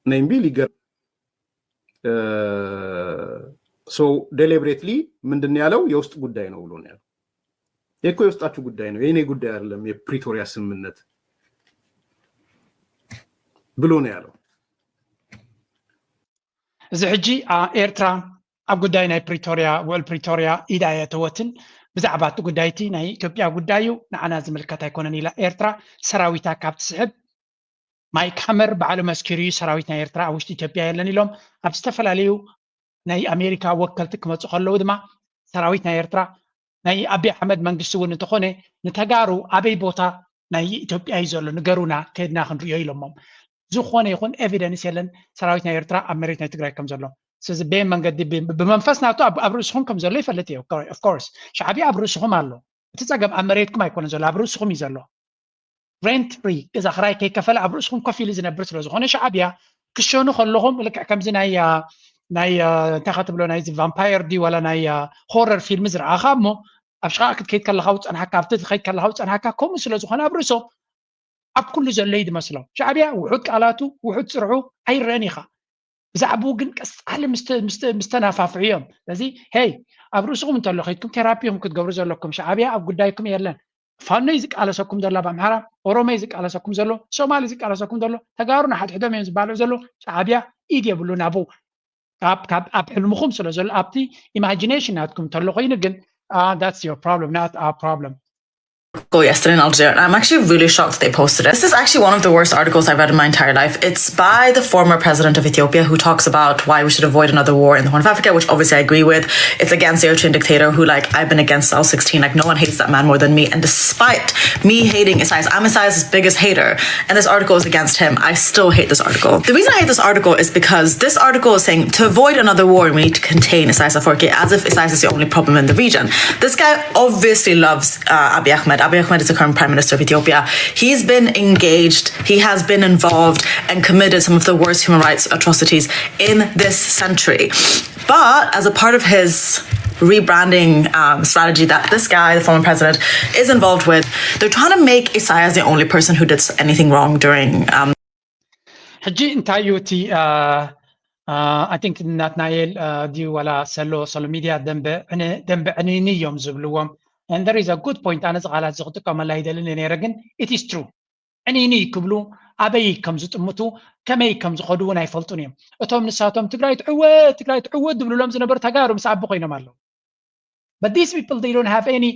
ነኝ ቢል ይገርም so deliberately ምንድን ያለው የውስጥ ጉዳይ ነው ብሎ ነው ያለው ይህ እኮ የውስጣችሁ ጉዳይ ነው የእኔ ጉዳይ አይደለም የፕሪቶሪያ ስምምነት ብሎ ነው ያለው እዚ ሕጂ ኤርትራ ኣብ ጉዳይ ናይ ፕሪቶርያ ውዕል ፕሪቶርያ ኢዳ የእተወትን ብዛዕባ እቲ ጉዳይ እቲ ናይ ኢትዮጵያ ጉዳይ እዩ ንዓና ዝምልከት ኣይኮነን ኢላ ኤርትራ ሰራዊታ ካብ ትስሕብ ማይክ ሃመር ባዕሉ መስኪሩ እዩ ሰራዊት ናይ ኤርትራ ኣብ ውሽጢ ኢትዮጵያ የለን ኢሎም ኣብ ዝተፈላለዩ ናይ ኣሜሪካ ወከልቲ ክመፁ ከለዉ ድማ ሰራዊት ናይ ኤርትራ ናይ ኣቢ ኣሕመድ መንግስቲ እውን እንተኾነ ንተጋሩ ኣበይ ቦታ ናይ ኢትዮጵያ እዩ ዘሎ ንገሩና ከድና ክንሪኦ ኢሎሞም ዝኾነ ይኹን ኤቪደንስ የለን ሰራዊት ናይ ኤርትራ ኣብ መሬት ናይ ትግራይ ከም ዘሎ ስለዚ በየን መንገዲ ብመንፈስ ናቱ ኣብ ርእስኹም ከም ዘሎ ይፈልጥ እዩ ኦፍኮርስ ሻዕብያ ኣብ ርእስኹም ኣሎ እቲ ፀገም ኣብ መሬትኩም ኣይኮነ ዘሎ ኣብ ርእስኹም እዩ ዘሎ ሬንት ፍሪ ገዛ ክራይ ከይከፈለ ኣብ ርእስኹም ኮፍ ኢሉ ዝነብር ስለ ዝኾነ ሻዕብያ ክሸኑ ከለኹም ልክዕ ከምዚ ናይ ናይ እንታይ ከትብሎ ናይዚ ቫምፓየር ድዩ ዋላ ናይ ሆረር ፊልም ዝረኣኻ እሞ ኣብ ሽቓ ክትከይድ ከለኻ ውፀንሓካ ኣብቲ ትኸይድ ከለኻ ውፀንሓካ ከምኡ ስለ ዝኾነ ኣብ ርእሶም ኣብ ኩሉ ዘሎ እዩ ዝመስሎም ሻዕብያ ውሑድ ቃላቱ ውሑድ ስርሑ ኣይረአን ኢኻ ብዛዕባኡ ግን ቀፃሊ ምስተናፋፍዑ እዮም ስለዚ ሄይ ኣብ ርእስኹም እንተሎ ከይድኩም ቴራፒኹም ክትገብሩ ዘለኩም ሻዕብያ ኣብ ጉዳይኩም የለን ፋኖ እዩ ዝቃለሰኩም ዘሎ ኣብ ኣምሓራ ኦሮሞ እዩ ዝቃለሰኩም ዘሎ ሶማሊ ዝቃለሰኩም ዘሎ ተጋሩ ንሓድሕዶም እዮም ዝባልዑ ዘሎ ሻዕብያ ኢድ የብሉ ናብኡ ኣብ ሕልምኹም ስለ ዘሎ ኣብቲ ኢማጂኔሽን ናትኩም እንተሎ ኮይኑ ግን that's your problem not our problem article yesterday in Al Jazeera, and I'm actually really shocked that they posted it. This is actually one of the worst articles I've read in my entire life. It's by the former president of Ethiopia who talks about why we should avoid another war in the Horn of Africa, which obviously I agree with. It's against the Eritrean dictator who, like, I've been against L sixteen. Like, no one hates that man more than me. And despite me hating Isaias, I'm Isaias' biggest hater. And this article is against him. I still hate this article. The reason I hate this article is because this article is saying to avoid another war, we need to contain Isaias Afwerki as if Isaias is the only problem in the region. This guy obviously loves uh, Abiy Ahmed. Abiy Ahmed is the current prime minister of Ethiopia. He's been engaged, he has been involved and committed some of the worst human rights atrocities in this century. But as a part of his rebranding um, strategy that this guy, the former president, is involved with, they're trying to make Isaias the only person who did anything wrong during. Um, ሕጂ እንታይ እዩ እቲ I think ናትናኤል ድዩ ዋላ ሰሎ ሰሎ ሚድያ ደንበ ዕንይኒ እዮም ዝብልዎም and there is a good point ኣነ ዝቃላት እዚ ክጥቀመላ ይደልን ነረ ግን it is true ዕንይኒ ክብሉ ኣበይ ከም ዝጥምቱ ከመይ ከም ዝኸዱ እውን ኣይፈልጡን እዮም እቶም ንሳቶም ትግራይ ትዕወት ትግራይ ትዕወት ዝብልሎም ዝነበሩ ተጋሩ ምስ ኣቢ ኮይኖም ኣለዉ But these people, they don't have any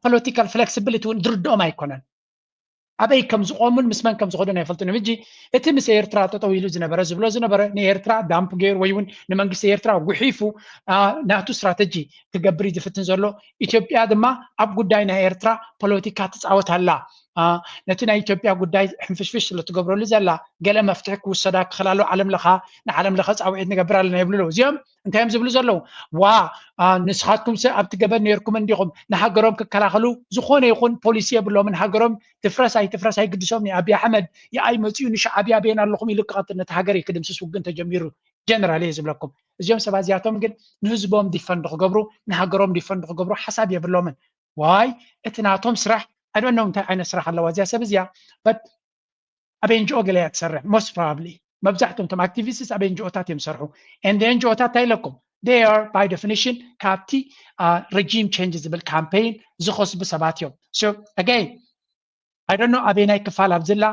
political flexibility እውን ዝርድኦም ኣይኮነን። ኣበይ ከም ዝቆሙን ምስ መን ከም ዝኸዱን ኣይፈልጡን እዮም። ሕጂ እቲ ምስ ኤርትራ ጠጠው ኢሉ ዝነበረ ዝብሎ ዝነበረ ንኤርትራ ዳምፕ ገይሩ ወይ እውን ንመንግስቲ ኤርትራ ጉሒፉ ናቱ ስትራተጂ ክገብር እዩ ዝፍትን ዘሎ። ኢትዮጵያ ድማ ኣብ ጉዳይ ናይ ኤርትራ ፖለቲካ ትፃወት ኣላ። ነቲ ናይ ኢትዮጵያ ጉዳይ ሕንፍሽፍሽ ስለ ትገብረሉ ዘላ ገለ መፍትሒ ክውሰዳ ክኽእል ኣሎ። ዓለም ለኻ ንዓለም ለኸ ፃውዒት ንገብር ኣለና ይብሉ ኣለዉ። እዚኦም እንታይ እዮም ዝብሉ ዘለዉ? ዋ ንስኻትኩም ሰብ ኣብቲ ገበን ነርኩም እንዲኹም። ንሃገሮም ክከላኸሉ ዝኾነ ይኹን ፖሊሲ የብሎምን። ሃገሮም ትፍረስ ኣይትፍረስ ኣይግድሶም። ኣብይ ኣሕመድ የኣይ መፅኡ ንሻዕብያ ቤን ኣለኹም ኢሉ ክቐትል ነቲ ሃገር ክድምስስ ውግን ተጀሚሩ ጀነራል እየ ዝብለኩም። እዚኦም ሰባት እዚኣቶም ግን ንህዝቦም ዲፈንድ ክገብሩ ንሃገሮም ዲፈንድ ክገብሩ ሓሳብ የብሎምን። ዋይ እቲ ናቶም ስራሕ ኣዶነው እንታይ ዓይነት ስራሕ ኣለዋ እዚኣ ሰብ እዚኣ። But ኣብ ኤንጂኦ ገለ እያ ትሰርሕ most probably። መብዛሕትኦም እቶም ኣክቲቪስትስ ኣብ ኤንጂኦታት እዮም ዝሰርሑ። And ኤንጂኦታት እንታይ ኢለኩም? They are by definition ካብቲ regime change ዝብል ካምፔይን ዝኸስቡ ሰባት እዮም። So again I don't know ኣበይናይ ክፋል ኣብዝላ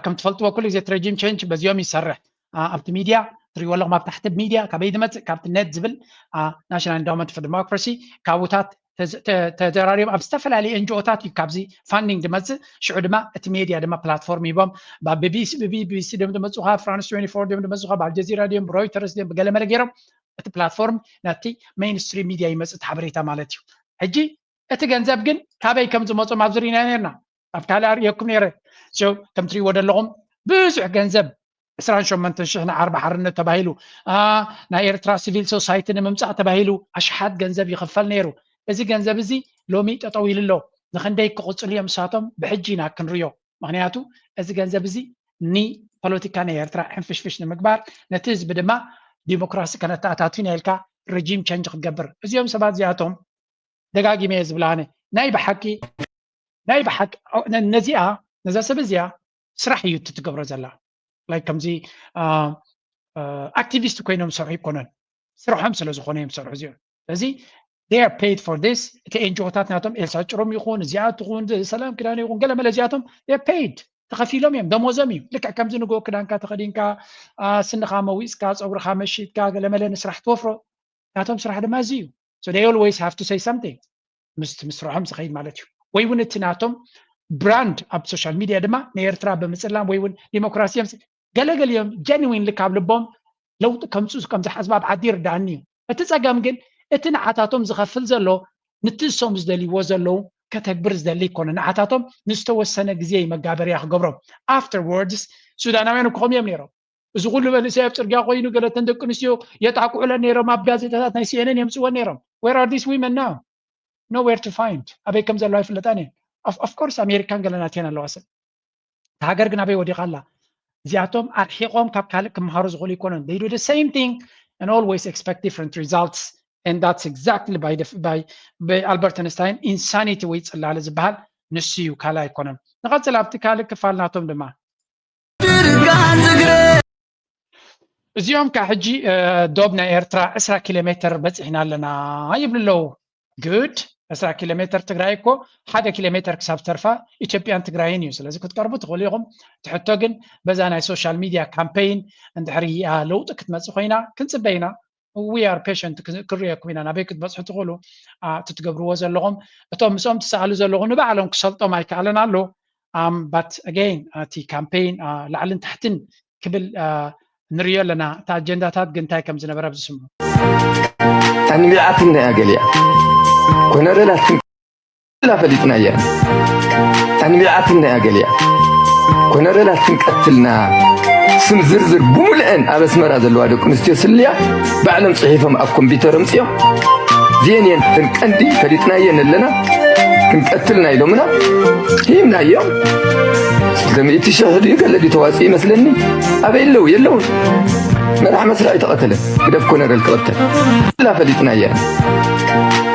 ከም ትፈልጥዎ ኩሉ ግዜ regime change በዚኦም ይሰርሕ። ኣብቲ ሚድያ ትሪእዎ ኣለኹም ኣብ ታሕቲ ሚድያ ካበይ ዝመፅእ ካብቲ ነት ዝብል ናሽናል ኢንዳውመንት ፎር ዲሞክራሲ ካብኡታት ተዘራሪቦም ኣብ ዝተፈላለዩ ኤንጂኦታት እዩ ካብዚ ፋንዲንግ ዝመፅእ። ሽዑ ድማ እቲ ሜድያ ድማ ፕላትፎርም ሂቦም ብቢቢሲ ድም ዝመፁኻ፣ ፍራንስ ትዌንቲ ፎር ድም ዝመፁኻ፣ ብኣልጀዚራ ድም ብሮይተርስ ድም ብገለመለ ገይሮም እቲ ፕላትፎርም ናቲ ሜይንስትሪም ሚድያ ይመፅእ እቲ ሓበሬታ ማለት እዩ። ሕጂ እቲ ገንዘብ ግን ካበይ ከም ዝመፁ ኣብዚ ርኢና ነርና ኣብ ካልእ ኣርእየኩም ነይረ። ከም ትሪእዎ ዘለኹም ብዙሕ ገንዘብ ዕስራን ሸሞንተን ሽሕ ንዓርቢ ሓርነት ተባሂሉ ናይ ኤርትራ ሲቪል ሶሳይቲ ንምምፃእ ተባሂሉ ኣሽሓት ገንዘብ ይኽፈል ነይሩ። እዚ ገንዘብ እዚ ሎሚ ጠጠው ኢሉ ኣሎ። ንክንደይ ክቕፅሉ እዮም ንሳቶም ብሕጂ ኢና ክንሪዮ። ምክንያቱ እዚ ገንዘብ እዚ ንፖለቲካ ናይ ኤርትራ ሕንፍሽፍሽ ንምግባር ነቲ ህዝቢ ድማ ዲሞክራሲ ከነተኣታቱ ኢና ኢልካ ረጂም ቸንጅ ክትገብር እዚኦም ሰባት እዚኣቶም ደጋጊመ እየ ዝብላ ኣነ ናይ ብሓቂ ናይ ብሓቂ ነዚኣ ነዛ ሰብ እዚኣ ስራሕ እዩ እቲ ትገብሮ ዘላ like ከምዚ ኣክቲቪስት ኮይኖም ዝሰርሑ ኣይኮነን ስርሖም ስለ ዝኾነ እዮም ዝሰርሑ እዚኦም ስለዚ they are paid for this እቲ ኤንጂኦታት ናቶም ኤልሳ ጭሮም ይኹን እዚኣ ትኹን ሰላም ክዳን ይኹን ገለመለ እዚኣቶም paid ተኸፊሎም እዮም ደሞዞም እዩ ልክዕ ከምዚ ንግሆ ክዳንካ ተኸዲንካ ስንኻ መዊፅካ ፀጉርኻ መሽጥካ ገለመለ ንስራሕ ትወፍሮ ናቶም ስራሕ ድማ እዚ እዩ so they always have to say something ምስ ምስርሖም ዝኸይድ ማለት እዩ ወይ እውን እቲ ናቶም ብራንድ ኣብ ሶሻል ሚድያ ድማ ንኤርትራ ብምፅላም ወይ እውን ዲሞክራሲ እዮም ገለገሊኦም ጀንዊንሊ ካብ ልቦም ለውጢ ከምፅኡ ከም ዝሓስቡ ኣብ ዓዲ ይርዳእኒ እዩ እቲ ፀገም ግን እቲ ንዓታቶም ዝኸፍል ዘሎ ንቲ እሶም ዝደልይዎ ዘለዉ ከተግብር ዝደሊ ይኮነ ንዓታቶም ንዝተወሰነ ግዜ እዩ መጋበርያ ክገብሮም afterwards ሱዳናውያን ክኾም እዮም ነይሮም እዚ ኩሉ መንእሰይ ኣብ ፅርግያ ኮይኑ ገለተን ደቂ ኣንስትዮ የጣቅዑለን ነይሮም ኣብ ጋዜጣታት ናይ ሲኤንን የምፅወን ነይሮም where are these women now nowhere to find ኣበይ ከም ዘለዋ ይፍለጣን እየን of course ኣሜሪካን ገለናትየን ኣለዋ ሰብ ሃገር ግን ኣበይ ወዲቓ ኣላ እዚኣቶም ኣርሒቖም ካብ ካልእ ክመሃሩ ዝኽእሉ ይኮነን they do the same thing and always expect different results and that's exactly by, the, by, by Albert Einstein insanity ወይ ፅላለ ዝበሃል ንሱ እዩ ካልእ ኣይኮነን ንቐፅል ኣብቲ ካልእ ክፋል ናቶም ድማ እዚኦም ከዓ ሕጂ ዶብ ናይ ኤርትራ ዕስራ ኪሎ ሜትር በፂሕና ኣለና ይብሉ ኣለዉ good ዕስራ ኪሎ ሜትር ትግራይ እኮ ሓደ ኪሎ ሜትር ክሳብ ተርፋ ኢትዮጵያን ትግራይን እዩ ስለዚ ክትቀርቡ ትኽእሉ ኢኹም ትሕቶ ግን በዛ ናይ ሶሻል ሚድያ ካምፔይን እንድሕሪ ለውጢ ክትመፅእ ኮይና ክንፅበ ኢና we are patient ክንሪኤኩም ኢና ናበይ ክትበፅሑ ትኽእሉ እቲ ትገብርዎ ዘለኹም እቶም ምስኦም ትሰኣሉ ዘለኹም ንባዕሎም ክሰልጦም ኣይከኣለን ኣሎ but again እቲ ካምፔይን ላዕልን ታሕትን ክብል ንሪዮ ኣለና እቲ ኣጀንዳታት ግን እንታይ ከም ዝነበረ ኣብዚ ስምዑ ኣንቢዓትና እያ ገሊኣ ኮነረላት ላ ፈሊጥናያ ኣንቢዓትና እያ ገሊኣ ኮነረላት ክንቀትልና ስም ዝርዝር ብምልአን ኣብ ኣስመራ ዘለዋ ደቂ ኣንስትዮ ስልያ ባዕሎም ፅሒፎም ኣብ ኮምፒተር ኣምፅኦም ዜን እየን እተን ቀንዲ ፈሊጥናየን ኣለና ክንቀትልና ኢሎምና ሂምናዮም ክልተ ሚእቲ ሽሕ ድዩ ገለ ድዩ ተዋፅኡ ይመስለኒ ኣበይ ኣለዉ የለውን መራሕ መስርዕ ተቐተለ ግደፍ ኮነረል ክቐተል ላ ፈሊጥናያ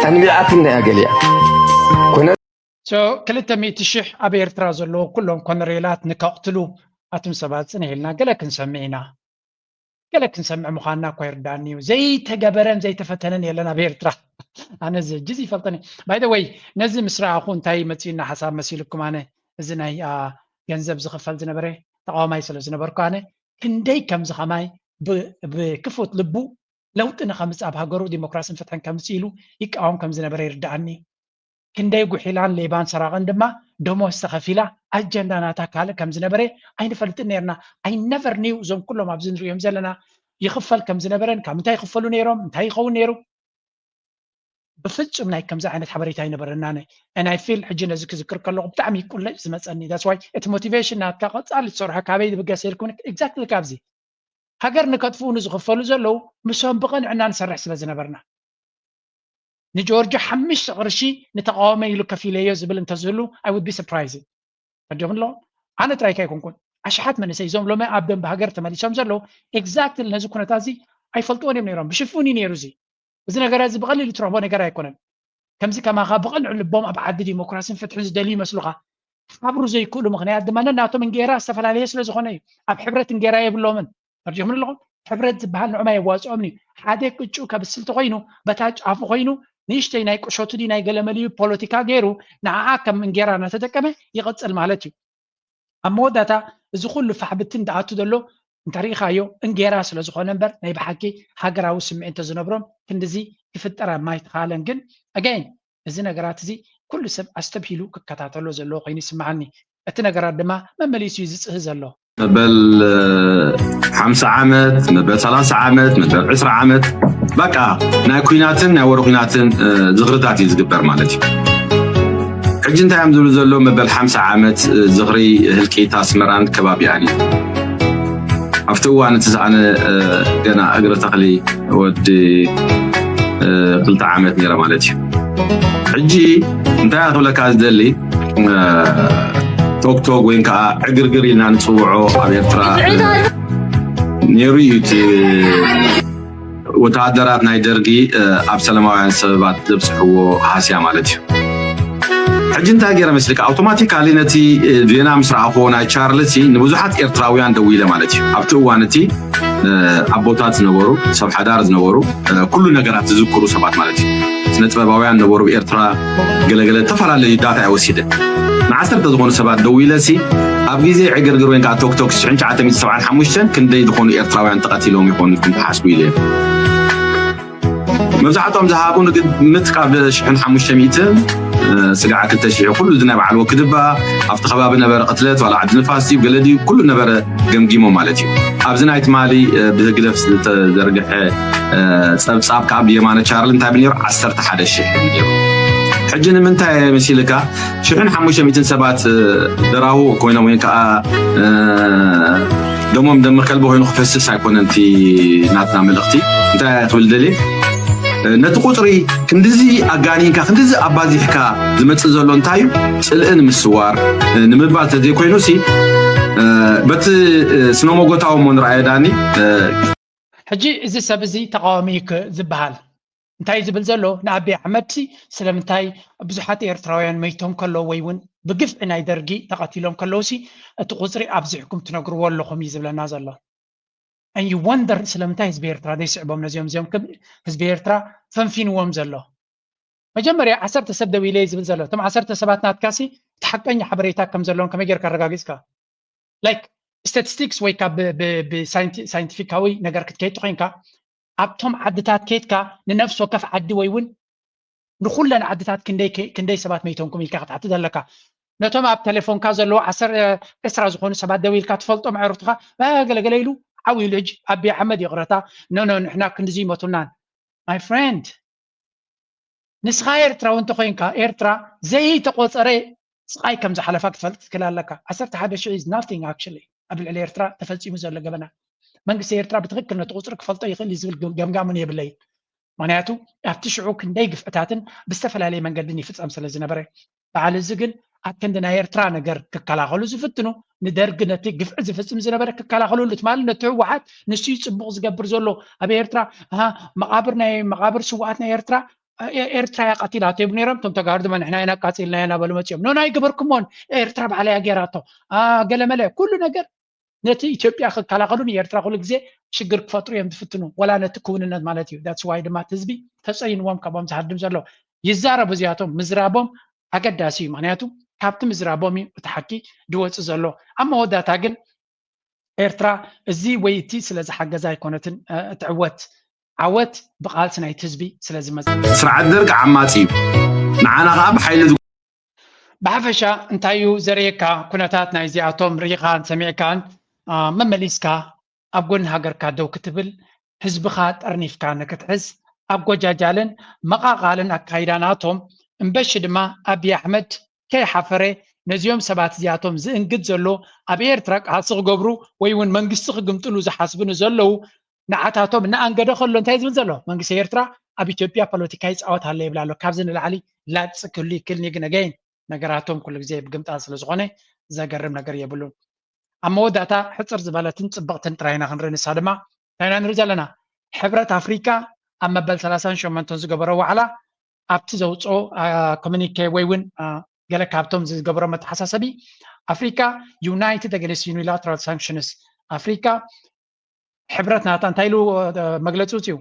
ኣንቢዓትና እያ ገሊኣ ክልተ ሚእቲ ሽሕ ኣብ ኤርትራ ዘለዉ ኩሎም ኮነሬላት ንከቕትሉ ኣቱም ሰባት ፅንሕ ኢልና ገለ ክንሰምዕ ኢና ገለ ክንሰምዕ ምዃንና እኳ ይርዳእኒ እዩ ዘይተገበረን ዘይተፈተነን የለን ኣብ ኤርትራ ኣነ እዚ ሕጂ ይፈልጠኒ ባይ ወይ ነዚ ምስ ረኣኹ እንታይ መፅኡና ሓሳብ መሲልኩም ኣነ እዚ ናይ ገንዘብ ዝኽፈል ዝነበረ ተቃዋማይ ስለ ዝነበርኩ ኣነ ክንደይ ከምዚ ከማይ ብክፉት ልቡ ለውጢ ንኸምፅእ ኣብ ሃገሩ ዲሞክራስን ፍትሕን ከምፅእ ኢሉ ይቃወም ከም ዝነበረ ይርድኣኒ። ክንደይ ጉሒላን ሌባን ሰራቕን ድማ ደሞዝ ተኸፊላ ኣጀንዳ ናታ ካልእ ከም ዝነበረ ኣይንፈልጥን ነርና። I never knew እዞም ኩሎም ኣብዚ ንሪኦም ዘለና ይኽፈል ከም ዝነበረን ካብ እንታይ ይኽፈሉ ነይሮም እንታይ ይኸውን ነይሩ ብፍጹም ናይ ከምዚ ዓይነት ሓበሬታ ኣይነበረናን። And I feel ሕጂ ነዚ ክዝክር ከለኹ ብጣዕሚ ቁልዕ ዝመፀኒ። That's why እቲ ሞቲቬሽን ናትካ ቀፃሊ ትሰርሖ ካበይ ዝብገስ ኢልኩም exactly ካብዚ ሃገር ንከጥፍኡ ንዝኽፈሉ ዘለዉ ምሶም ብቕንዕና ንሰርሕ ስለ ዝነበርና ንጆርጆ ሓምሽተ ቅርሺ ንተቃዋሚ ኢሉ ከፊለዮ ዝብል እንተዝህሉ I would be surprised። ተዲኹም ኣለኹም ኣነ ጥራይካ ኣይኮንኩን ኣሽሓት መንእሰይ እዞም ሎሚ ኣብ ደንብ ሃገር ተመሊሶም ዘለዉ exactly ነዚ ኩነታት እዚ ኣይፈልጥዎን እዮም ነይሮም ብሽፉን እዩ ነይሩ እዚ እዚ ነገር እዚ ብቐሊሉ ትረኽቦ ነገር ኣይኮነን ከምዚ ከማኻ ብቐንዑ ልቦም ኣብ ዓዲ ዲሞክራሲን ፍትሕን ዝደልዩ ይመስሉኻ ሓብሩ ዘይክእሉ ምኽንያት ድማ ነናቶም እንጌራ ዝተፈላለየ ስለ ዝኾነ እዩ ኣብ ሕብረት እንጌራ የብሎምን ተርጅኹም ኣለኹም ሕብረት ዝበሃል ንዑማ የዋፅኦም እዩ ሓደ ቅጩ ከብስል ተኾይኑ በታ ጫፉ ኮይኑ ንእሽተይ ናይ ቁሸቱ ድዩ ናይ ገለመልዩ ፖለቲካ ገይሩ ንዓኣ ከም እንጌራ እናተጠቀመ ይቐፅል ማለት እዩ ኣብ መወዳእታ እዚ ኩሉ ፋሕብትን ዝኣቱ ዘሎ እንተሪኢኻዮ እንጌራ ስለ ዝኾነ እምበር ናይ ብሓቂ ሃገራዊ ስምዒት እንተዝነብሮም ክንድዚ ክፍጠር ማይተኻለን ግን again እዚ ነገራት እዚ ኩሉ ሰብ ኣስተብሂሉ ክከታተሎ ዘለዎ ኮይኑ ይስምዓኒ እቲ ነገራት ድማ መመሊሱ እዩ ዝፅህ ዘሎ መበል ሓምሳ ዓመት መበል ሰላሳ ዓመት መበል ዕስራ ዓመት በቃ ናይ ኩናትን ናይ ወረ ኩናትን ዝኽርታት እዩ ዝግበር ማለት እዩ ሕጂ እንታይ እዮም ዝብሉ ዘለዉ መበል ሓምሳ ዓመት ዝኽሪ ህልቂት ኣስመራን ከባቢኣን እዩ ኣብቲ እዋን እቲ ኣነ ገና እግሪ ተኽሊ ወዲ ክልተ ዓመት ነይረ ማለት እዩ ሕጂ እንታይ ክብለካ ዝደሊ ቶክቶክ ወይ ከዓ ዕግርግር ኢልና ንፅውዖ ኣብ ኤርትራ ነይሩ እዩ እቲ ወተሃደራት ናይ ደርጊ ኣብ ሰላማውያን ሰበባት ዘብፅሕዎ ሃስያ ማለት እዩ ሕጂ እንታይ ገይረ መስልካ ኣውቶማቲካሊ ነቲ ዜና ምስ ረኣኽዎ ናይ ቻርልሲ ንብዙሓት ኤርትራውያን ደዊለ ማለት እዩ ኣብቲ እዋን እቲ ኣቦታት ዝነበሩ ሰብ ሓዳር ዝነበሩ ኩሉ ነገራት ዝዝክሩ ሰባት ማለት እዩ ስነ ጥበባውያን ነበሩ ብኤርትራ ገለገለ ዝተፈላለዩ ዳታ እየ ወሲደ ንዓሰርተ ዝኾኑ ሰባት ደዊለ ሲ ኣብ ግዜ ዕግርግር ወይ ከዓ ቶክቶክ ሽሕን ትሽዓተ ሚእትን ሰብዓን ሓሙሽተን ክንደይ ዝኾኑ ኤርትራውያን ተቐቲሎም ይኾኑ ኢልኩም ትሓስቡ ኢለ መብዛሕቶም ዝሃቡኒ ግምት ካብ ሽሕን ሓሙሽተ ሚእትን ስጋዕ ክልተ ሽሕ ኩሉ እዚ ናይ በዓል ወክድባ ኣብቲ ከባቢ ነበረ ቅትለት ዋላ ዓዲ ንፋስ ድዩ ገለ ድዩ ኩሉ ነበረ ገምጊሞ ማለት እዩ ኣብዚ ናይ ትማሊ ብህግደፍ ዝተዘርግሐ ፀብፃብ ከዓ ብየማነ ቻርል እንታይ ብነይሩ ዓሰርተ ሓደ ሽሕ ሕጂ ንምንታይ መሲልካ ሽሕን ሓሙሽተ ሚእትን ሰባት ደራሁ ኮይኖም ወይ ከዓ ደሞም ደም ከልቢ ኮይኑ ክፈስስ ኣይኮነን እቲ ናትና መልእኽቲ እንታይ ክብል ደልየ ነቲ ቁፅሪ ክንድዚ ኣጋኒንካ ክንድዚ ኣባዚሕካ ዝመፅእ ዘሎ እንታይ እዩ ፅልእን ምስዋር ንምባል ተዘይኮይኑ ሲ በቲ ስነሞጎታዊ እሞ ንረኣዮ ዳኒ ሕጂ እዚ ሰብ እዚ ተቃዋሚ እዩ ዝበሃል እንታይ ዝብል ዘሎ ንኣቢ ኣሕመድ ሲ ስለምንታይ ብዙሓት ኤርትራውያን መይቶም ከለዉ ወይ እውን ብግፍዒ ናይ ደርጊ ተቐቲሎም ከለዉ ሲ እቲ ቁፅሪ ኣብዚሕኩም ትነግርዎ ኣለኹም እዩ ዝብለና ዘሎ and you wonder ስለምንታይ ህዝቢ ኤርትራ ዘይስዕቦም ነዚኦም እዚኦም ክብል ህዝቢ ኤርትራ ፈንፊንዎም ዘሎ መጀመርያ ዓሰርተ ሰብ ደው ኢለ ዝብል ዘሎ እቶም ዓሰርተ ሰባት ናትካሲ እቲ ሓቀኛ ሓበሬታ ከም ዘለዎም ከመይ ጌርካ ኣረጋጊፅካ like statistics ወይ ካብ ብሳይንቲፊካዊ ነገር ክትከይድ ተኮይንካ ኣብቶም ዓድታት ከይድካ ንነፍሲ ወከፍ ዓዲ ወይ እውን ንኩለን ዓድታት ክንደይ ሰባት መይቶምኩም ኢልካ ክትሓትት ኣለካ ነቶም ኣብ ቴሌፎንካ ዘለዉ ዕስራ ዝኾኑ ሰባት ደው ኢልካ ትፈልጦም ኣዕሩኽትኻ ገለገለ ኢሉ ዓው ኢሉ ሕጂ ኣቢ ኣሕመድ ይቕረታ ኖኖ ንሕና ክንድዚ ይመቱናን my friend ንስኻ ኤርትራዊ እንተኾይንካ ኤርትራ ዘይተቆፀረ ስቓይ ከም ዝሓለፋ ክትፈልጥ ትክእል ኣለካ ዓሰርተ ሓደ ሽሕ is nothing actually ኣብ ልዕሊ ኤርትራ ተፈፂሙ ዘሎ ገበና መንግስቲ ኤርትራ ብትክክል ነቲ ቁፅሪ ክፈልጦ ይኽእል እዩ ዝብል ገምጋም እውን የብለይን ምክንያቱ ኣብቲ ሽዑ ክንደይ ግፍዕታትን ብዝተፈላለየ መንገድን ይፍፀም ስለ ዝነበረ በዓል እዚ ግን ኣብ ክንዲ ናይ ኤርትራ ነገር ክከላኸሉ ዝፍትኑ ንደርጊ ነቲ ግፍዒ ዝፍፅም ዝነበረ ክከላኸልሉ ትማሊ ነቲ ህወሓት ንሱ እዩ ፅቡቕ ዝገብር ዘሎ ኣብ ኤርትራ መቓብር ናይ መቓብር ስውኣት ናይ ኤርትራ ኤርትራ እያ ቀቲላቶ ይብሉ ነይሮም እቶም ተጋሩ ድማ ንሕና ኢና ኣቃፂልና ኢና በሉ መፂኦም ኖ ናይ ግበርኩሞን ኤርትራ ባዕላ እያ ገይራቶ ገለመለ ኩሉ ነገር ነቲ ኢትዮጵያ ክከላኸሉ ንኤርትራ ኩሉ ግዜ ሽግር ክፈጥሩ እዮም ዝፍትኑ ወላ ነቲ ክውንነት ማለት እዩ that's why ድማ ህዝቢ ተፀይንዎም ካብኦም ዝሃድም ዘሎ ይዛረቡ እዚኣቶም ምዝራቦም ኣገዳሲ እዩ ምክንያቱ ካብቲ ምዝራቦም እዩ እቲ ሓቂ ዝወፅእ ዘሎ ኣብ መወዳእታ ግን ኤርትራ እዚ ወይ እቲ ስለ ዝሓገዛ ኣይኮነትን ትዕወት ዓወት ብቃልሲ ናይቲ ህዝቢ ስለ ዝመጽእ። ስርዓት ደርግ ዓማጺ እዩ። ንዓና ከዓ ብሓይሊ ብሓፈሻ እንታይ እዩ ዘርእየካ? ኩነታት ናይዚኣቶም ርኢኻን ሰሚዕካን፣ አ፣ መመሊስካ ኣብ ጎኒ ሃገርካ ደው ክትብል፣ ህዝብኻ ጠርኒፍካ ንክትሕዝ፣ ኣጎጃጃልን መቓቓልን ኣካይዳ ናቶም እምበሺ ድማ ኣብይ ኣሕመድ ከይሓፈረ ነዚኦም ሰባት እዚኣቶም ዝእንግድ ዘሎ፣ ኣብ ኤርትራ ቃልሲ ክገብሩ ወይ እውን መንግስቲ ክግምጥሉ ዝሓስቡ ንዘለዉ ንዓታቶም እናኣንገደ ከሎ እንታይ ዝብል ዘሎ? መንግስቲ ኤርትራ ኣብ ኢትዮጵያ ፖለቲካ ይፃወት ኣሎ ይብል ኣሎ። ካብዚ ንላዕሊ ላግፂ ክህሉ ይክእል ግን ኣገይን ነገራቶም ኩሉ ግዜ ብግምጣል ስለ ዝኾነ ዘገርም ነገር የብሉን። ኣብ መወዳእታ ሕፅር ዝበለትን ፅብቕትን ጥራይ ኢና ክንርኢ። ንሳ ድማ እንታይ ኢና ንርኢ ዘለና? ሕብረት ኣፍሪካ ኣብ መበል ሰላሳን ሸሞንተን ዝገበሮ ዋዕላ ኣብቲ ዘውፅኦ ኮሚኒኬ ወይ እውን ገለ ካብቶም ዝገበሮ መተሓሳሰቢ ኣፍሪካ united against unilateral sanctions ኣፍሪካ ሕብረት ናታ እንታይ ኢሉ መግለፂ ውፅኡ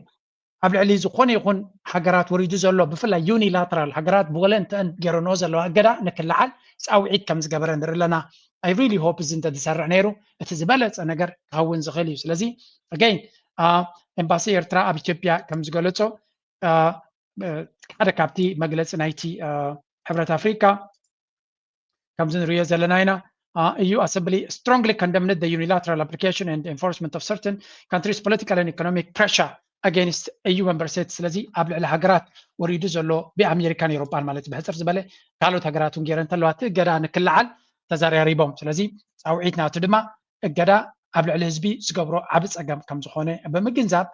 ኣብ ልዕሊ ዝኾነ ይኹን ሃገራት ወሪዱ ዘሎ ብፍላይ ዩኒላተራል ሃገራት ብወለንተን ገይረንኦ ዘለዋ እገዳ ንክልዓል ፃውዒት ከም ዝገበረ ንርኢ ኣለና። I really hope እዚ እንተዝሰርዕ ነይሩ እቲ ዝበለፀ ነገር ክኸውን ዝኽእል እዩ። ስለዚ again ኤምባሲ ኤርትራ ኣብ ኢትዮጵያ ከም ዝገለፆ ሓደ ካብቲ መግለፂ ናይቲ ሕብረት ኣፍሪካ ከምዚ ንሪኦ ዘለና ኢና። EU Assembly strongly condemned the unilateral application and enforcement of certain countries' political and economic pressure against EU member states። ስለዚ ኣብ ልዕሊ ሃገራት ወሪዱ ዘሎ ብኣሜሪካን ኤውሮጳን ማለት ብሕፅር ዝበለ ካልኦት ሃገራት እውን ገይረን እንተለዋ እቲ እገዳ ንክልዓል ተዘራሪቦም። ስለዚ ፃውዒት ናቱ ድማ እገዳ ኣብ ልዕሊ ህዝቢ ዝገብሮ ዓቢ ጸገም ከም ዝኾነ ብምግንዛብ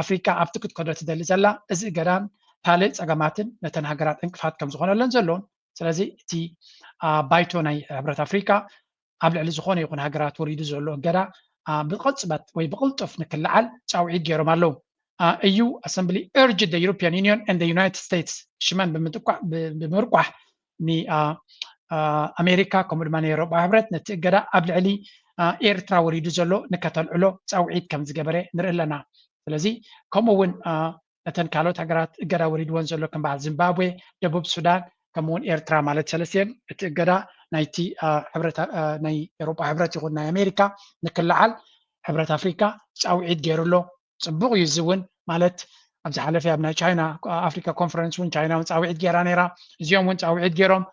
ኣፍሪቃ ኣብቲ ክትከዶ ትደሊ ዘላ እዚ እገዳን ካልእ ጸገማትን ነተን ሃገራት ዕንቅፋት ከም ዝኾነለን ዘሎን ስለዚ እቲ ባይቶ ናይ ሕብረት ኣፍሪቃ ኣብ ልዕሊ ዝኾነ ይኹን ሃገራት ወሪዱ ዘሎ እገዳ ብቕጽበት ወይ ብቕልጡፍ ንክልዓል ጻውዒት ገይሮም ኣለዉ። EU Assembly urged the European Union and the United States ሽመን ብምርቋሕ ንኣሜሪካ ከምኡ ድማ ናይ ኤውሮጳ ሕብረት ነቲ እገዳ ኣብ ልዕሊ ኤርትራ ወሪዱ ዘሎ ንከተልዕሎ ፃውዒት ከም ዝገበረ ንርኢ ኣለና። ስለዚ ከምኡ እውን ነተን ካልኦት ሃገራት እገዳ ወሪድወን ዘሎ ከም በዓል ዚምባብዌ፣ ደቡብ ሱዳን ከምኡ እውን ኤርትራ ማለት ሰለስቲአን እቲ እገዳ ናይቲ ናይ ኤውሮጳ ሕብረት ይኹን ናይ ኣሜሪካ ንክልዓል ሕብረት ኣፍሪካ ፃውዒት ገይሩ ኣሎ። ፅቡቕ እዩ። እዚ እውን ማለት ኣብ ዝሓለፈ ኣብ ናይ ቻይና ኣፍሪካ ኮንፈረንስ እውን ቻይና እውን ፃውዒት ገይራ ነይራ። እዚኦም እውን ፃውዒት ገይሮም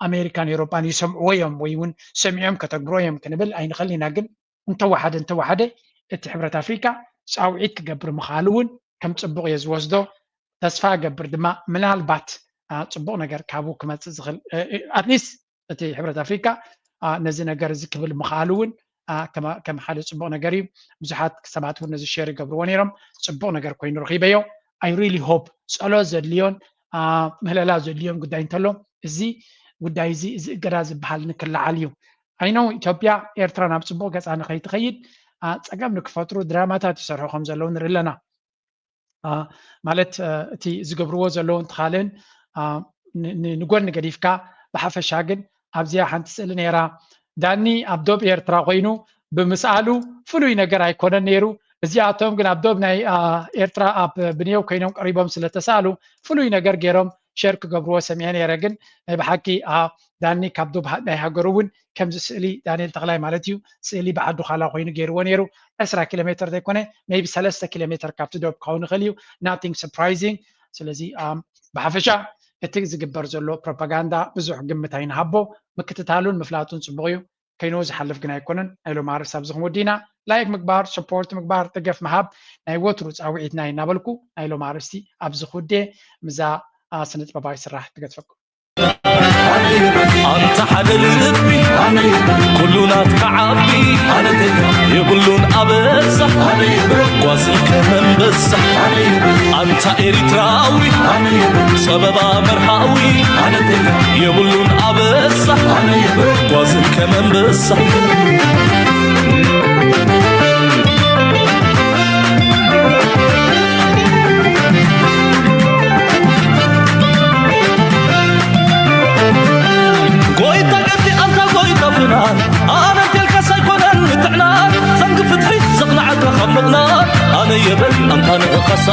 ኣሜሪካን ኤውሮጳን ይሰምዕዎ እዮም ወይ እውን ሰሚዖም ከተግብሮ እዮም ክንብል ኣይንኽእል ኢና። ግን እንተወሓደ እንተወሓደ እቲ ሕብረት ኣፍሪካ ፃውዒት ክገብር ምኽኣሉ እውን ከም ፅቡቕ እየ ዝወስዶ። ተስፋ እገብር ድማ ምናልባት ፅቡቕ ነገር ካብኡ ክመፅእ ዝኽእል ኣትሊስት እቲ ሕብረት ኣፍሪካ ነዚ ነገር እዚ ክብል ምኽኣሉ እውን ከም ሓደ ፅቡቕ ነገር እዩ። ብዙሓት ሰባት እውን ነዚ ሸር ይገብርዎ ነይሮም። ፅቡቕ ነገር ኮይኑ ረኺበዮ። I really hope ጸሎት ዘድልዮን ምህለላ ዘድልዮን ጉዳይ እንተሎ እዚ ጉዳይ እዚ እዚ እገዳ ዝበሃል ንክለዓል እዩ። I know ኢትዮጵያ ኤርትራ ናብ ፅቡቕ ገፃ ንኸይትኸይድ ፀገም ንክፈጥሩ ድራማታት ይሰርሑ ከም ዘለዉ ንርኢ ኣለና። ማለት እቲ ዝገብርዎ ዘለዉ እንትኻልን ንጎኒ ገዲፍካ ብሓፈሻ ግን ኣብዚኣ ሓንቲ ስእሊ ነይራ። ዳኒ ኣብ ዶብ ኤርትራ ኮይኑ ብምስኣሉ ፍሉይ ነገር ኣይኮነን ነይሩ። እዚኣቶም ግን ኣብ ዶብ ናይ ኤርትራ ኣብ ብንየው ኮይኖም ቀሪቦም ስለተሳሉ ፍሉይ ነገር ገይሮም ሸር ክገብርዎ ሰሚዐ ነይረ። ግን ናይ ብሓቂ ዳኒ ካብ ዶብ ናይ ሃገሩ እውን ከምዚ ስእሊ ዳንኤል ተኽላይ ማለት እዩ ስእሊ ብዓዱ ካላ ኮይኑ ገይርዎ ነይሩ። ዕስራ ኪሎ ሜትር ዘይኮነ maybe ሰለስተ ኪሎ ሜትር ካብቲ ዶብ ክኸውን ይኽእል እዩ። Nothing surprising። ስለዚ ብሓፈሻ እቲ ዝግበር ዘሎ ፕሮፓጋንዳ ብዙሕ ግምት ኣይንሃቦ። ምክትታሉን ምፍላጡን ፅቡቕ እዩ። ከይኑ ዝሓልፍ ግን ኣይኮነን። ናይ ሎሚ ኣርእስቲ ኣብዚ ክንወዲ ኢና። ላይክ ምግባር፣ ሰፖርት ምግባር፣ ደገፍ ምሃብ ናይ ወትሩ ፃውዒትና እዩ እናበልኩ ናይ ሎሚ ኣርእስቲ ኣብዚ ክውዴ ምዛ ስነ ጥበባዊ ስራሕ ትገድፈኩም። ኣንታ ሓደ ልቢ ኩሉ ናትካ ዓቢ የብሉን ኣበሳ ጓዝን ከመንበሳ ኣንታ ኤሪትራዊ ጸበባ መርሃዊ የብሉን ኣበሳ ጓዝን ከመንበሳ